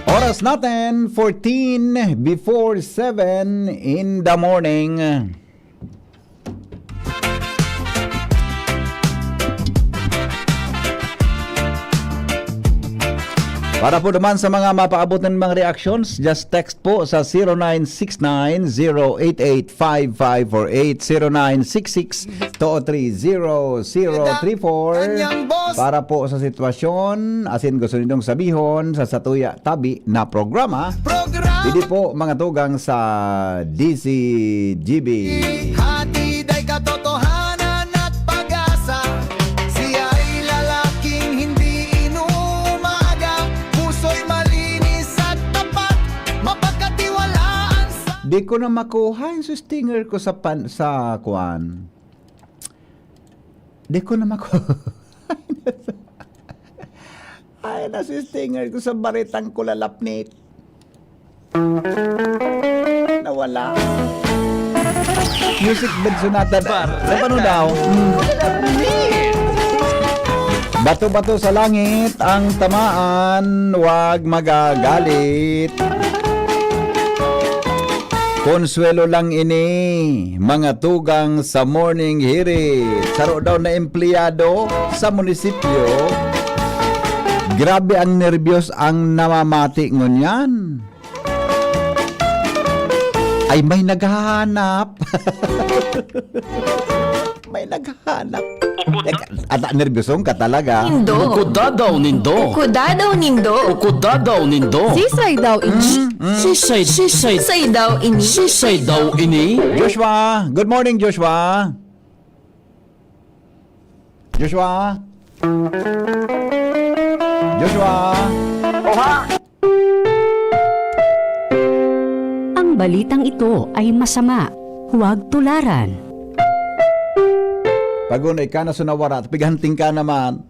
Oras natin, fourteen before seven in the morning. Para po naman sa mga mapaabot ng mga reactions, just text po sa zero nine six nine, zero eight eight, five five four eight, zero nine six six, two three zero, zero three four. Para po sa sitwasyon, asin gusto nindong sabihon sa satuya tabi na programa, Programa. Didi po, mga tugang, sa D Z G B. Hatid ay katotohanan at pag-asa. Siya ay lalaking hindi inuumaga. Puso'y malinis at tapat. Mapagkatiwalaan sa Di ko na makuha yung stinger ko sa pan-, sa kuwan. Di ko na makuha. Ay, nasa stinger ko sa baretang kulalapnit. Nawala. Music bed sonata. Sa paano daw? Hmm. Bato-bato sa langit ang tamaan, wag magagalit. Konsuelo lang ini, mga tugang sa Morning Hirit. Saro daw na empleyado sa munisipyo. Grabe ang nerbyos ang namamati ngunyan. Ay, may naghahanap. May naghahanap. Teka, ata nerbyosong ka talaga. Nindo. Uko dadaw nindo. Uko dadaw nindo. Uko dadaw nindo. Sisay daw ini? Mm, mm. Sisay, sisay. Sisay daw ini? Sisay daw ini? Joshua, good morning, Joshua. Joshua? Joshua? Oha! Ang balitang ito ay masama. Huwag tularan. Pag-unay ka na sunawara, pighanting ka naman.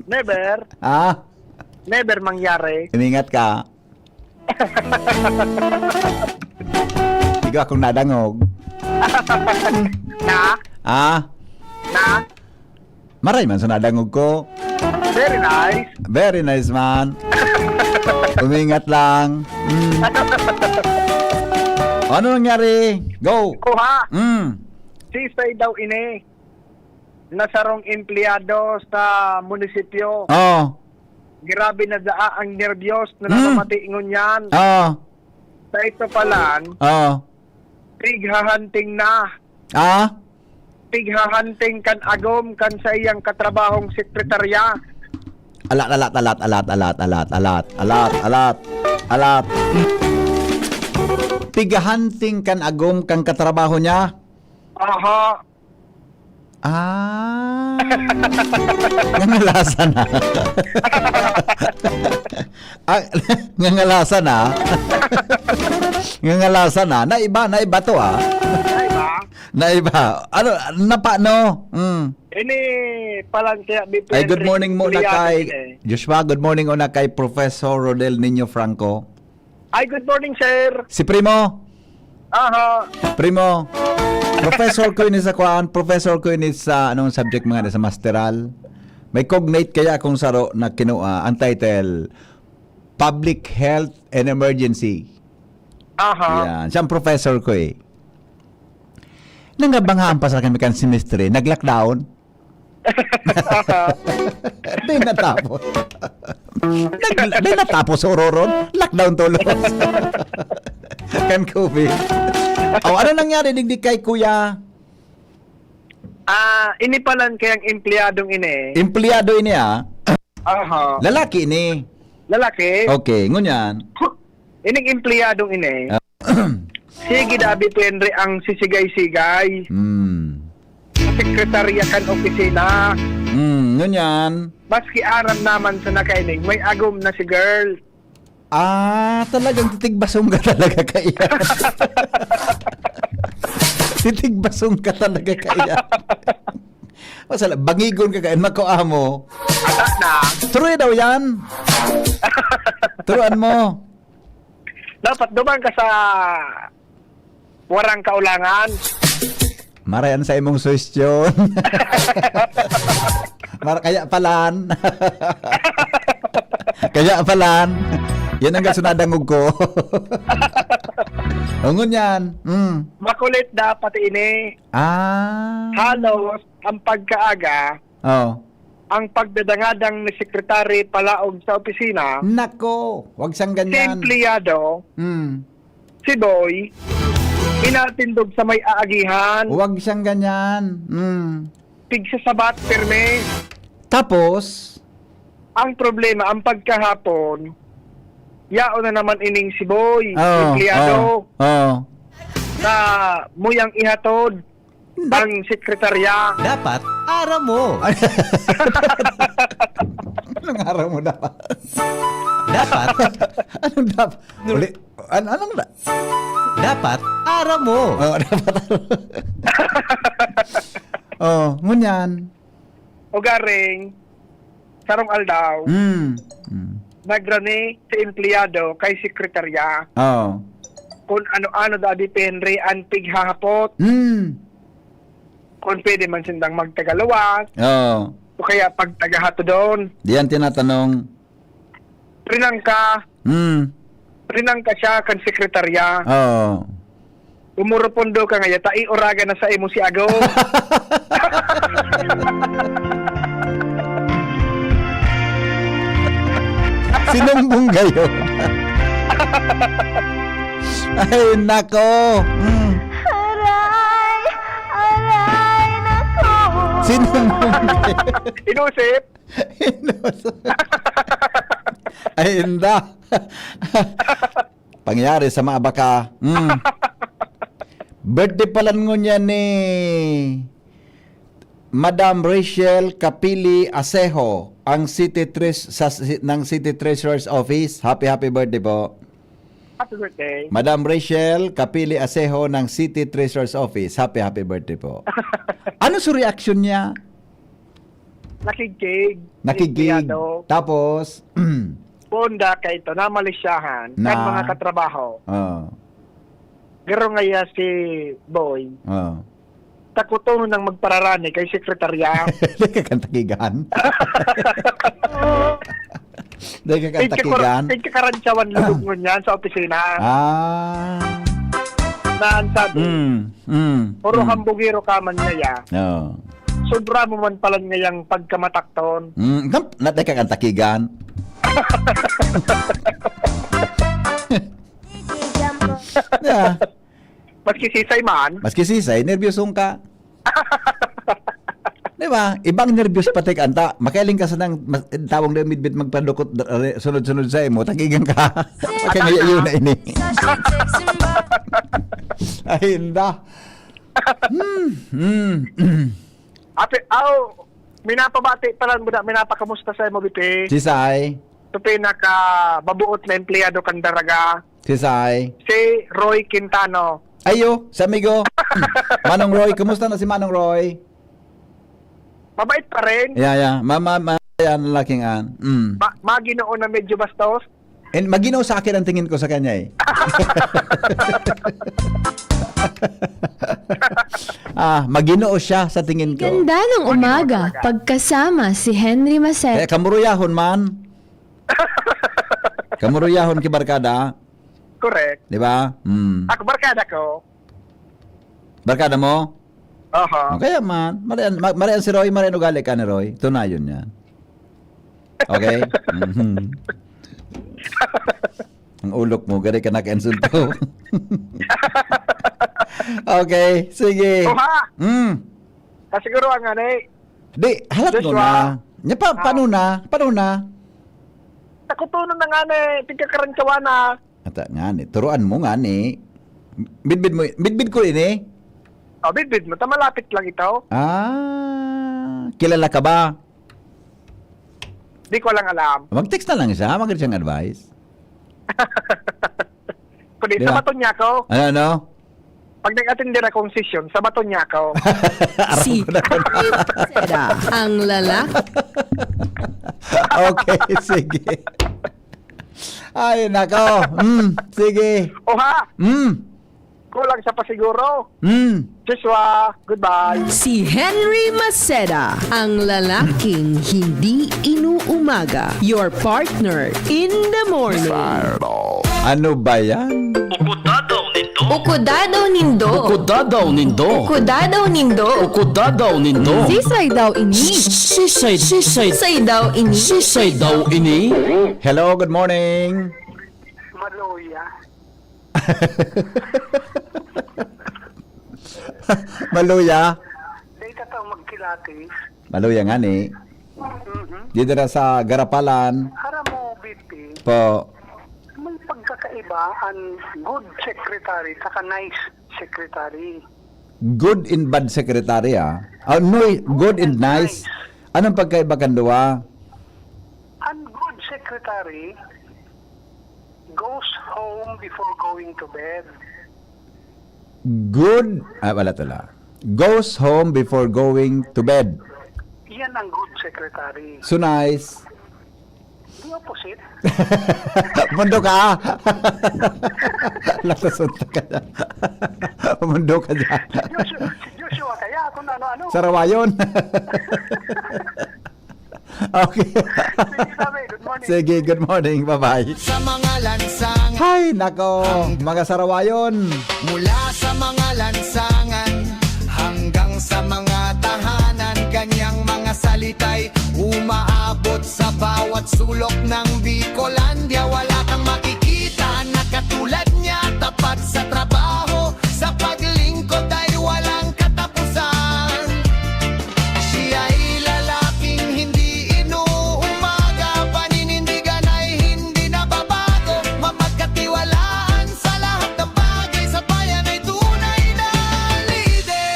Never. Ah? Never mangyari. Umingat ka. Ikaw akong nadangog. Na? Ah? Na? Maray man sa nadangog ko. Very nice. Very nice, man. Umingat lang. Mm. Ano nangyari? Go. Kuha. Mm. Sisay daw ini na sarong empleyado sa munisipyo. Oh. Grabe na daa ang nerbiyos na Hmm. namamati ngunyan. Oo. Sa ito palan, Oo. pighahanting na. Ah? Pighahanting kan agom kan saiyang katrabahong sekretarya. Alat, alat, alat, alat, alat, alat, alat, alat, alat, alat. Pighahanting kan agom kan katrabaho niya? Aha. Ah. Ngangalasa na. Ah, ngangalasa na. Ngangalasa na. Naiba, naiba to, ah. Ay, ba? Naiba. Ano, napa, no? Mm. Ini palan kaya Ay, good morning muna kay Joshua. Good morning muna kay Professor Rodel Nino Franco. Ay, good morning, sir. Si Primo. Aha. Primo, professor ko ini sa kuan, professor ko ini sa anong subject mga sa masteral. May cognate kaya akong saro na kinua, ang title, Public Health and Emergency. Aha. Yan. Siya ang professor ko eh. Nangabanghaan pa sa kami kan semestre, nag-lockdown. Di natapos. Nag-, di natapos, ororon. Lockdown tulos. Kan COVID. O, ano nangyari digdi kay Kuya? Ah, ini palan kayang empleyadong ini. Empleyado ini, ah. Aha. Lalaki ini. Lalaki. Okay, ngunyan. Ining empleyadong ini. Ah. Sige, dabi, Henry, ang sisigay-sigay. Hmm. Sa sekretarya kan opisina. Hmm, ngunyan. Maski aram naman sa nakaining, may agom na si girl. Ah, talagang titigbasong ka talaga kaya. Titigbasong ka talaga kaya. Masala, bangigon ka kaya, mako amo. Ata na. True daw yan. Turuan mo. Dapat duman ka sa warang kaulangan. Marayan sa imong suwestyon. Mar-, kaya palan. Kaya palan. Yan ang gasunadangog ko. Ungon yan. Mm. Makulit dapat ini. Ah. Halos ang pagkaaga, Oh. ang pagdadangadang ni Secretary palaog sa opisina, Nako, wag siyang si ganyan. Empleyado, Mm. si Boy, inatindog sa may aagihan. Wag siyang ganyan. Mm. Pigsasabat, pirmi. Tapos? Ang problema, ang pagkahapon, yaon na naman ining si Boy, Oh, empleyado, oh, oh. na muyang ihatod Ang sekretarya. Dapat aram mo. Anong aram mo dapat? Dapat. Anong dap-, uli, an-, anong da-, Dapat aram mo. Oh, dapat aram. Oh, ngunyan. Ugaring, sarong aldaw, Mm. Mm. nagrani si empleyado kay sekretarya Oo. kung ano-ano daw depende an pighahapot. Mm. Kung pwede man sindang magtagaluwas, Oo. o kaya pagtagahatodon. Diyan tinatanong. Rinang ka, Mm. rinang ka siya kan sekretarya. Oo. Umurupondo ka ngaya, ta iuragan na sa imo si Ago. Sinumbong gayon. Ay, nako. Mm. Aray! Aray, nako! Sinumbong gayon. Inusip? Inusip. Ay, inda. Pangyayari sa mga baka. Mm. Birthday pala ngunyan ni Madam Rachel Kapili Asejo, ang City Tres-, sa, si-, ng City Treasurer's Office. Happy, happy birthday po. Happy birthday. Madam Rachel Kapili Asejo ng City Treasurer's Office. Happy, happy birthday po. Ano sa reaksyon niya? Nakigkig. Nakigkig. Empleyado. Tapos? Poon da kaito, namalisyahan, Na? kan mga katrabaho. Oo. Garo ngaya si Boy. Oo. Takoton nang magpararani kay sekretarya. Dai ka kan takigan. Dai ka kan takigan. Pagkakar-, pagkakarantsawan lubog ngunyan sa opisina. Ah. Na ang sabi, Mm, mm, puro mm. hambugero ka man ngaya. Oo. Sobra mo man pala ngayang pagkamatakton. Mm, gam-, na, dai ka kan takigan. Yeah. Maski sisay man. Maski sisay, nerbyosong ka. Di ba? Ibang nerbyos pati ka, anta. Makialing ka sa nang mas- tawong na midbit magpadukot, sunod-sunod sa imo, tagigan ka. Makangaya yun na ini. Ay, inda. Hmm, hmm, hmm. Ate, aw, minapabati pa lang muna, minapakamusta sa imo, B P? Sisay? Sa pinakababuot na empleyado kan Daraga, Sisay? Si Roy Quintano. Ayo, si amigo. Manong Roy, kumusta na si Manong Roy? Mabait pa rin. Yeah, yeah. Ma, ma, ma, yan, lalaking an. Mm. Ma, maginoo na medyo bastos. And maginoo sa akin ang tingin ko sa kanya eh. Ah, maginoo siya sa tingin ko. Ganda ng umaga, pagkasama si Henry Maset. Eh, kamuruyahon man. Kamuruyahon ki barkada. Correct. Di ba? Hmm. Ako, barkada ko. Barkada mo? Aha. O, kaya man, marian, ma- marian si Roy, marian ugali ka ni Roy. Tunayon niya. Okay? Mhm. Ang ulok mo, gari ka nakainsulto. Okay, sige. Oha! Mm. Kasiguro ang ano eh. Di, halat mo Joshua. Na. Nya pa, Ah. paano na? Paano na? Nakutunon na nga na eh, tigkakarantsawa na. Ata nga ni, turuan mo nga ni. Bidbid mo, bidbid ko ini. O, bidbid mo, ta malapit lang ito. Ah, kilala ka ba? Di ko lang alam. Mag-text na lang siya, mag siyang advice. Kundi, Di ba? Sabaton niya ako. Ano, ano? Pag nag-attend din akong session, sabaton niya ako. Aram Si ko na. Harry Paceda, ang lalaki. Okay, sige. Ay, nako. Mm, sige. Oha! Mm. Kulang siya pa siguro. Mm. Joshua, goodbye. Si Henry Maceda, ang lalaking hindi inuumaga. Your partner in the morning. Ano ba yan? Ukodadaw nindo. Ukodadaw nindo. Ukodadaw nindo. Ukodadaw nindo. Ukodadaw nindo. Sisay daw ini. Sisay, sisay. Sisay daw ini. Sisay daw ini. Hello, good morning. Maluya. Maluya? Dahil ka tao magkilatis. Maluya nga ni. Mhm. Di dira sa Garapalan. Aram mo, B P, Po. May pagkakaiba ang good secretary saka nice secretary. Good and bad secretary, ah. Ah, no, good and nice. Anong pagkaiba kan duwa? Ang good secretary goes home before going to bed. Good, ah, wala, wala. Goes home before going to bed. Yan ang good secretary. So nice. The opposite. Mundo ka. Latasot ka dyan. Mundo ka dyan. Si Joshua, si Joshua kaya kung ano-ano. Sarawayon. Okay. Sige, sabi, good morning. Sige, good morning. Bye-bye. Sa mga lansangan. Hay, nako, mga sarawayon. Mula sa mga lansangan hanggang sa mga tahanan, kanyang mga salita'y umaabot sa bawat sulok ng Bicolandia. Wala kang makikita na katulad niya, tapat sa trabaho, sa paglingkod ay walang katapusan. Siya'y lalaking hindi inuumaga, paninindigan ay hindi nababago, mapagkatiwalaan sa lahat ng bagay, sa bayan ay tunay na lider.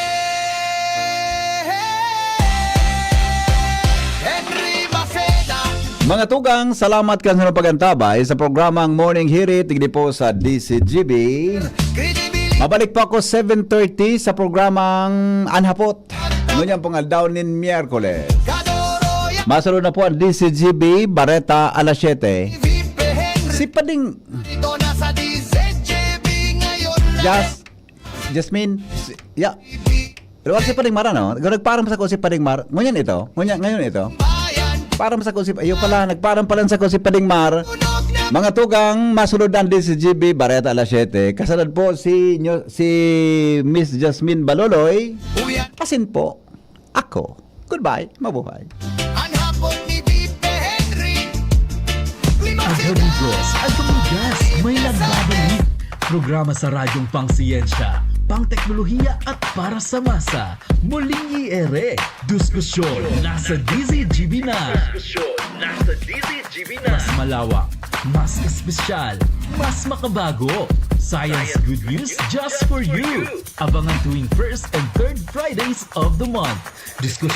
Henry Maceda. Mga tugang, salamat kan sa pag-antabay sa programang Morning Hirit, digdi po sa D C G B. Mabalik po ako seven thirty sa programang Anhapot. Ngunyan pong aldaw nin Miyerkules. Masunod na po ang D C G B Bareta alas siyete. Si Pading Jas-, Jasmine, si, ya. Pero si Pading Mar, ano? Nagpaaram sa ko si Pading Mar. Ngunyan ito? Ngunyan, ngayon ito? Paaram sa ko si, ayun pala, nagpaaram pala sa ko si Pading Mar. Mga tugang, masunod ang D C G B Bareta alas siyete. Kasunod po si, nyo, si Miss Jasmine Baloloy. Asin po. Ako. Goodbye. Mabuhay. Ang hapon ni Bipe Henry. Agamigas, agamigas, may nagbabalik. Programa sa radyong pang-siyensya, pang-teknolohiya at para sa masa. Muling i-ere, diskusyon nasa D Z G B na. Diskusyon nasa D Z G B na. Mas malawak, mas espesyal, mas makabago. Science good news just for you. Abangan tuwing first and third Fridays of the month. Diskusyon